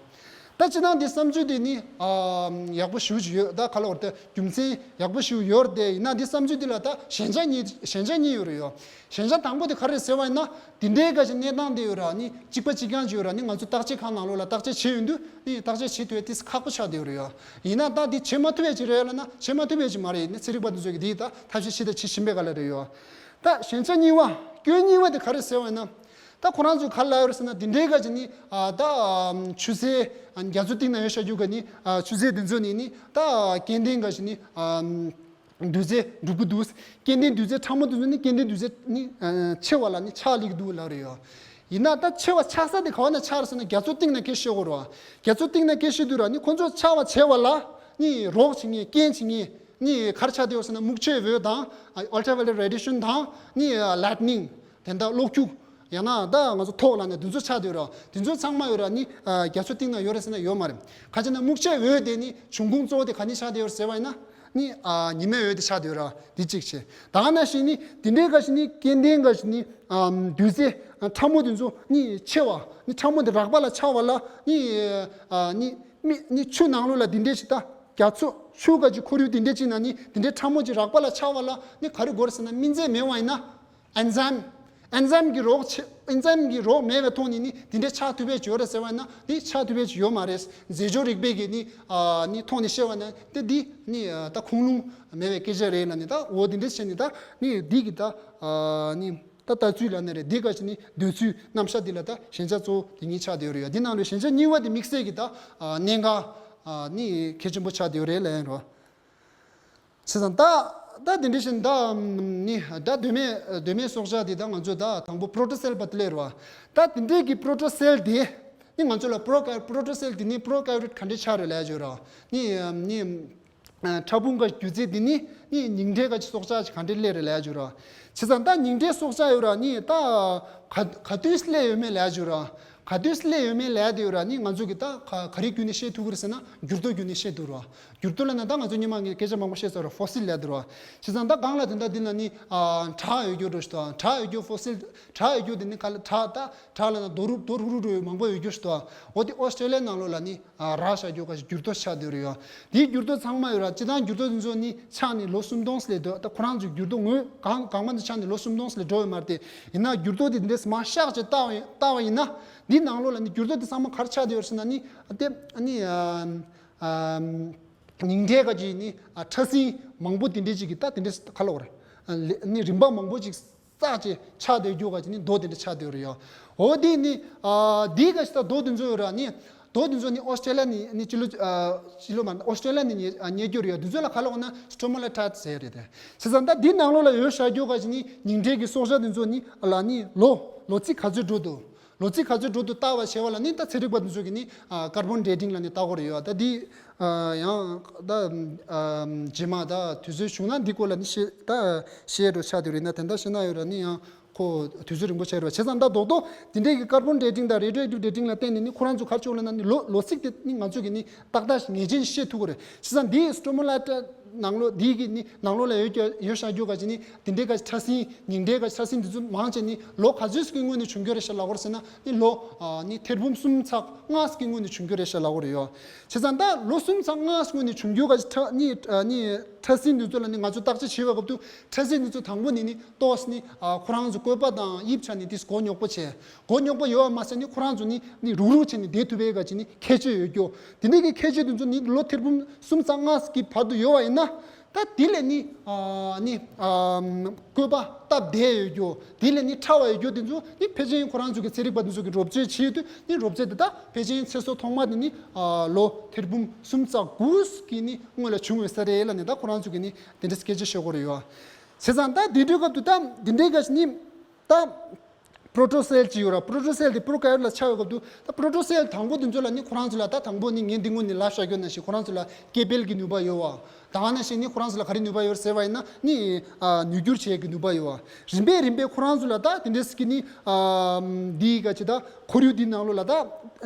ད་སྤྱིར་བཏང་འདི་བསམ་ཚུལ་འདི་ནི་ཨ་ཡག་པོ་ཞེ་པོ་ཅིག་ཡོད། ད་ག་ལ་བར་དུ་རྒྱུ་མཚན་ཡག་པོ་ཞེ་པོ་ཡོད་རེད་དེ། ཡིན་ན་འདི་བསམ་ཚུལ་འདི་ལ་ད་ཞན་ཆ་གཉིས་ཞན་ཆ་གཉིས་ཡོད་རེད་ཡོ། ཞན་ཆ་དང་པོ་དེ་ག་རེ་ཟེར་བ་ཡིན་ན། དེ་འདྲའི་ག་ཅིག་གནས་སྟངས་དེ་ཡོད་ར་ནི་གཅིག་པ་གཅིག་རྐྱང་ཅིག་ཡོད་ར་ནི་ང་ཚོ་བརྟག་དཔྱད་ཁང་ནང་ལོགས་ལ་བརྟག་དཔྱད་བྱས་ཡོང་དུས་ནི་བརྟག་དཔྱད་བྱེད་ཐུབ་ཡས་ཏིས་ཁག་པོ་ཆགས་བསྡད་ཡོད་རེད་ཡོ། ཡིན་ན་ད་འདི་བྱེད་མ་ཐུབ་ཡས་ཅིག་རེད་ལབ་ན་བྱེད་མ་ཐུབ་ཡས་ཅིག་མ་རེད། ཡིན་ན་ཚན་རིག་པ་འདི་ཚོ་གིས་འདི་ད་ཐབས་ཤེས་བྱེད་ད་བྱེད་བཞིན་པའི་སྒང་ལ་རེད་ཡོ། ད་ཞན་ཆ་གཉིས་པ་སྐྱོན་གཉིས་པ་དེ་ག་རེ་ཟེར་བ་ཡིན་ན། ད་ཁོ་རང་ཚོས་ག་རེ་ལབ་ཡོད་རེད་ཟེར་ན་དེ་འདྲའི་ག་ཅིག་ནི་ཨ་ད་ཨམ་ཆུ་སེར་ཨ་རྒྱ་མཚོ་གཏིང་ན་ཡོད་བཞག་རྒྱུ་ག་ནི་ཨ་ཆུ་སེར་དེ་ཚོ་ནི་ནི་ད་སྐྱེ་ལྡན་ག་ཅིག་ནི་ཨམ་འདུས་རྫས་འགྲུབ་ཀྱི་འདུག། སྐྱེ་ལྡན་འདུས་རྫས་ཕྲ་མོ་དེ་ཚོ་ནི་སྐྱེ་ལྡན་འདུས་རྫས་ནི་ཨ་ཆེ་བ་ལ་ནི་ཆགས་སླེབས་ཀྱི་འདུག་ལབ་རེད་ཡོ། ཡིན་ན་ད་ཆེ་བ་ཆགས་ས་དེ་ག་བ་ན་ཆགས་རེད་ཟེར་ན་རྒྱ་མཚོ་གཏིང་ན་སྐད་ཤོད་དགོས་རེད་བ། རྒྱ་མཚོ་གཏིང་ན་སྐད་ཤོད་དུས་ར་ནི་ཁོ་ཚོ་ཆགས་པ་བྱས་པ་ལ་ནི་རོགས་བྱེད་མཁན་རྐྱེན་བྱེད་མཁན་ནི་ག་རེ་ཆགས་བསྡད་ཡོད་ཟེར་ན་སྨུག་ཆུའི་འོད་དང་ཨལ་ཊ་ཝ་ཡོ་ལེཊ་རེ་ཌི་ཡེ་ཤན་དང་ནི་ལའིཊ་ནིང་། དེ་འདྲ་གློག་འཁྱུག། ཡང་ན་ད་ང་ཚོ་ཐོག་ལ་ནི་དེ་ཚོ་ཆགས་བསྡད་ཡོད་ར། དེ་ཚོ་ཚང་མ་ཡོད་ར་ནི་ཨ་རྒྱ་མཚོ་གཏིང་ན་ཡོད་རེད་ཟེར་ན་ཡོད་མ་རེད། ག་ཅི་ན་སྨུག་ཆུའི་འོད་དེ་ནི་འབྱུང་ཁུངས་གཙོ་བོ་དེ་ག་ནས་ཆགས་བསྡད་ཡོད་རེད་ཟེར་བ་ཡིན་ན་ནི་ཨ་ཉི་མའི་འོད་དེ་ཆགས་བསྡད་ཡོད་ར། དེ་གཅིག་བྱས། ད་ག་ནང་བཞིན་ནི་དེ་འདྲའི་ག་ཅིག་ནི་སྐྱེ་ལྡན་ག་ཅིག་ནི་ཨ་འདུས་རྫས་ཕྲ་མོ་དེ་ཚོ་ནི་ཆེ་བ་ནི་ཕྲ་མོ་དེ་རགས་པ་ལ་ཆགས་པ་ལ་ནི་ཨ་ནི་མི་ནི་ཆུ་ནང་ལོགས་ལ་དེ་འདྲའི་ཞིག་ད་རྒྱ་མཚོ་ཆུ་ག་ཅིག་ཁོར་ཡུག་དེ་འདྲའི་ཅིག་ན་ནི་དེ་འདྲའི་ཕྲ་མོ་ཅིག་རགས་པ་ལ་ཆགས་པ་ལ་ནི་ག་རེ་དགོས་རེད་ཟེར་ན་སྨན་རྫས་མེད་པ་ཡིན་ན། ཨེན་ཛེམ། ཨེན་ཛེམ་གྱི་རོགས་ཆེ་ཨེན་ཛེམ་གྱི་རོགས་མེད་པའི་ཐོག་ནས་ནི་དེ་འདྲའི་ཆགས་ཐུབ་པའི་ཅིག་ཡོད་རེད་ཟེར་བ་ཡིན་ན་དེ་ཆགས་ཐུབ་པའི་ཅིག་ཡོད་མ་རེད། རྫས་སྦྱོར་རིག་པའི་གི་ནི་ཨ་ནི་ཐོག་ནས་བཤད་པ་ན་དེ་འདི་ནི་ཨ་ད་ཁུངས་ལུང་མེད་པའི་སྐད་ཆ་རེད་ལབ་ནི་ད་འོ་དེ་འདྲ་བྱས་ནི་ད་ནི་འདི་གི་ད་ཨ་ནི་ད་ལྟ་ཚུལ་ལབ་ནི་རེད། འདི་ག་ཅིག་ནི་འདོད་ཚུལ་རྣམ་གཞག་འདི་ལ་ད་ཞན་ཆ་གཙོ་བོ་དེ་གཉིས་ཆགས་བསྡད་ཡོད་རེད་ཡ། འདི་ནང་ལོགས་ཞན་ཆ་གཉིས་པ་དེ་དམིགས་བསལ་གྱི་ད་ཨ་གནད་འགག་ཨ་ནི་གལ་ཆེན་པོ་ཆགས་བསྡད་ཡོད་རེད་ལབ་ཡིན་རོ། བྱས་ཙང་ད་ད་དེ་འདྲ་བཞིན་ད་ནི་ད་གདོད་མའི་གདོད་མའི་སྲོག་ཆགས་དེ་ད་ང་ཚོས་ད་དང་པོ་པྲོ་ཊོ་སེལ་པ་དེ་ལས་རེད་བ། ད་དེ་འདྲའི་གི་པྲོ་ཊོ་སེལ་དེ་ནི་ང་ཚོ་ལ་པྲོ་ཀ་པྲོ་ཊོ་སེལ་དེ་ནི་པྲོ་ཀ་ཡོ་ཊིཀ་ག་འདྲས་ཆགས་རེད་ལབ་ཡ་ཅིག་ཡོད་རེད་བ། ནི་ནི་ཕྲ་ཕུང་གི་རྒྱུ་རྫས་དེ་ནི་ནི་ཉིང་ཁྲིའི་ག་ཅིག་སྲོག་ཆགས་ཅིག་ག་འདྲས་སླེབས་རེད་ལབ་ཡ་ཅིག་ཡོད་རེད་བ། བྱས་ཙང་ད་ཉིང་ཁྲིའི་སྲོག་ཆགས་ཡོད་རེད་བ། ནི་ད་ག་ག་དུས་སླེབས་ཡོད་མེད་ལབ་ཡ་ཅིག་ཡོད་རེད་བ། ག་དུས་སླེབས་ཡོད་མེད་ལབ་ཡ་དེ་ཡོད་ར། ནི་ང་ཚོ་གི་ད་ག་ག་རེ་བརྒྱུད་ནས་ཤེས་ཐུབ་ཀྱི་རེད་ཟེར་ན་འགྱུར་ལྡོག་བརྒྱུད་ནས་ཤེས་ཐུབ་ར། འགྱུར་ལྡོག་ལབ་ན་ད་ང་ཚོ་སྔོན་མ་ངས་སྐད་ཆ་མང་པོ་བཤད་ཚར་ར། ཕོ་སིལ་ལབ་ཡ་དེ་ར། བྱས་ཙང་ད་སྒང་ལ་དེ་འདྲ་འདི་ན་ནི་ཨ་བྲག་ཡོད་རྒྱུ་འགྲོ་ཞིག་ད། བྲག་ཡོད་རྒྱུ་ཕོ་སིལ། བྲག་ཡོད་རྒྱུ་དེ་ནི་ག་ལ་བྲག་ད་བྲག་ལབ་ན་རྡོ་རུབ་རྡོ་རུབ་རུབ་རུབ་མང་པོ་ཡོད་རྒྱུ་ཞིག་ད། འོ་དེ་ཨོ་སི་ཀྲེ་ལི་ཡའི་ནང་ལོགས་ལ་ནི་ཨ་རག་བཞག་རྒྱུ་ག་ཞིག་འགྱུར་ལྡོག་ཆགས་བསྡད་ཡོད་རེད་ཡ། དེའི་འགྱུར་ལྡོག་ཚང་མ་ཡོད་ར། སྤྱིར་བཏང་འགྱུར་ལྡོག་དེ་ཚོ་ནི་ཆགས་ནས་ལོ་སུམ་སྟོང་ཙམ་སླེབས་འདུག། ད་ཁོ་རང་ཚོའི་འགྱུར་ལྡོག་ངོས་གང་གང་མ་ནས་ཆགས་ནས་ལོ་སུམ་སྟོང་ཙམ་སླེབས་འགྲོ་ཡོད་མ་རེད་དེ། ཡིན་ན་འགྱུར་ལྡོག་དེ་འདི་འདྲས་མར་ཤག་ཅིག་བལྟ་བ་ཡིན་བལྟ་བ་ཡིན་ན་འདི་ནང་ལོགས་ལ་ནི་འགྱུར་ལྡོག་དེ་ཚང་མ་ག་རེ་ཆགས་བསྡད་ཡོད་རེད་ཟེར་ན་ནི་ཨ་དེ་ཨ་ནི་ཨ་ཨམ། ཉིང་ཁྲིའི་ག་ཅིག་ནི་ཨ་ཕྲ་སྲིན་མང་པོ་དེ་འདྲས་ཅིག་གི་ད་དེ་འདྲས་ག་ལབ་དགོས་རེད། ཨ་ལེ་ནི་རིམ་པ་མང་པོ་ཅིག་བསགས་བྱས་ཆགས་བསྡད་རྒྱུ་ག་ཅིག་ནི་རྡོ་དེ་འདྲས་ཆགས་བསྡད་ཡོད་རེད་ཡ། འོ་དེ་ནི་ཨ་དེའི་ག་ཅིག་ད་རྡོ་དེ་ཚོ་ཡོད་ར་ནི། རྡོ་དེ་ཚོ་ནི་ཨོ་སི་ཀྲེ་ལི་ཡ་ནི་ནི་སྤྱི་ལོ་ཨ་སྤྱི་ལོ་མ་ཨོ་སི་ཀྲེ་ལི་ཡ་ནི་རྙེད་རྙེད་རྒྱུ་རེད་ཡ། དེ་ཚོ་ལ་ག་ལབ་དགོས་ན་སི་ཊོ་མོ་ལ་ཊ་ཟེར་རེད་དེ། བྱས་ཙང་ད་དེ་ནང་ལོགས་ལ་ཡོད་བཞག་རྒྱུ་ག་ཅིག་ནི་ཉིང་ཁྲིའི་གི་སྲོག་ཆགས་དེ་ཚོ་ནི་ལ་ནི་ལོ་ལོ་ཚིགས་ག་ཚོད་འགྲོ་འདུག་ལོ་ཚིགས་ག་ཚོད་འགྲོ་འདུག་ལྟ་བ་བྱས་པ་ལ་ནི་ད་ཚན་རིག་པ་དེ་ཚོ་གིས་ནི་ཨ་ཀར་བོན་ཌེ་ཊིང་ལ་ནི་ལྟ་གི་ཡོད་རེད་ཡ། ད་འདི་ཨ་ཡང་ད་ཨ་རྗེས་མ་ད་དུས་ཚོད་བྱུང་ན་འདི་སྐོར་ལ་ནི་བཤད་ད་བཤད་རོགས་ཆགས་བསྡད་རེད་ན། དེ་འདྲ་བཤད་ན་ཡོད་ར་ནི་ཡང་ཁོ་དུས་ཚོད་རིང་པོ་ཆགས་རེད་བ། བྱས་ཙང་ད་རྡོག་རྡོག་འདི་འདྲའི་གི་ཀར་བོན་ཌེ་ཊིང་དང་རེ་ཌི་ཡོ་ཨེག་ཊིབ་ཌེ་ཊིང་ལ་བརྟེན་ནས་ནི་ཁོ་རང་ཚོ་ག་རེ་བྱེད་ཀྱི་ཡོད་ལབ་ན་ནི་ལོ་ལོ་ཚིགས་དེ་ནི་ང་ཚོ་གིས་ནི་ཏག་ཏག་ངེས་ཅན་ཤེས་ཐུབ་ཀྱི་རེད། བྱས་ཙང་འདི་སི་ཊོ་མོ་ལ་ཊ་ནང་ལོགས་འདི་གི་ནི་ནང་ལོགས་ལ་ཡོད་ཀྱི་ཡོད་བཞག་རྒྱུ་ག་ཅིག་ནི་དེ་འདྲའི་ག་ཅིག་ཕྲ་སྲིན་ཉིང་འདྲའི་ག་ཅིག་ཕྲ་སྲིན་འདི་ཚོ་མང་ཆེ་ནི་ལོ་ག་ཚོད་ཀྱི་སྔོན་ནས་བྱུང་རྒྱུ་རེད་ཤག་ལབ་དགོས་རེད་ཟེར་ན་ནི་ལོ་ཨ་ནི་ཐེར་འབུམ་གསུམ་ཚེག་ལྔ་གི་སྔོན་ནས་བྱུང་རྒྱུ་རེད་ཤག་ལབ་དགོས་རེད་ཡོད། བྱས་ཙང་ད་ལོ་གསུམ་ཚེག་ལྔ་གི་སྔོན་ནས་བྱུང་རྒྱུ་ག་ཅིག་ཕྲ་ནི་ཨ་ནི་ཕྲ་སྲིན་འདི་ཚོ་ལ་ནི་ང་ཚོ་བརྟག་དཔྱད་བྱེད་པའི་སྐབས་དུ་ཕྲ་སྲིན་འདི་ཚོ་དང་པོ་ནི་ནི་ཏོག་ཙམ་ནི་ཨ་ཁོ་རང་ཚོ་བཀོད་པ་དང་དབྱིབས་ཆ་ནས་དེ་མགོ་རྙོག་པོ་བྱས། མགོ་རྙོག་པོ་ཡོད་པ་མ་ཟད་ནི་ཁོ་རང་ཚོ་ནི་ནི་རུག་རུག་བྱས་ནས་བསྡད་ཐུབ་པའི་ག་ཅིག་ནི་ཁྱད་ཆོས་ཡོད་རྒྱུ། དེ་འདྲའི་གི་ཁྱད་ཆོས་དེ་ཚོ་ནི་ལོ་ཐེར་འབུམ་གསུམ་ཚེག་ལྔ་གི་བར་དུ་ཡོད་པ་ཡིན་ན། ད་དེ་ལས་ནི་ཨ་ནི་ཨ་བཀོད་པ་སྟབས་བདེ་ཡོད་རྒྱུ། དེ་ལས་ནི་ཕྲ་བ་ཡོད་རྒྱུ་དེ་ཚོ་ནི་ཕལ་ཆེར་ཁོ་རང་ཚོ་གི་ཚན་རིག་པ་དེ་ཚོ་གི་རོབ་ཙེ་བྱེད་དུས་ནི་རོབ་ཙེ་དེ་ད་ཕལ་ཆེར་ཚེ་སྲོག་ཐོག་མ་དེ་ནི་ཨ་ལོ་ཐེར་འབུམ་གསུམ་ཚེག་དགུ་གི་ནི་སྔོན་ལ་བྱུང་བའི་ས་རེད་ལབ་ནས་ད་ཁོ་རང་ཚོ་གི་ནི་དེ་འདྲ་སྐད་ཆ་བཤད་དགོས་རེད་ཡོད། བྱས་ཙང་ད་དེ་འདྲའི་སྐབས་དུ་ད་དེ་འདྲའི་ག་ཅིག་ནི་ད། པྲོ་ཊོ་སེལ་ཅིག་ཡོད་ར། པྲོ་ཊོ་སེལ་དེ་པྲོ་ཀ་ཡོ་ཊ་ལ་ཆགས་ཡོད་སྐབས་དུ་ད་པྲོ་ཊོ་སེལ་དང་པོ་དེ་ཚོ་ལ་ནི་ཁོ་རང་ཚོ་ལ་ད་དང་པོ་ནི་ངས་འདི་སྔོན་ནས་ལབ་བཞག་རྒྱུ་ནང་བཞིན་ཁོ་རང་ཚོ་ལ་སྐྱེ་འཕེལ་གྱི་ནུས་པ་ཡོད་བ། ད་ག་ནང་བཞིན་ནི་ཁོ་རང་ཚོ་ལ་ག་རེ་ནུས་པ་ཡོད་ཟེར་བ་ཡིན་ན་ནི་ཨ་ནུས་འགྱུར་བྱེད་ཀྱི་ནུས་པ་ཡོད་བ། རིམ་པས་རིམ་པས་ཁོ་རང་ཚོ་ལ་ད་དེ་འདྲས་ཀྱི་ནི་ཨ་འདི་ག་ཅིག་ད་ཁོར་ཡུག་འདི་ནང་ལོགས་ལ་ད་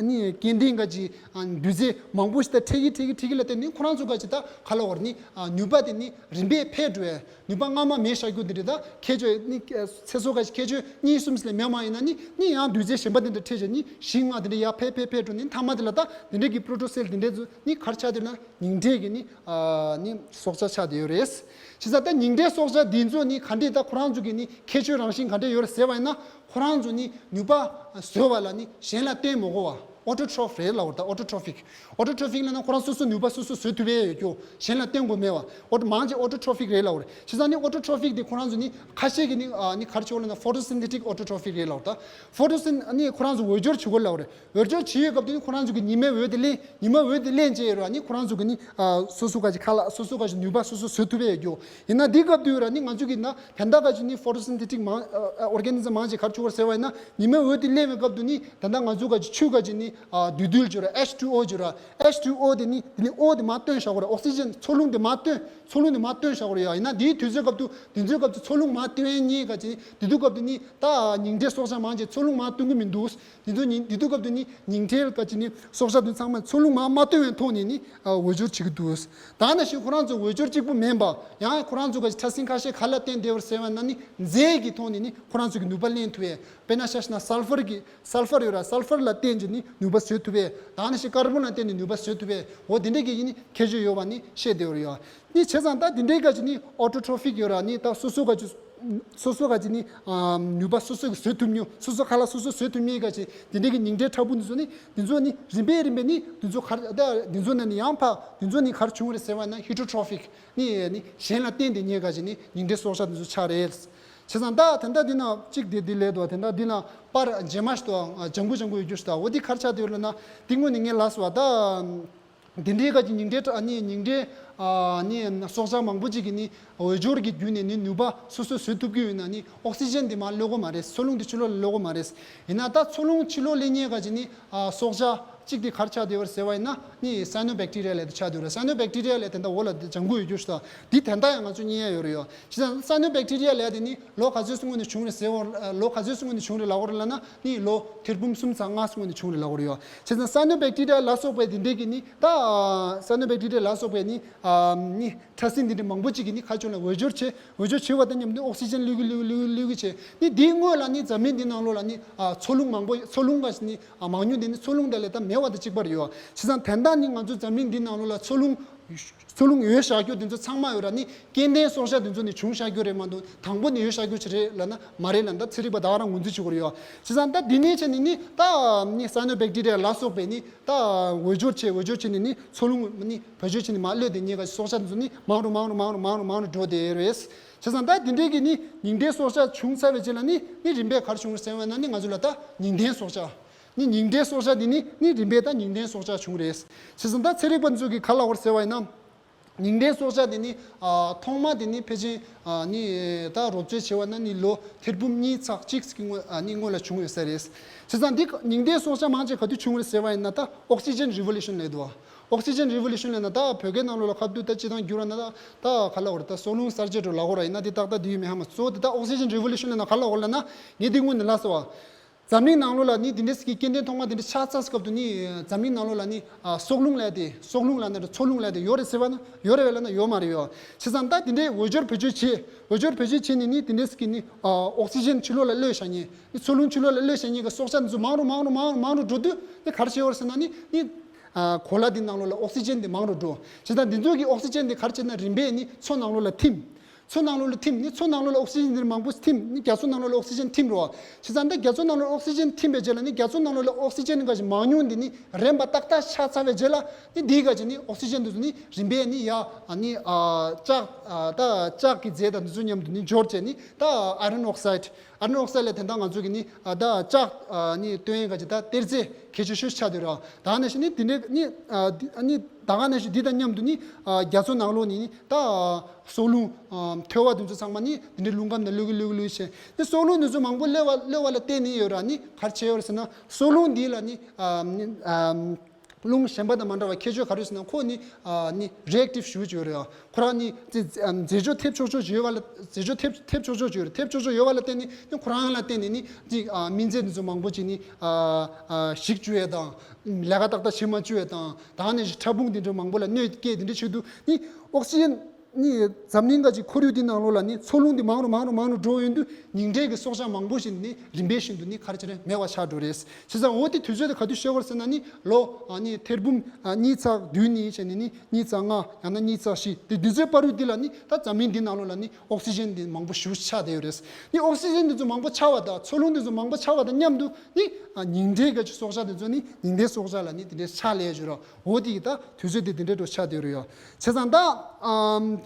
ནི་སྐྱེ་ལྡན་ག་ཅིག་ཨ་འདུས་རྫས་མང་པོ་ཞིག་ད་འཕྲད་ཀྱི་འཕྲད་ཀྱི་འཕྲད་ཀྱི་ལ་བརྟེན་ནས་ཁོ་རང་ཚོ་ག་ཅིག་ད་ག་ལབ་དགོས་རེད། ནི་ཨ་ནུས་པ་དེ་ནི་རིམ་པས་འཕེལ་འགྲོ་བས། ནུས་པ་སྔ་མ་མེད་བཞག་རྒྱུ་འདི་འདྲ་ད་ཁྱད་ཆོས་ནི་ཚེ་སྲོག་ག་ཁྱད་ཆོས་གཉིས་གསུམ་ཞིག་ལས་མེད་མ་ཡིན་ན་ནི་ནི་ཡང་འདུས་རྫས་གཞན་པ་འདི་འདྲ་འཕྲད་བྱས་ནི་ཤིང་ལྔ་འདི་འདྲ་ཡར་འཕེལ་འཕེལ་འཕེལ་འགྲོ་ནི་མཐའ་མ་འདི་ལ་ད་འདི་འདྲ་གི་པྲོ་ཊོ་སེལ་འདི་འདྲ་ཚོ་ནི་ག་རེ་ཆགས་བསྡད་ན་ཉིང་འབྲས་ཀྱི་ནི་ཨ་ནི་སྲོག་ཆགས་ཆགས་བསྡད་ཡོད་རེད། བྱས་ཙང་ད་ཉིང་འབྲས་སྲོག་ཆགས་འདི་ཚོ་ནི་ག་འདྲས་ད་ཁོ་རང་ཚོ་གི་ནི་ཁྱད་ཆོས་རང་བཞིན་ག་འདྲས་ཡོད་རེད་ཟེར་བ་ཡིན་ན། ཁོ་རང་ཚོ་ནི་ནུས་པ་བཟོ་བ་ལ་ནི་གཞན་ལ་བརྟེན་མི་དགོས་པ། ཨོ་ཊོ་ཊོ་རོ་ཕིག་རེད་ལབ་པ་རེད། ད་ཨོ་ཊོ་ཊོ་རོ་ཕིག་ཨོ་ཊོ་ཊོ་རོ་ཕིག་ལབ་ན་ཁོ་རང་སོ་སོ་ནུས་པ་སོ་སོ་བཟོ་ཐུབ་པའི་ཡོད་རྒྱུ། གཞན་ལ་བརྟེན་དགོས་མེད་པ། ཨོ་ཊོ་མང་ཆེ་ཨོ་ཊོ་ཊོ་རོ་ཕིག་རེད་ལབ་པ་རེད། བྱས་ཙང་ནི་ཨོ་ཊོ་ཊོ་རོ་ཕིག་དེ་ཁོ་རང་ཚོ་ནི་ཁ་ཤས་ཀྱིས་ནི་ཨ་ནི་ག་རེ་བྱེད་དགོས་ལབ་ན་ཕོ་ཊོ་སིན་ཐེ་ཊིག་ཨོ་ཊོ་ཊོ་རོ་ཕིག་རེད་ལབ་པ་རེད། ད་ཕོ་ཊོ་སིན་ནི་ཁོ་རང་ཚོ་འོས་སྦྱོར་བྱེད་དགོས་ལབ་པ་རེད། འོས་སྦྱོར་བྱེད་ཡོད་སྐབས་དེ་ནི་ཁོ་རང་ཚོ་གི་ཉི་མའི་འོད་དེ་ལེན། ཉི་མའི་འོད་དེ་ལེན་བྱས་ཡོད་ར་ནི་ཁོ་རང་ཚོ་གི་ནི་ཨ་སོ་སོ་ག་ཅིག་ཁ་ལག་སོ་སོ་ག་ཅིག་ནུས་པ་སོ་སོ་བཟོ་ཐུབ་པའི་ཡོད་རྒྱུ། ཡིན་ན་འདི་སྐབས་དུས་ར་ནི་ང་ཚོ་གི་ན་དེ་འདྲ་ག་ཅིག་ནི་ཕོ་ཊོ་སིན་ཐེ་ཊིག་མང་ཨོར་གེ་ནི་ཛམ་མང་ཆེ་ག་རེ་བྱེད་དགོས་ཟེར་བ་ཡིན་ན་ཉི་མའི་འོད་དེ་ལེན་པའི་སྐབས་དུ་ནི་ད་ལྟ་ང་ཚོ་ག་ཅིག་ཆུ་ག་ཅིག་ནི་ཨ་འདུས་རྡུལ་བྱོས་ར། ཨེཆ་ཊུ་ཨོ་བྱོས་ར། ཨེཆ་ཊུ་ཨོ་དེ་ནི་དེ་ནི་ཨོ་དེ་མར་བཏོན་བཞག་དགོས་ར། ཨོག་སི་ཇན་འཚོ་རླུང་དེ་མར་བཏོན། འཚོ་རླུང་དེ་མར་བཏོན་བཞག་དགོས་ར་ཡ། ཡིན་ན་དེའི་དུས་ཚོད་སྐབས་དུ་དེ་ཚོའི་སྐབས་དུ་འཚོ་རླུང་མར་བཏོན་མཁན་ག་ཅིག་ནི་དེ་དུས་སྐབས་དུ་ནི་ད་ཉིང་འབྲས་སྲོག་ཆགས་མང་ཆེ་འཚོ་རླུང་མར་བཏོན་གི་མི་འདུག་དེ་ཚོ་ཉིན་དེ་དུས་སྐབས་དུ་ནི་ཉིང་འབྲས་ག་ཅིག་ནི་སྲོག་ཆགས་དེ་ཚང་མ་འཚོ་རླུང་མར་མ་བཏོན་པའི་ཐོག་ནས་ནི་ཨ་འོས་སྦྱོར་བྱེད་ཀྱི་འདུག་ད་ནང་བཞིན་ཁོ་རང་ཚོ་འོས་སྦྱོར་གཅིག་པུ་མིན་པ། ཡང་ཁོ་རང་ཚོ་ག་ཅིག་ཕྲ་སྲིན་ཁ་ཤས་ག་ལ་བརྟེན་བསྡད་པ་རེད་ཟེར་བ་ན་ནི་རྫས་ཀྱི་ཐོག་ནས་ནི་ཁོ་རང་ཚོ་གི་ནུས་པ་ལེན་ཐུབ་པས། དཔེར་ན་ཆ་བཞག་ན་སལ་ཕར་གྱི་སལ་ཕར་ཡོད་ར། སལ་ཕར་ལ་བརྟེན་བྱས་ནི་ནུས་པ་བཟོ་ཐུབ་པས། ད་ནང་བཞིན་ཀར་བོན་ལ་བརྟེན་ནས་ནུས་པ་བཟོ་ཐུབ་པས། འོ་དེ་འདྲ་གི་ཡིན་ནི་ཁྱད་ཆོས་ཡོད་པ་ནི་ཤེས་བསྡད་ཡོད་རེད་ཡ། ནི་བྱས་ཙང་ད་དེ་འདྲའི་ག་ཅིག་ནི་ཨོ་ཊོ་ཊོ་རོ་ཕིག་ཡོད་ར། ནི་ད་སོ་སོ་ག་ཅིག་སོ་སོ་ག་ཅིག་ནི་ཨ་ནུས་པ་སོ་སོ་གི་བཟོ་ཐུབ་མྱོང་། སོ་སོ་ཁ་ལག་སོ་སོ་བཟོ་ཐུབ་མྱོང་ག་ཅིག་དེ་འདྲའི་གི་ཉིང་འབྲས་ཕྲ་ཕུང་དེ་ཚོ་ནི་དེ་ཚོ་ནི་རིམ་པས་རིམ་པས་ནི་དེ་ཚོ་ག་རེ་ད་དེ་ཚོ་ནི་ནི་ཡང་ཕ་དེ་ཚོ་ནི་ག་རེ་བྱུང་རེད་ཟེར་བ་ན་ཧི་ཊོ་ཊོ་རོ་ཕིག་ནི་ནི་གཞན་ལ་བརྟེན་ཏེ་ཉེ་ག་ཅིག་ནི་ཉིང་འབྲས་སྲོག་ཆགས་དེ་ཚོ་ཆགས་རེད། བྱས་ཙང་ད་དེ་འདྲ་འདི་ན་གཅིག་དེ་འདི་ལས་དོ་དེ་འདྲ་འདི་ན་པར་རྗེས་མ་ཞིག་དོ་ལྗང་གུ་ལྗང་གུ་ཡོད་རྒྱུ་ཞིག་དང་འོ་འདི་ག་རེ་ཆགས་བསྡད་ཡོད་ལབ་ན། འདི་སྔོན་ནས་ངས་ལབ་སོང་བ་ད། འདི་འདྲའི་ག་ཅིག་ཉིང་འབྲས་ཨ་ནི་ཉིང་འབྲས་ཨ་ནི་སྲོག་ཆགས་མང་པོ་ཅིག་གིས་ནི་འོས་སྦྱོར་གྱི་བརྒྱུད་ནས་ནི་ནུས་པ་སོ་སོས་བཟོ་ཐུབ་ཀྱི་ཡོད་ན་ནི་ཨོག་སི་ཇན་དེ་མར་གློད་ཀྱི་མ་རེད། འཚོ་རླུང་དེ་ཕྱི་ལོགས་ལ་གློད་ཀྱི་མ་རེད། ཡིན་ན་ད་འཚོ་རླུང་ཕྱི་ལོགས་ལེན་མཁན་ག་ཅིག་ནི་ཨ་སྲོག་ཆགས་གཅིག་དེ་ག་རེ་ཆགས་བསྡད་ཡོད་རེད་ཟེར་བ་ཡིན་ན་ནི་སའི་ནོ་བེག་ཊི་རི་ཡ་ལབ་དེ་ཆགས་བསྡད་ཡོད་རེད། སའི་ནོ་བེག་ཊི་རི་ཡ་ལབ་དེ་འདྲ་འོག་ལ་དེ་ལྗང་གུ་ཡོད་རྒྱུ་ཞིག་དང་དེ་ད་ལྟ་ཡང་ང་ཚོས་རྙེད་ཡ་ཡོད་རེད་ཡ། བྱས་ཙང་སའི་ནོ་བེག་ཊི་རི་ཡ་ལབ་དེ་ནི་ལོ་ག་ཚོད་སྔོན་ནས་བྱུང་རེད་ཟེར་བ། ལོ་ག་ཚོད་སྔོན་ནས་བྱུང་རེད་ལབ་ཡོད་རེད་ལབ་ན་ནི་ལོ་ཐེར་འབུམ་གསུམ་ཚེག་ལྔ་སྔོན་ནས་བྱུང་རེད་ལབ་ཡོད་རེད་ཡ། བྱས་ཙང་སའི་ནོ་བེག་ཊི་རི་ཡ་ལ་སོགས་པའི་དེ་འདྲའི་གི་ནི་ད་སའི་ནོ་བེག་ཊི་རི་ཡ་ལ་སོགས་པའི་ནི་ཨ་ནི་ཕྲ་སྲིན་འདི་འདྲ་མང་པོ་ཅིག་གིས་ནི་ཁ་ཕྱོགས་ལ་འོས་སྦྱོར་བྱེད། འོས་སྦྱོར་བྱེད་པ་དང་མཉམ་དུ་ཨོག་སི་ཇན་བླུག་གི་བླུག་གི་བླུག་གི་བླུག་གི་བྱེད། ནི་དེའི་སྔོན་ལ་ནི་འཛམ་གླིང་འདི་ནང་ལོགས་ལ་ནི་ཨ་འཚོ་རླུང་མང་པོ་འཚོ་རླུང་ག་ནི་ཨ་མང་ཉུང་དེ་ནི་འཚོ་རླུང་དེ་ལས་ད་མེད་པ་དང་གཅིག་པ་རེད་ཡོད། བྱས་ཙང་དེ་འདྲ་ནི་ང་ཚོ་འཛམ་གླིང་འདི་ནང་ལོགས་ལ་འཚོ་རླུང་ འཚོ་རླུང་ཡོད་བཞག་རྒྱུ་དེ་ཚོ་ཚང་མ་ཡོད་ར་ནི་སྐྱེ་ལྡན་སྲོག་ཆགས་དེ་ཚོ་ནི་བྱུང་བཞག་རྒྱུ་རེད་མ་གཏོགས་དང་པོ་ནི་ཡོད་བཞག་རྒྱུ་ཅིག་རེད་ལབ་ན་མ་རེད་ལབ། ད་ཚན་རིག་པ་ད་ག་རང་ངོས་འཛིན་བྱེད་དགོས་རེད་ཡོད། བྱས་ཙང་ད་འདི་ནས་བྱས་ནས་ནི་ད་ནི་སའི་ནོ་བེག་ཊི་རི་ཡ་ལ་སོགས་པའི་ནི་ད་འོས་སྦྱོར་བྱས་འོས་སྦྱོར་བྱས་ནས་ནི་འཚོ་རླུང་ནི་བེད་སྤྱོད་བྱས་ནས་མར་གློད་དེ་ཉེ་ག་སྲོག་ཆགས་དེ་ཚོ་ནི་མང་རུ་མང་རུ་མང་རུ་མང་རུ་མང་རུ་འགྲོ་བསྡད་ཡོད་རེད། བྱས་ཙང་ད་འདི་འདྲའི་གི་ནི་ཉིང་ཁྲིའི་སྲོག་ཆགས་བྱུང་ཚར་བའི་རྗེས་ལ་ནི་ནི་རིམ་པས་ག་རེ་བྱུང་རེད་ཟེར་བ་ན་ནི་ང་ཚོ་ལ་ད་ཉིང་ལྡན་སྲོག་ཆགས། ནི་ཉིང་ཁྲིའི་སྲོག་ཆགས་འདི་ནི་ནི་རིམ་པས་ད་ཉིང་ལྡན་སྲོག་ཆགས་བྱུང་རེད། བྱས་ཙང་ད་ཚན་རིག་པ་ཚོ་གིས་ག་ལབ་དགོས་ཟེར་བ་ཡིན་ན། ཉིང་ཁྲིའི་སྲོག་ཆགས་འདི་ནི་ཨ་ཐོག་མ་འདི་ནི་ཕལ་ཆེར་ཨ་ནི་ད་རོབ་ཙམ་བྱས་པ་ན་ནི་ལོ་ཐེར་འབུམ་གཉིས་ཚེག་གཅིག་གི་སྔོན་ཨ་ནི་སྔོན་ལ་བྱུང་ཡོད་ས་རེད། བྱས་ཙང་འདི་ཉིང་ཁྲིའི་སྲོག་ཆགས་མང་ཆེ་ག་དུས་བྱུང་རེད་ཟེར་བ་ཡིན་ན་ད་ཨོག་སི་ཇན་རི་ཝོ་ལུ་ཤན་ལབ་འདུག་ཨོག་སི་ཇན་རི་ཝོ་ལུ་ཤན་ལབ་ན་ད་བོད་སྐད་ནང་ལོགས་ལ་ཁ་བསྡུ་ད་སྤྱིར་བཏང་བསྒྱུར་བ་ན་ད་ད་ག་ལབ་དགོས་རེད། ད་སྲོག་རླུང་གསར་བརྗེ་འགྲོ་ལབ་དགོས་རེད། ཡིན་ན་འདི་ཏག་ཏག་འདི་ཡིན་མིན་ཧ་མ་གཙོ་བོ་འདི་ད་ཨོག་སི་ཇན་རི་ཝོ་ལུ་ཤན་ལབ་ན་ག་ལབ་དགོས་ལབ་ན་ངས་འདི་སྔོན་ནས་ལབ་སོང་བ། འཛམ་གླིང་ནང་ལོགས་ལ་ནི་འདི་འདྲའི་སྐྱེ་ལྡན་ཐོག་མ་འདི་འདྲ་ཆགས་ཚར་སྐབས་དུ་ནི་འཛམ་གླིང་ནང་ལོགས་ལ་ནི་ཨ་སྲོག་རླུང་ལབ་དེ་སྲོག་རླུང་ལབ་ན་འདྲ་འཚོ་རླུང་ལབ་དེ་ཡོད་རེད་ཟེར་བ་ན་ཡོད་རེད་བས་ལབ་ན་ཡོད་མ་རེད་ཡོད། བྱས་ཙང་ད་འདི་འདྲའི་འོས་སྦྱོར་བེད་སྤྱོད་བྱེད་འོས་སྦྱོར་བེད་སྤྱོད་བྱེད་ནི་ནི་འདི་འདྲའི་སྐྱེ་ནི་ཨ་ཨོག་སི་ཇན་ཕྱི་ལོགས་ལ་གློད་བཞག་མཁན་ནི་འཚོ་རླུང་ཕྱི་ལོགས་ལ་གློད་བཞག་མཁན་གྱི་སྲོག་ཆགས་འདི་ཚོ་མང་རུ་མང་རུ་མང་རུ་མང་རུ་མང་རུ་འགྲོ་དུས་ནི་ག་རེ་བྱེད་ཡོད་རེད་ཟེར་ན་ནི་ནི་ཨ་གོ་ལ་འདི་ནང་ལོགས་ལ་ཨོག་སི་ཇན་འདི་མང་རུ་འགྲོ། བྱས་ཙང་འདི་ཚོ་གི་ཨོག་སི་ཇན་འདི་ག་རེ་བྱེད་ན་རིམ་པས་ནི་མཚོ་ནང་ལོགས་ལ་ཐིམ། མཚོ་ནང་ལོགས་ལ་ཐིམ་ནི་མཚོ་ནང་ལོགས་ལ་ཨོག་སི་ཇན་འདི་མང་པོ་ཐིམ་ནི་རྒྱ་མཚོ་ནང་ལོགས་ལ་ཨོག་སི་ཇན་ཐིམ་རོ། བྱས་ཙང་ད་རྒྱ་མཚོ་ནང་ལོགས་ཨོག་སི་ཇན་ཐིམ་པའི་རྗེས་ལ་ནི་རྒྱ་མཚོ་ནང་ལོགས་ལ་ཨོག་སི་ཇན་ག་ཞིག་མང་ཉུང་འདི་ནི་རན་པ་ཏག་ཏག་ཆགས་ཚར་བའི་རྗེས་ལ་ནི་འདི་ག་ཞིག་ནི་ཨོག་སི་ཇན་འདི་ཚོ་ནི་རིམ་པས་ནི་ཡ་ཨ་ནི་ཨ་ལྕགས་ཨ་ད་ལྕགས་ཀྱི་རྫས་དང་འདི་ཚོ་མཉམ་དུ་ནི་འབྱོར་བྱས་ནི་ད་ཨ་རན་ཨོག་སའིད། ཨ་རན་ཨོག་སའིད་ལ་དེ་འདྲ་ང་ཚོ་གི་ནི་ཨ་ད་ལྕགས་ཨ་ནི་སྟོན་ཡས་ག་ཞིག་ད་གཏེར་རྫས་གལ་ཆེ་ཤོས་ཆགས་བསྡད་རོ། ད་ནང་བཞིན་ནི་འདི་འདྲའི་ནི་ཨ་འདི་ཨ་ནི་ད་ག་ནང་བཞིན་འདི་དང་མཉམ་དུ་ནི་ཨ་རྒྱ་མཚོ་ནང་ལོགས་ནི་ནི་ད་སྲོག་རླུང་ཨ་ཐོལ་པ་དེ་ཚོ་ཚང་མ་ནི་འདི་འདྲའི་རླུང་ཁམས་ནང་གློད་གི་གློད་གི་གློད་བྱས་ནི་སྲོག་རླུང་དེ་ཚོ་མང་པོ་གློད་པ་གློད་པ་ལ་བརྟེན་ནས་ཡོད་ར། ནི་ག་རེ་བྱས་ཡོད་རེད་ཟེར་ན་སྲོག་རླུང་འདི་ལ་ནི་ཨ་ནི་ཨ་རླུང་གཞན་པ་དང་མ་འདྲ་བ་ཁྱད་ཆོས་ག་རེ་ཟེར་ན་ཁོ་ནི་ཨ་ནི་རི་ཨེག་ཊིབ་ཞེ་པོ་ཅིག་ཡོད་རེད། ཁོ་རང་ནི་རྫས་རྫས་སྦྱོར་ཐེབས་ཆོག་ཆོག་ཅིག་ཡོད་པ་ལ་རྫས་སྦྱོར་ཐེབས་ཐེབས་ཆོག་ཆོག་ཅིག་ཡོད་རེད། ཐེབས་ཆོག་ཆོག་ཡོད་པ་ལ་བརྟེན་ནས་ནི་ཁོ་རང་ལ་བརྟེན་ནས་ནི་ཅིག་ཨ་སྨན་རྫས་འདི་ཚོ་མང་པོ་ཅིག་ནི་ཨ་ཨ་ཞིག་བཅུག་ཡས་དང་། ལས་ཀ་ཏག་ཏག་བྱེད་མ་བཅུག་ཡས་དང་། ད་ནི་ཕྲ་ཕུང་འདི་འདྲ་མང་པོ་ལ་གནོད་སྐྱེལ་འདི་འདྲ་བྱེད་དུས་ནི་ཨོག་སི་ཇན་ནི་འཛམ་གླིང་ག་ཅིག་ཁོར་ཡུག་འདི་ནང་ལོགས་ལ་ནི་འཚོ་རླུང་འདི་མང་རུ་མང་རུ་མང་རུ་འགྲོ་ཡོང་དུས་ཉིང་ཁྲིའི་གི་སྲོག་ཆགས་མང་པོ་ཞིག་ནི་རིམ་པས་བཞིན་དུ་ནི་ག་རེ་བྱས་རེད་མེད་པ་ཆགས་འགྲོ་རེད། བྱས་ཙང་འོ་དེ་དུས་ཚོད་དེ་ག་དུས་ཤོར་བ་རེད་ཟེར་ན་ནི་ལོ་ཨ་ནི་ཐེར་འབུམ་ཨ་གཉིས་ཚེག་བདུན་ནས་བྱས་ནས་ནི་གཉིས་ཚེག་ལྔ་ཡང་ན་གཉིས་ཚེག་བཞི་དེ་དུས་ཚོད་བར་དུ་འདི་ལ་ནི་ད་འཛམ་གླིང་འདི་ནང་ལོགས་ལ་ནི་ཨོག་སི་ཇན་འདི་མང་པོ་ཞེ་པོ་ཆགས་བསྡད་ཡོད་རེད། ནི་ཨོག་སི་ཇན་འདི་ཚོ་མང་པོ་ཆགས་པ་དང་འཚོ་རླུང་འདི་ཚོ་མང་པོ་ཆགས་པ་དང་མཉམ་དུ་ནི་ཨ་ཉིང་ཁྲིའི་ག་ཅིག་སྲོག་ཆགས་འདི་ཚོ་ནི་ཉིང་ཁྲིའི་སྲོག་ཆགས་ལ་ནི་དེ་འདྲའི་ཆགས་ལས་བྱུང་རོགས། འོ་དེ་ཡི་ད་དུས་ཚོད་དེ་དེ་འདྲའི་འགྲོ་ཆགས་བསྡད་ཡོད་རེད་ཡ། བྱས་ཙང་ད་ཨམ་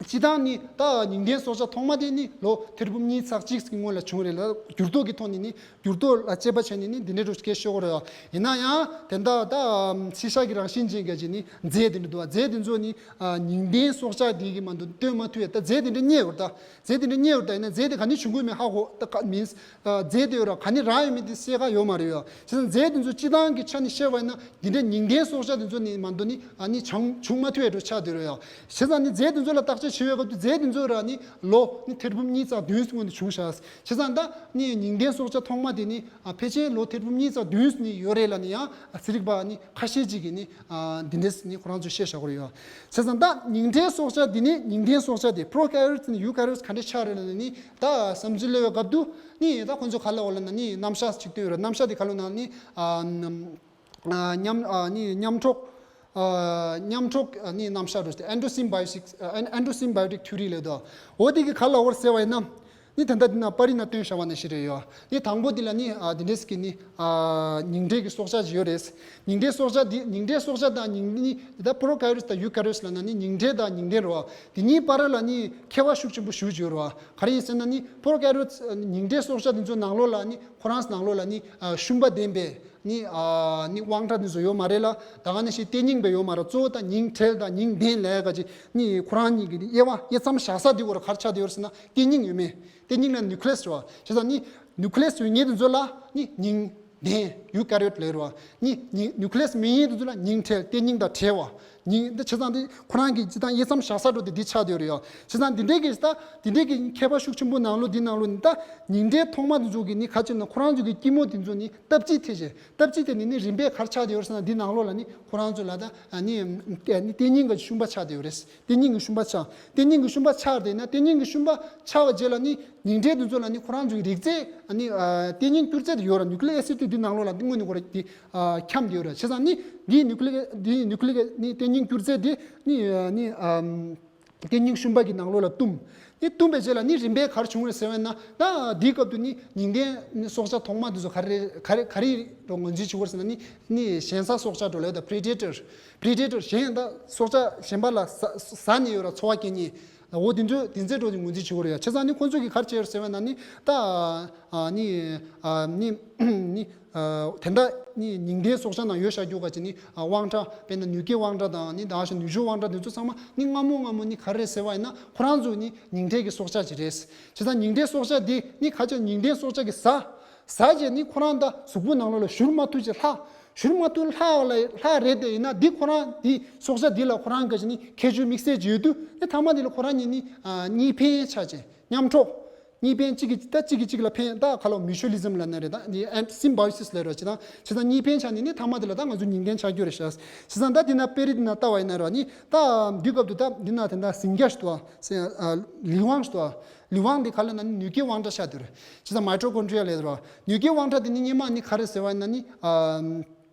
སྤྱི་བཏང་ནི་ད་ཉིང་ཁྲིའི་སྲོག་ཆགས་ཐོག་མ་དེ་ནི་ལོ་ཐེར་འབུམ་གཉིས་ཚེག་གཅིག་གི་སྔོན་ལ་བྱུང་རེད་ལ། འགྱུར་ལྡོག་གི་ཐོག་ནས་ནི་འགྱུར་ལྡོག་ལ་དཔྱད་པ་བྱས་ནས་ནི་འདི་འདྲའི་འགྲོ་སྐད་ཤོད་དགོས་རེད་ཡ། ཡིན་ན་ཡང་དེ་འདྲ་ད་ཨམ་ཕྱི་ཤ་གི་རང་བཞིན་ཅན་ག་ཅིག་ནི་རྫས་དེ་འདྲ་འདུག་བ། རྫས་དེ་ཚོ་ནི་ཨ་ཉིང་ལྡན་སྲོག་ཆགས་དེ་གི་མ་འདུག་སྟོན་མ་ཐུབ་ཡ། ད་རྫས་དེ་འདྲ་རྙེད་ཡོད་རེད་ད། རྫས་དེ་འདྲ་རྙེད་ཡོད་རེད་ད། ཡིན་ན་རྫས་དེ་ག་ནས་བྱུང་གི་ཡོད་མེད་ཧ་གོ་ད་ག་མིན། རྫས་དེ་ཡོད་ར་ག་ནས་རག་ཡོད་མེད་དེ་གསལ་ཁ་ཡོད་མ་རེད་ཡ། བྱས་ཙང་རྫས་དེ་ཚོ་སྤྱི་བཏང་གི་ཆ་ནས་བཤད་པ་ཡིན་ན་འདི་འདྲའི་ཉིང་ལྡན་སྲོག་ཆགས་དེ་ཚོ་ནི་མ་འདུག་ནི་ཨ་ནི་བྱུང་བྱུང་མ་ཐུབ་ཡ་འགྲོ་ཆགས་བསྡད་རེད་ཡ། བྱས་ཙང་ནི་རྫས་དེ་ཚོ་ལ་བརྟག་དཔྱད་བྱེད་ཡོད་སྐབས་དུ་རྫས་དེ་ཚོ་ར་ནི་ལོ་ནི་ཐེར་འབུམ་གཉིས་ཚེག་བདུན་སྔོན་དུ་བྱུང་ཤག། བྱས་ཙང་ད་ནི་ཉིང་ལྡན་སྲོག་ཆགས་ཐོག་མ་དེ་ནི་ཨ་ཕལ་ཆེར་ལོ་ཐེར་འབུམ་གཉིས་ཚེག་བདུན་ནི་ཡོད་རེད་ལ། ནི་ཡང་ཨ་ཚན་རིག་པ་ནི་ཁ་ཤས་ཅིག་གིས་ནི་ཨ་འདི་འདྲས་ནི་ཁོ་རང་ཚོས་བཤད་བཞག་གི་རེད་ཡ། བྱས་ཙང་ད་ཉིང་ཁྲིའི་སྲོག་ཆགས་འདི་ནི་ཉིང་ལྡན་སྲོག་ཆགས་དེ་པྲོ་ཀེ་རི་ཡོ་ཊི་ནི་ཡུ་ཀེ་རི་ཡོ་ཊི་ག་འདྲས་ཆགས་རེད་ལ་ནི་ད་བསམ་ཚུལ་གླེང་བའི་སྐབས་དུ་ནི་ད་ཁོ་ཚོ་ག་ལ་འོ་ལ་ན་ནི་རྣམ་གཞག་ཅིག་སྟོན་ཡོད་རེད། རྣམ་གཞག་དེ་ག་ལ་ན་ནི་ཨ་ཨ་མཉམ་ཨ་ནི་མཉམ་འགྲོགས་ཨ་མཉམ་འགྲོགས་ཨ་ནི་རྣམ་གཞག་རེད། ཨེན་ཌོ་སིམ་བྷའོ་ཊིག་ཨ་ཨེན་ཌོ་སིམ་བྷའོ་ཊིག་ཐི་ཡོ་རི་ལབ་འདུག་འོ་དེ་གི་ག་ལ་འོ་ཟེར་བ་ཡིན་ན། ནི་ད་ལྟ་འདི་ན་པར་རིས་ནང་སྟོན་བཞག་པ་ནང་བཞིན་རེད་ཡོད། ནི་དང་པོ་འདི་ལ་ནི་ཨ་འདི་འདྲས་ཀྱི་ནི་ཨ་ཉིང་ཁྲིའི་གི་སྲོག་ཆགས་ཅིག་ཡོད་རེད། ཉིང་ཁྲིའི་སྲོག་ཆགས་འདི་ཉིང་ཁྲིའི་སྲོག་ཆགས་དང་ཉིང་ནི་ད་པྲོ་ཀེ་རི་ཡོ་ཊི་དང་ཡུ་ཀེ་རི་ཡོ་ཊི་ལབ་ན་ནི་ཉིང་ཁྲི་དང་ཉིང་ལྡན་རེད་བ། འདི་གཉིས་བར་ལ་ནི་ཁྱད་པར་ཤུགས་ཆེན་པོ་ཞེ་པོ་ཅིག་ཡོད་རེད་བ། ག་རེ་ཡིན་ཟེར་ན་ནི་པྲོ་ཀེ་རི་ཡོ་ཊི་ཉིང་ཁྲིའི་སྲོག་ཆགས་འདི་ཚོའི་ནང་ལོགས་ལ་ནི་ཁོ་རང་ཚོའི་ནང་ལོགས་ལ་ནི་ཨ་ཤུན་པ་ལྡན་པའི་ནི་ཨ་ནི་དབང་ཕྲ་འདི་ཚོ་ཡོད་མ་རེད་ལ། ད་ག་ནང་བཞིན་ལྟེ་སྙིང་པའི་ཡོད་མ་རེད། གཙོ་བོ་ད་ཉིང་ཁྲི་དང་ཉིང་ལྡན་ལབ་ཡ་ག་ཅིག་ནི་ཁོ་རང་གཉིས་ཀྱི་ནི་དབྱེ་བ་དབྱེ་མཚམས་བཞག་ས་འདི་གོ་ར་ག་རེ་ཆགས་བསྡད་ཡོད་རེད་ཟེར་ན་ལྟེ་སྙིང་ཡོད་མེད། ལྟེ་སྙིང་ལ་ནིའུ་ཀི་ལེ་སི་རེད་བ། བྱས་ཙང་ནི་ནིའུ་ཀི་ལེ་སི་ཡོད་མཁན་དེ་ཚོ་ལ་ནི་ཉིང་ལྡན་ཡུ་ཀེ་རི་ཡོ་ཊི་ལབ་རེད་བ། ནི་ནི་ནིའུ་ཀི་ལེ་སི་མེད་མཁན་དེ་ཚོ་ལ་ཉིང་ཁྲི་ལྟེ་སྙིང་དང་བྲལ་བ། ཉིང་འདི་བྱས་ཙང་འདི་ཁོ་རང་གི་སྤྱི་བཏང་དབྱེ་མཚམས་བཞག་ས་འགྲོ་དེ་འདི་ཆགས་བསྡད་ཡོད་རེད་ཡ། བྱས་ཙང་འདི་འདྲའི་གི་ད་འདི་འདྲའི་གི་ཁྱད་པར་ཤུགས་ཆེན་པོ་ནང་ལོགས་འདི་ནང་ལོགས་ནི་ད་ཉིང་ཁྲིའི་ཐོག་མ་དེ་ཚོ་གི་ནི་ག་ཅིག་ན་ཁོ་རང་ཚོ་གི་སྐྱི་མོ་དེ་ཚོ་ནི་སྟབས་ཅིག་ཐེ་ཞེས་སྟབས་ཅིག་དེ་ནི་ནི་རིམ་པས་ག་རེ་ཆགས་བསྡད་ཡོད་རེད་ཟེར་ན་འདི་ནང་ལོགས་ལ་ནི་ཁོ་རང་ཚོ་ལ་ད་ནི་ནི་ལྟེ་སྙིང་གི་ཤུན་པ་ཆགས་བསྡད་ཡོད་རེད། ལྟེ་སྙིང་གི་ཤུན་པ་ཆགས། ལྟེ་སྙིང་གི་ཤུན་པ་ཆགས་བསྡད་ན་ལྟེ་སྙིང་གི་ཤུན་པ་ཆགས་པ་རྗེས་ལ་ནི་ཉིང་ཁྲི་དེ་ཚོ་ལ་ནི་ཁོ་རང་ཚོའི་རིགས་རྫས་ནི་ལྟེ་སྙིང་སྐྱུར་རྫས་དེ་ཡོད་ར། ནིའུ་ཀི་ལིག་ཨེ་སིཌ་དེ་འདི་ནང་ལོགས་ལ་ དངོས་གནས་ཁོ་ར་དེ་ཨ་འཁྱམས་བསྡད་ཡོད་རེད། བྱས་ཙང་ནི་འདིའི་ནིའུ་ཀི་ལི་ཡར་འདིའི་ནིའུ་ཀི་ལི་ཡར་ནི་གཏན་རྙིང་བསྐྱུར་རྫས་དེ་ནི་ཨ་ནི་ཨམ། གཏན་རྙིང་ཤུན་པ་གི་ནང་ལོགས་ལ་བཏུམ། ནི་བཏུམ་པའི་རྗེས་ལ་ནི་རིམ་པས་ག་རེ་བྱུང་རེད་ཟེར་བ་ཡིན་ན། ད་དེའི་སྐབས་དུ་ནི་ཉིང་ལྡན་ནི་སྲོག་ཆགས་ཐོག་མ་དེ་ཚོ་ག་རེ་ག་རེ་ག་རེ་རུ་ངོས་འཛིན་བྱེད་དགོས་ཟེར་ན། ནི་ནི་ཞན་ས་སྲོག་ཆགས་འགྲོ་ལ་ད་པི་རི་ཌེ་ཊར། པི་རི་ཌེ་ཊར་གཞན་ད་སྲོག་ཆགས་གཞན་པ་ལ་ཟ་ཟ་ནས་ཡོད་ར་འཚོ་བ་སྐྱེལ་མཁན། འོ་དེ་ཚོ་དེ་ཚོའི་འགྲོ་ནི་ངོས་འཛིན་བྱེད་དགོས་རེད་ཡ། བྱས་ཙང་ནི་ཁོང་ཚོ་གིས་ག་རེ་བྱས་རེད་ཟེར་བ་ཡིན་ན། ནི་ད་ཨ་ནི་ཨ་ནི་ནི། ཨ་དེ་འདྲ་ནི་ཉིང་ལྡན་སྲོག་ཆགས་ནང་ཡོད་བཞག་རྒྱུ་ག་ཅིག་ནི་ཨ་དབང་ཁྲ། དཔེར་ན་ནུས་སྐྱེད་དབང་ཁྲ་དང་ནི་ད་ག་ཞིག་ནུས་སྦྱོར་དབང་ཁྲ་དེ་ཚོ་ཚང་མ་ནི་སྔ་མོ་སྔ་མོ་ནི་ག་རེ་རེད་ཟེར་བ་ཡིན་ན། ཁོ་རང་ཚོ་ནི་ཉིང་ཁྲའི་གི་སྲོག་ཆགས་ཅིག་རེད། བྱས་ཙང་ཉིང་ལྡན་སྲོག་ཆགས་འདི་ནི་ཁ་ཆེ་ཉིང་ལྡན་སྲོག་ཆགས་ཀྱི་ཟ་ཟ་བྱས་ནི་ཁོ་རང་ད་གཟུགས་པོ་ནང་ལོགས་ལ་བཞུར་མ་ཐུབ་ཅིག་ལྷག་བཞུར་མ་ཐུབ་ལྷག་ལ་ལྷག་རེད་དེ། ཡིན་ན་འདི་ཁོ་རང་འདི་སྲོག་ཆགས་འདི་ལ་ཁོ་རང་ག་ཅིག་ནི་ཁྱད་ཆོས་དམིགས་བསལ་ཅིག་ཡོད་དུས། ནི་ཐ་མ་འདི་ལ་ཁོ་རང་གཉིས་ནི་ཨ་གཉིས་ཕན་ཆགས་བྱས་མཉམ་འགྲོགས། གཉིས་ཕན་གཅིག་གིས་ད་གཅིག་གིས་གཅིག་ལ་ཕན། ད་ག་ལ་མུ་ཅུ་ལི་ཛམ་ལབ་ན་རེད། ད་ནི་ཨེམ་སིམ་བྷའོ་སིས་ལབ་ར། བྱས་ཙང་བྱས་ཙང་གཉིས་ཕན་ཆགས་ནས་ནི་ཐ་མ་དེ་ལ་ད་ང་ཚོ་ཉིང་ལྡན་ཆགས་རྒྱུ་རེད་ཤག། བྱས་ཙང་ད་འདི་ན་དཔེ་རིས་འདི་ན་ལྟ་བ་ཡིན་ན་ར། ནི་ད་འདི་སྐབས་དུ་ད་འདི་ན་དེ་འདྲ་ཟིང་སྐྱ་ཞིག་འདུག་ཨ། ཟེ་ཨ་ལི་ཝང་ཞིག་འདུག་ཨ། ལི་ཝང་འདི་ག་ལ་ན་ནི་ནུས་སྐྱེད་དབང་ཁྲ་ཆགས་བསྡད་རེད། བྱས་ཙང་མའི་ཊོ་ཀོན་ཌི་རི་ཡ་ལབ་ར། ནུས་སྐྱེད་དབང་ཁྲ་འདི་ནི་སྔོན་མ་ནི་ག་རེ་ཟེར་བ་ཡིན་ན། ནི་ཨ།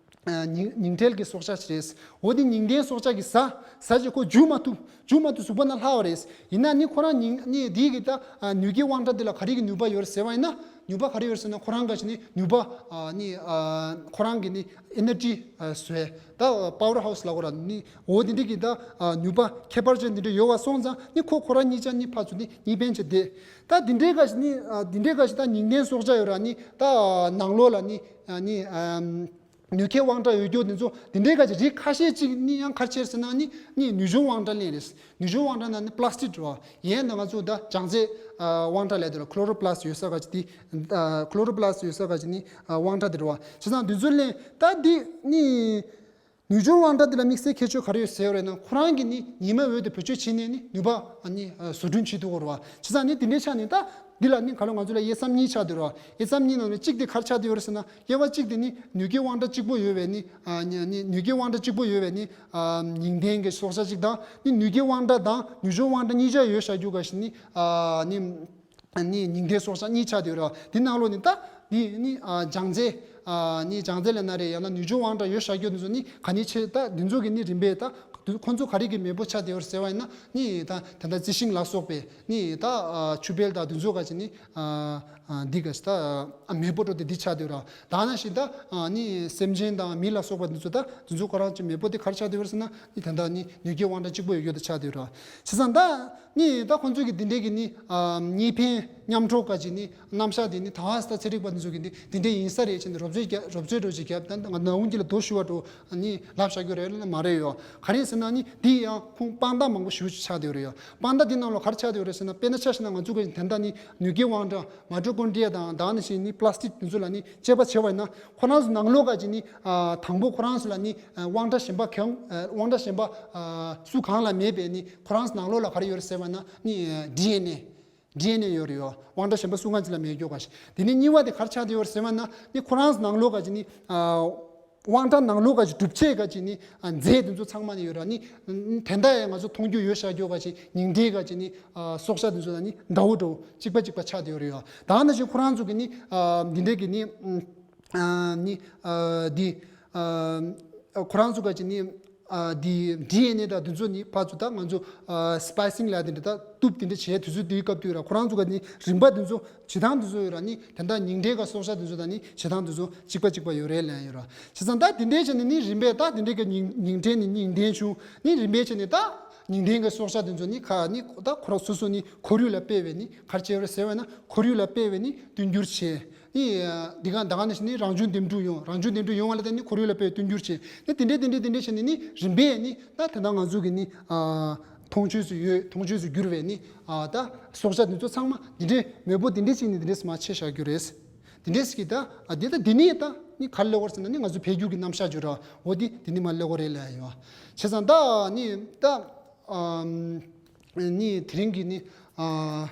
ཨ་ཉིང་ཉིང་ཁྲེལ་གྱི་སྲོག་ཆགས་ཤིག་རེད། འོ་དེ་ཉིང་ལྡན་སྲོག་ཆགས་ཀྱིས་ཟ་ཟ་བྱས་ཁོ་འཇུ་མ་ཐུབ། འཇུ་མ་ཐུབ། གཟུགས་པོ་ནང་ལྷག་པ་རེད། ཡིན་ན་ནི་ཁོ་རང་ཉིང་ནི་དེའི་གི་ད་ཨ་ནུས་སྐྱེད་དབང་ཁྲ་དེ་ལ་ག་རེ་གི་ནུས་པ་ཡོད་རེད་ཟེར་བ་ཡིན་ན། ནུས་པ་ག་རེ་ཡོད་རེད་ཟེར་ན། ཁོ་རང་ག་ཅིག་ནི་ནུས་པ་ཨ་ནི་ཨ་ཁོ་རང་གི་ནི་ཨེ་ནར་ཇི་ཨ་བཟོས་ད་པ་ཝར་ཧའུ་སི་ལབ་དགོས་ར། ནི་འོ་དེ་འདྲ་གི་ད་ཨ་ནུས་པ་ཁྱད་པར་ཅན་དེ་འདྲ་ཡོད་པ་སོང་ཙང་ནི་ཁོ་ཁོ་རང་གཉིས་ཆ་ནི་ཕར་ཚུར་ནི་གཉིས་ཕན་བྱས་བསྡད། ད་དེ་འདྲའི་ག་ཅིག་ནི་ཨ་དེ་འདྲའི་ག་ཅིག་ད་ཉིང་ལྡན་སྲོག་ཆགས་ཡོད་ར། ནི་ད་ནང་ལོགས་ལ་ནི་ཨ་ནི་ཨ། ནུས་སྐྱེད་དབང་ཁྲ་ཡོད་རྒྱུ་དེ་ཚོ་དེ་འདྲའི་ག་ཅིག་རིགས་ཁ་ཤས་ཅིག་ནི་ཡང་ག་རེ་བྱས་ཟེར་ན། ནི་ནི་ནུས་སྦྱོར་དབང་ཁྲ་ལེན་རེད། ནུས་སྦྱོར་དབང་ཁྲ་ན་ནི་པ་ལ་སི་ཊིག་རེད་བ། ཡན་ད་ང་ཚོ་ད་ལྗང་རྫས་ཨ་དབང་ཁྲ་ལས་དེ་ལ་ཁོ་ལོ་རོ་པ་ལ་སི་ཡོད་ས་ག་ཅིག་དེ། ཨ་ཁོ་ལོ་རོ་པ་ལ་སི་ཡོད་ས་ག་ཅིག་ནི་ཨ་དབང་ཁྲ་དེ་རེད་བ། བྱས་ཙང་དེ་ཚོ་ལེན་ད་འདི་ནི། ནུས་སྦྱོར་དབང་ཁྲ་འདི་ལ་དམིགས་བསལ་ཁྱད་ཆོས་ག་རེ་ཡོད་ཟེར་བ་རེད་ན། ཁོ་རང་གིས་ནི་ཉི་མ་འོད་དེ་བེད་སྤྱོད་བྱས་ནས་ནི་ནུས་པ་ཨ་ནི་ཨ་བཟོ་སྐྲུན་བྱེད་ཐུབ་ཀྱི་རེད་བ། བྱས་ཙང་ནི་དེ་འདྲའི་ཆ་ནས་ད་འདི་ལ་ནི་ག་ལ་ང་ཚོ་ལ་དབྱེ་མཚམས་གཉིས་ཆགས་བསྡད་རེད་བ། དབྱེ་མཚམས་གཉིས་ནང་ནས་གཅིག་དེ་ག་རེ་ཆགས་བསྡད་ཡོད་རེད་ཟེར་ན། དབྱེ་བ་གཅིག་དེ་ནི་ནུས་སྐྱེད་དབང་ཁྲ་གཅིག་པོ་ཡོད་པའི་ནི་ཨ་ནི་ནི་ནུས་སྐྱེད་དབང་ཁྲ་གཅིག་པོ་ཡོད་པའི་ནི་ཨ་ཉིང་ལྡན་གྱི་སྲོག་ཆགས་གཅིག་དང་། ནི་ནུས་སྐྱེད་དབང་ཁྲ་དང་ནུས་སྦྱོར་དབང་ཁྲ་གཉིས་ཆ་ཡོད་བཞག་རྒྱུ་ག་ཞིག་ནི་ཨ་ནི། ནི་ཉིང་ལྡན་སྲོག་ཆགས་གཉིས་ཆགས་བསྡད་ཡོད་རེད་བ། དེ་ནང་ལོགས་ནི་ད་ནི་ནི་ཨ་ལྗང་རྫས་ཨ་ནི་ལྗང་རྫས་ལབ་ན་རེད། ཡང་ན་ནུས་སྦྱོར་དབང་ཁྲ་ཡོད་བཞག་རྒྱུ་དེ་ཚོ་ནི་ག་ནས་ཆེ། ད་དེ་ཚོ་གི་ནི་རིམ་པས་ད་དེ་ཁོང་ཚོ་ག་རེ་གི་མེས་པོ་ཆགས་བསྡད་ཡོད་རེད་ཟེར་བ་ཡིན་ན། ནི་ད་ད་ལྟ་རྩི་ཤིང་ལ་སོགས་པའི་ནི་ད་ཨ་ཆུ་བལ་དང་དེ་ཚོ་ག་ཅིག་ནི་ཨ་ཨ་འདི་ག་ཅིག་ད་ཨ་མེས་པོ་འགྲོ་དེ་འདི་ཆགས་བསྡད་ཡོད་རེད་བ། ད་ནང་བཞིན་ད་ཨ་ནི་སེམས་ཅན་དང་མི་ལ་སོགས་པ་དེ་ཚོ་ད་དེ་ཚོ་ཁོ་རང་ཚོའི་མེས་པོ་དེ་ག་རེ་ཆགས་བསྡད་ཡོད་རེད་ཟེར་ན། ནི་ད་ལྟ་ནི་ནུས་སྐྱེད་དབང་ཁྲ་གཅིག་པོ་ཡོད་རྒྱུ་དེ་ཆགས་བསྡད་ཡོད་རེད་བ། བྱས་ཙང་ད། ནི་ད་ཁོང་ཚོས་ཀྱི་འདི་འདྲའི་གི་ནི་ཨ་གཉིས་ཕན་མཉམ་འགྲོགས་ག་ཅིག་ནི་རྣམ་གཞག་དེ་ནི་ད་ཧ་ས་ཚན་རིག་པ་འདི་ཚོས་ཀྱི་འདི་འདི་འདྲའི་ཡིན་ས་རེད་ཅེས་ནི་རོབ་ཙེ་རྒྱ་རོབ་ཙེ་འགྲོ་ཅིག་རྒྱབ། ད་ང་ནང་ཀུན་གྱི་ལ་རྡོ་ཞུ་བ་འགྲོ་ནི་ལབ་བཞག་རྒྱུ་རེད་ལ་མ་རེད་ཡོད། ག་རེ་ཟེར་ན་ནི་འདི་ཡང་ཁུངས་དཔང་རྟགས་མང་པོ་ཞེ་པོ་ཅིག་ཆགས་བསྡད་ཡོད་རེད་ཡོད། དཔང་རྟགས་འདི་ནང་ལོགས་ག་རེ་ཆགས་བསྡད་ཡོད་རེད་ཟེར་ན། དཔེར་ན་ཆ་བཞག་ན་ང་ཚོ་གི་ད་ལྟ་ནི་ནུས་སྐྱེད་དབང་ཁྲ་མའི་ཊོ་ཀོན་ཌི་རི་ཡ་དང་ད་ནང་བཞིན་ནི་པ་ལ་སི་ཊིག་འདི་ཚོ་ལ་ནི་དཔྱད་པ་བྱས་པ་ཡིན་ན། ཁོ་རང་ཚོ་ནང་ལོགས་ག་ཅིག་ནི་ཨ་དང་པོ་ཁོ་རང་ཚོ་ལ་ནི་ཨ་དབང་ཁྲ་གཞན་པ་གང་ཨ་དབང་ཁྲ་གཞན་པ་ཨ་སུ་གང་ལ་མེད་པའི་ནི་ཁོ་རང་ཚོ་ནང་ལོགས་ལ་ག་རེ་ཡོད་རེད་ཟེར་བ་ན། ནི་ཨ་ཌི་ཨེན་ཨེ། ཌི་ཨེན་ཨེ་ཡོད་རེད་ཡོད། དབང་ཁྲ་གཞན་པ་སུ་གང་ཅིག་ལ་མེད་རྒྱུ་ག་ཞིག་དེ་ནི་གཉིས་པ་དེ་ག་རེ་ཆགས་བསྡད་ཡོད་རེད་ཟེར་བ་ན། ནི་ཁོ་རང་ཚོ་ནང་ལོགས་ག་ཅིག་ནི་ཨ་དབང་ཁྲ་ནང་ལོགས་ག་ཅིག་གྲུབ་ཆ་ག་ཅིག་ནི་ཨ་རྫས་དེ་ཚོ་ཚང་མ་ནི་ཡོད་ར། ནི་དེ་འདྲ་ཡང་ང་ཚོ་མཐོང་རྒྱུ་ཡོད་བཞག་རྒྱུ་ག་ཅིག་ཉིང་ཁྲའི་ག་ཅིག་ནི་ཨ་སྲོག་ཆགས་དེ་ཚོ་ལ་ནི་འདྲ་བོ་འདྲ་བོ་གཅིག་པ་གཅིག་པ་ཆགས་བསྡད་ཡོད་རེད་ཡོད། ད་ནང་བཞིན་ཁོ་རང་ཚོ་གི་ནི་ཨ་འདི་འདྲའི་གི་ནི་ཨ་ནི་ཨ་འདི་ཨ་ཁོ་རང་ཚོ་ག་ཅིག་ནི་ཨ་འདི་ཌི་ཨེན་ཨེ་དང་དེ་ཚོ་ནི་ཕར་ཚུར་ད་ང་ཚོ་ཨ་སི་པའི་སིང་ལབ་དེ་འདྲ་ད་གཏུབ་དེ་འདྲ་བྱས་དུས་ཚོད་དེའི་སྐབས་དུས་ར། ཁོ་རང་ཚོ་ག་ནི་རིམ་པ་དེ་ཚོ་བྱེད་སྟངས་དེ་ཚོ་ཡོད་ར། ནི་དེ་འདྲ་ཉིང་ཁྲའི་ག་སྲོག་ཆགས་དེ་ཚོ་དང་ནི་བྱེད་སྟངས་དེ་ཚོ་གཅིག་པ་གཅིག་པ་ཡོད་རེད་ལབ་ཡོད་ར། བྱས་ཙང་ད་དེ་འདྲའི་བྱས་ནས་ནི་རིམ་པས་ད་དེ་འདྲའི་ག་ཉིང་ཉིང་ཁྲའི་ནི་ཉིང་ལྡན་བྱུང་། ནི་རིམ་པས་བྱས་ནས་ད་ཉིང་ལྡན་ག་སྲོག་ཆགས་དེ་ཚོ་ནི་ཁ་ནི་ད་ཁོ་རང་སོ་སོ་ནི་ཁོར་ཡུག་ལ་དཔག་པའི་ནི་ག་རེ་བྱས་རེད་ཟེར་བ་ན། ཁོར་ཡུག་ལ་དཔག་པའི་ནི་བསྟུན་འགྱུར་བྱས། ནི་འདི་ག་ད་ག་ནང་བཞིན་ནི་རང་བྱུང་འདེམས་སྒྲུག་ཡོང་། རང་བྱུང་འདེམས་སྒྲུག་ཡོང་བ་ལ་བརྟེན་ནས་ཁོར་ཡུག་ལ་དཔག་པའི་བསྟུན་འགྱུར་བྱས། ནི་དེ་འདྲའི་དེ་འདྲའི་དེ་འདྲའི་བྱས་ནས་ནི་རིམ་པས་ནི་ད་དེ་འདྲ་ང་ཚོ་གི་ནི་ཨ་མཐོང་ཆོས་སུ་ཡོད། མཐོང་ཆོས་སུ་གྱུར་བའི་ནི་ཨ་ད་སྲོག་ཆགས་འདི་ཚོ་ཚང་མ་འདི་འདྲའི་མེས་པོ་འདི་འདྲའི་ཅིག་ནི་འདི་འདྲའི་མར་ཆད་བཞག་རྒྱུ་རེད། འདི་འདྲའི་ཞིག་ད་ཨ་འདི་ད་འདི་ནི་ད་ནི་ག་རེ་ལབ་དགོས་རེད་ཟེར་ན། ནི་ང་ཚོ་འཕེལ་འགྱུར་གྱི་རྣམ་གཞག་བརྗོད་ར། འོ་འདི་འདི་ནི་མར་ལབ་དགོས་རེད་ལབ་ཡོད། བྱས་ཙང་ད་ནི་ད་ཨམ་ནི་དེ་རིང་གི་ནི་ཨ།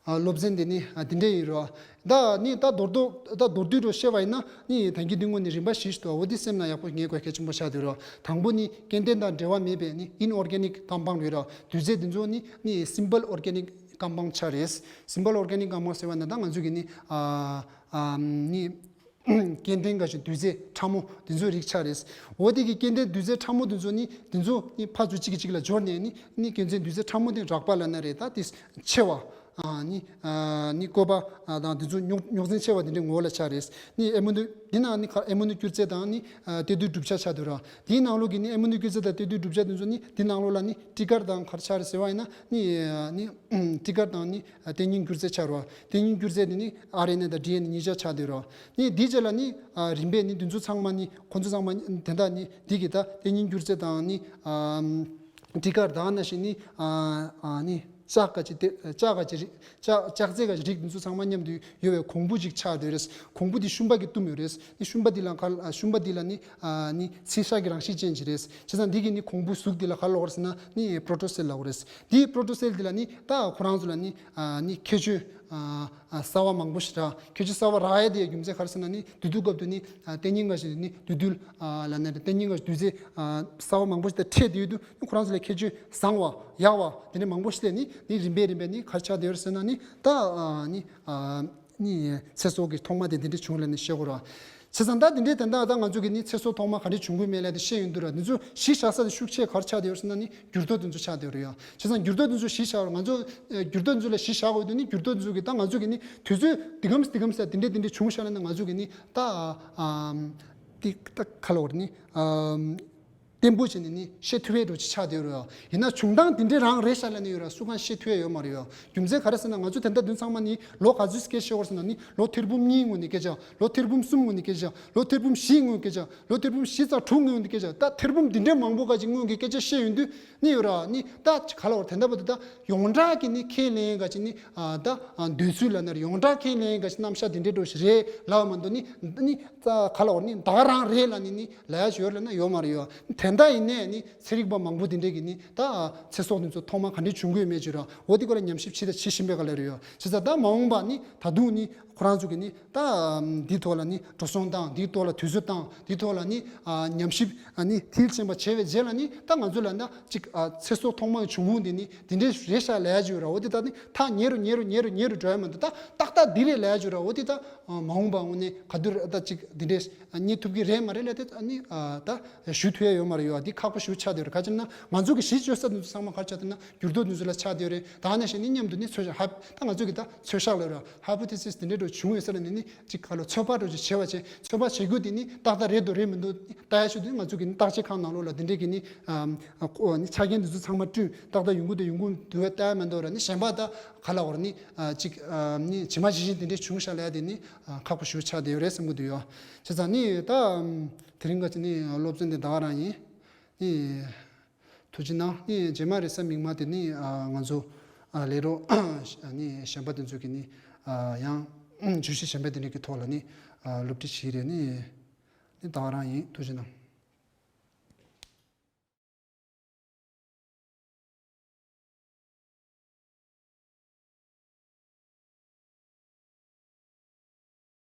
ཨ་སློབ་ཚན་དེ་ནི་ཨ་དེ་འདྲ་ཡིན་རོ། ད་ནི་ད་མདོར་བསྡུས་ད་མདོར་བསྡུས་རུ་བཤད་པ་ཡིན་ན། ནི་ད་གིན་འདི་སྔོན་ནས་རིམ་པ་བཞི་ཞིག་འདུག་འོ་དེ་སེམས་ནང་ཡག་པོ་ངེས་དགོས་གལ་ཆེན་པོ་ཆགས་བསྡད་རོ། དང་པོ་ནི་སྐྱེ་ལྡན་དང་འབྲེལ་བ་མེད་པའི་ནི་ཨིན་ཨོར་གེ་ནིག་ཀམ་པའུན་ཌི་རེད་རོ། དུས་ཚོད་འདི་ཚོ་ནི་ནི་སིམ་པལ་ཨོར་གེ་ནིག་ཀམ་པའུན་ཌི་ཆགས་རེད། སིམ་པལ་ཨོར་གེ་ནིག་ཀམ་པའུན་ཌི་ཟེར་བ་ན་ད་ང་ཚོ་གི་ནི་ཨ་ཨ་ནི། སྐྱེ་ལྡན་འགའ་ཞིག་རྡུལ་རྫས་ཕྲ་མོ་འདི་ཚོའི་རིགས་ཆགས་རེད། འོ་དེ་གི་སྐྱེ་ལྡན་རྡུལ་རྫས་ཕྲ་མོ་འདི་ཚོ་ནི་འདི་ཚོ་ནི་ཕར་ཚུར་གཅིག་གིས་གཅིག་ལ་སྦྱོར་ནས་ནི་ནི་སྐྱེ་ལྡན་རྡུལ་རྫས་ཕྲ་མོ་དེ་རགས་པ་ལབ་ན་རེད། ད་དེ་ཆེ་བ། ཨ་ནི་ཨ་ནི་བཀོད་པ་ཨ་དང་དེ་ཚོ་རྙོག་རྙོག་འཛིང་ཆེ་བ་དེ་འདྲའི་ངོ་བོ་ལ་ཆགས་རེད། ནི་ཨེ་མོ་ནི་འདི་ནང་ནི་ཁ་ཨེ་མོ་ནི་སྐྱུར་རྫས་དང་ནི་ཨ་གཏེར་རྡུལ་གྲུབ་ཆ་ཆགས་འདུག་ར། དེའི་ནང་ལོགས་ཀྱི་ནི་ཨེ་མོ་ནི་སྐྱུར་རྫས་དང་གཏེར་རྡུལ་གྲུབ་ཆ་དེ་ཚོ་ནི་འདི་ནང་ལོགས་ལ་ནི་ཊི་ཀར་དང་ག་རེ་ཆགས་རེད་ཟེར་བ་ཡིན་ན་ནི་ཨ་ནི་ཊི་ཀར་དང་ནི་ཨ་གཏེར་རྙིང་སྐྱུར་རྫས་ཆགས་ར། གཏེར་རྙིང་སྐྱུར་རྫས་དེ་ནི་ཨར་ཨེན་ཨེ་དང་ཌི་ཨེན་ཨེ་གཉིས་ཆ་ཆགས་འདུག་ར། ནི་འདིའི་རྗེས་ལ་ནི་ཨ་རིམ་པས་ནི་འདི་ཚོ་ཚང་མ་ནི་ཁོ་ཚོ་ཚང་མ་དེ་འདྲ་ནི་འདི་གི་ད་གཏེར་རྙིང་སྐྱུར་རྫས་དང་ནི་ཨ་ཊི་ཀར་དང་ནང་བཞིན་ནི་ཨ་ཨ་ནི་ལྕགས་ག་ཅི་ལྕགས་ག་ཅི་རིགས་ལྕགས་ལྕགས་རྫས་ག་ཅི་རིགས་འདི་ཚོ་ཚང་མ་མཉམ་དུ་ཡོད་པའི་གོང་བུ་ཅིག་ཆགས་བསྡད་རེད། གོང་བུ་འདི་ཤུན་པ་གིས་བཏུམས་ཡོད་རེད། ནི་ཤུན་པ་འདི་ལ་ག་ལ་ཤུན་པ་འདི་ལ་ནི་ཨ་ནི་མཚེར་ཤར་གྱི་རང་བཞིན་ཅན་ཅིག་རེད། བྱས་ཙང་འདི་གི་ནི་གོང་བུ་གཟུགས་འདི་ལ་ག་ལབ་དགོས་རེད་ཟེར་ན་ནི་པྲོ་ཊོ་སེལ་ལབ་དགོས་རེད། འདི་པྲོ་ཊོ་སེལ་འདི་ལ་ནི་ད་ཁོ་རང་ཚོ་ལ་ནི་ཨ་ནི་ཁྱད་ཆོས་ཨ་ཨ་གསར་བ་མང་པོ་ཞིག་རག་ཁྱད་ཆོས་གསར་བ་རག་ཡ་དེའི་རྒྱུ་མཚན་ག་རེ་ཟེར་ན་ནི་དུས་དུས་སྐབས་དུ་ནི་ཨ་གཏེར་རྙིང་འགའ་ཞིག་ནི་རྡུལ་རྡུལ་ཨ་ལབ་ན་རེད། གཏེར་རྙིང་འགའ་ཞིག་རྡུལ་རྫས་ཨ་གསར་བ་མང་པོ་ཞིག་དང་འཕྲད་དུས་དུ་ནི་ཁོ་རང་ཚོ་ལ་ཁྱད་ཆོས་བཟང་བ་ཡག་བ་དེ་འདྲ་མང་པོ་ཞིག་སླེབས་ནི་ནི་རིམ་པས་རིམ་པས་ནི་ག་རེ་ཆགས་བསྡད་ཡོད་རེད་ཟེར་ན་ནི་ད་ཨ་ནི་ཨ་ནི་ཚེ་སྲོག་གི་ཐོག་མ་དེ་འདི་འདྲ་བྱུང་ལབ་ནས་བཤད་དགོས་ར། བྱས་ཙང་ད་འདི་འདྲའི་དོན་དག་ད་ང་ཚོ་གི་ནི་ཚེ་སྲོག་ཐོག་མ་ག་འདྲ་བྱུང་གི་མེད་ལབ་དེ་བཤད་ཡོང་དུས་ར། འདི་ཚོ་གཞི་བཞག་ས་དེ་ཤུགས་ཆེ་ག་རེ་ཆགས་བསྡད་ཡོད་རེད་ཟེར་ན་ནི་འགྱུར་ལྡོག་དེ་ཚོ་ཆགས་བསྡད་ཡོད་རེད་ཡ། བྱས་ཙང་འགྱུར་ལྡོག་དེ་ཚོ་གཞི་བཞག་ར། ང་ཚོ་ཨ་འགྱུར་ལྡོག་དེ་ཚོ་ལ་གཞི་བཞག་དགོས་དུས་ནི་འགྱུར་ལྡོག་དེ་ཚོ་གི་ད་ང་ཚོ་གི་ནི་དུས་ཚོད་འདི་གམ་འདི་གམ་ཟེར་འདི་འདྲ་འདི་འདྲ་བྱུང་ཤག་ལབ་ན་ང་ཚོ་གི་ནི་ད་ཨ་ཨམ་འདི་ད་ག་ལབ་དགོས་རེད། ནི་ཨམ་བརྟན་པོ་བྱས་ནས་ནི་བཤད་ཐུབ་ཡས་འདྲ་ཅིག་ཆགས་བསྡད་ཡོད་རེད་ཡ། ཡིན་ན་བྱུང་སྟངས་འདི་འདྲ་རང་རེད་ཤག་ལབ་ནི་ཡོད་ར། སུ་གང་བཤད་ཐུབ་ཡས་ཡོད་མ་རེད་ཡ། རྒྱུ་མཚན་ག་རེ་ཟེར་ན་ང་ཚོ་དེ་འདྲ་དུས་ཚང་མ་ནི་ལོ་ག་ཚོད་སྐད་ཆ་བཤད་དགོས་རེད་ཟེར་ན་ནི་ལོ་ཐེར་འབུམ་གཉིས་སྔོན་ནས་སྐད་ཆ། ལོ་ཐེར་འབུམ་གསུམ་སྔོན་ནས་སྐད་ཆ། ལོ་ཐེར་འབུམ་བཞི་སྔོན་སྐད་ཆ། ལོ་ཐེར་འབུམ་བཞི་ཙམ་དྲུག་སྔོན་ནས་སྐད་ཆ། ད་ཐེར་འབུམ་འདི་འདྲའི་མང་པོ་ག་ཅིག་སྔོན་གྱི་སྐད་ཆ་བཤད་ཡོང་དུས་ནི་ཡོད་ར། ནི་ད་ག་ལ་བར་དེ་འདྲ་བ་དེ་ད་ཡོངས་གྲགས་ཀྱི་ནི་ཁས་ལེན་ག་ཅིག་ནི་ཨ་ད་ཨ་འདོད་ཚུལ་ལབ་ན་རེད། ཡོངས་གྲགས་ཁས་ལེན་ག་ཅིག་རྣམ་གཞག་འདི་འདྲའི་འདྲ་ཞིག་རེད་ལབ་མ་གཏོགས་ནི་ནི་ད་ག་ལ་བར་ནི་ད་ག་རང་རེད་ལབ་ནི་ནི་ལབ་ཡ་ཞིག་ཡོད་ལབ་ན་ཡོད་མ་རེད་ཡ། དེ་འདྲ་ཡིན་ནའི་ནི་ཚན་རིག་པ་མང་པོ་དེ་འདྲས་ཀྱིས་ནི་ད་ཚེ་སྲོག་དེ་ཚོ་ཐོག་མ་ག་འདྲས་བྱུང་གི་ཡོད་མེད་ཅིག་ར། འོ་དེ་སྐོར་ལ་ཉམས་ཞིབ་བྱེད་དང་བྱེད་བཞིན་པའི་སྐབས་ལ་རེད་ཡ། བྱས་ཙང་ད་མ་འོངས་པ་ནི་ད་དུང་ནི་ཁོ་རང་ཚོ་གིས་ནི་ད་འདིའི་ཐོག་ལ་ནི་འགྲོ་སོང་བཏང་། འདིའི་ཐོག་ལ་དུས་ཚོད་བཏང་། འདིའི་ཐོག་ལ་ནི་ཨ་ཉམས་ཞིབ་ཨ་ནི་མཐིལ་ཕྱིན་པ་བྱས་པའི་རྗེས་ལ་ནི་ད་ང་ཚོ་ལ་ན་ཅིག་ཨ་ཚེ་སྲོག་ཐོག་མ་གི་བྱུང་ཁུངས་འདི་ནི་འདི་འདྲས་རེད་ཤག་ལབ་ཡ་ཅིག་ཡོད་ར། འོ་དེ་ད་ནི་ཐག་ཉེ་རུ་ཉེ་རུ་ཉེ་རུ་ཉེ་རུ་འགྲོ་ཡ་མ་གཏོགས་ད་ཏག་ཏག་འདི་རེད་ལབ་ཡ་ཅིག་ཡོད་ར། འོ་དེ་ད་མ་འོངས་པ་དངོས་གནས་ག་དུས་ར་ད་ཅིག་འདི་འདྲས་རྙེད་ཐུབ་ཀྱི་རེད་མ་རེད་ལབ་དེ་ཨ་ནི་ཨ་ད་ཞུ་ཐུབ་ཡ་ཡོད་མ་རེད་ཡོད། འདི་ཁག་པོ་ཞེ་པོ་ཆགས་བསྡད་ཡོད་རེད། ག་ཅི་ན་ང་ཚོ་གི་གཞི་བཅོལ་ས་འདི་ཚོ་ཚང་མ་ག་རེ་ཆགས་བསྡད་ན་འགྱུར་ལྡོག་འདི་ཚོ་ལ་ཆགས་བསྡད་ཡོད་རེད། ད་ནང་བཞིན་ནི་མཉམ་དུ་ནི་ཚོད་བཤད་ཧ་ད་ང་ཚོ་གི་ད་ཚོད་བཤད་ལ་ར་ཧའི་པོ་ཐེ་སིས་འདི་འདྲས་འདྲ་བྱུང་ཡོད་ས་ལ་ནི་ནི་ཅིག་ག་ལ་ཚོད་དཔག་འདྲ་ཅིག་བྱས་པ་བྱས། ཚོད་དཔག་བྱེད་རྒྱུ་དེ་ནི་ཏག་ཏག་རེད་འདུག་རེད་མི་འདུག་ལྟ་ཡ་ཞུ་དུས་ང་ཚོ་གི་ནི་བརྟག་དཔྱད་ཁང་ནང་ལོགས་ལ་འདི་འདྲས་ཀྱི་ནི་ཨ་ཨ་ཁོ་ནི་ཆ་རྐྱེན་འདི་ཚོ་ཚང་མ་བསྐྲུན་ཏག་ཏག་ཡོང་གི་འདུག་ཡོང་གི་འདུག་བས་ལྟ་ཡ་མི་འདུག་ར། ནི་གཞན་པ་ད་ག་ལ་བར་ནི་ཨ་ཅིག་ཨ་ནི་ཇི་མ་ཇི་བཞིན་དེ་འདྲས་བྱུང་ཤག་ལབ་ཡ་དེ་ནི་ཨ་ཁག་པོ་ཞེ་པོ་ཆགས་བསྡད་ཡོད་རེད་བསམ་གྱི་འདུག་ཡོད། བྱས་ཙང་ནི་ད་དེ་རིང་ག་ཅིག་ནི་སློབ་ཚན་དེ་ད་ག་རང་ཡིན། ནི་ཐུགས་རྗེ་གནང་། ནི་རྗེས་མ་རེས་གཟའ་མིག་དམར་དེ་ནི་ཨ་ང་ཚོ་ཨ་ལས་རོགས་ནི་གཞན་པ་དེ་ཚོ་གི་ནི་ཨ་ཡང་བརྗོད་གཞི་གཞན་པ་དེ་འདྲས་ཀྱི་ཐོག་ལ་ནི་ཨ་སློབ་ཁྲིད་བྱེད་རེད། ནི་ནི་ད་ག་རང་ཡིན། ཐུགས་རྗེ་གནང་།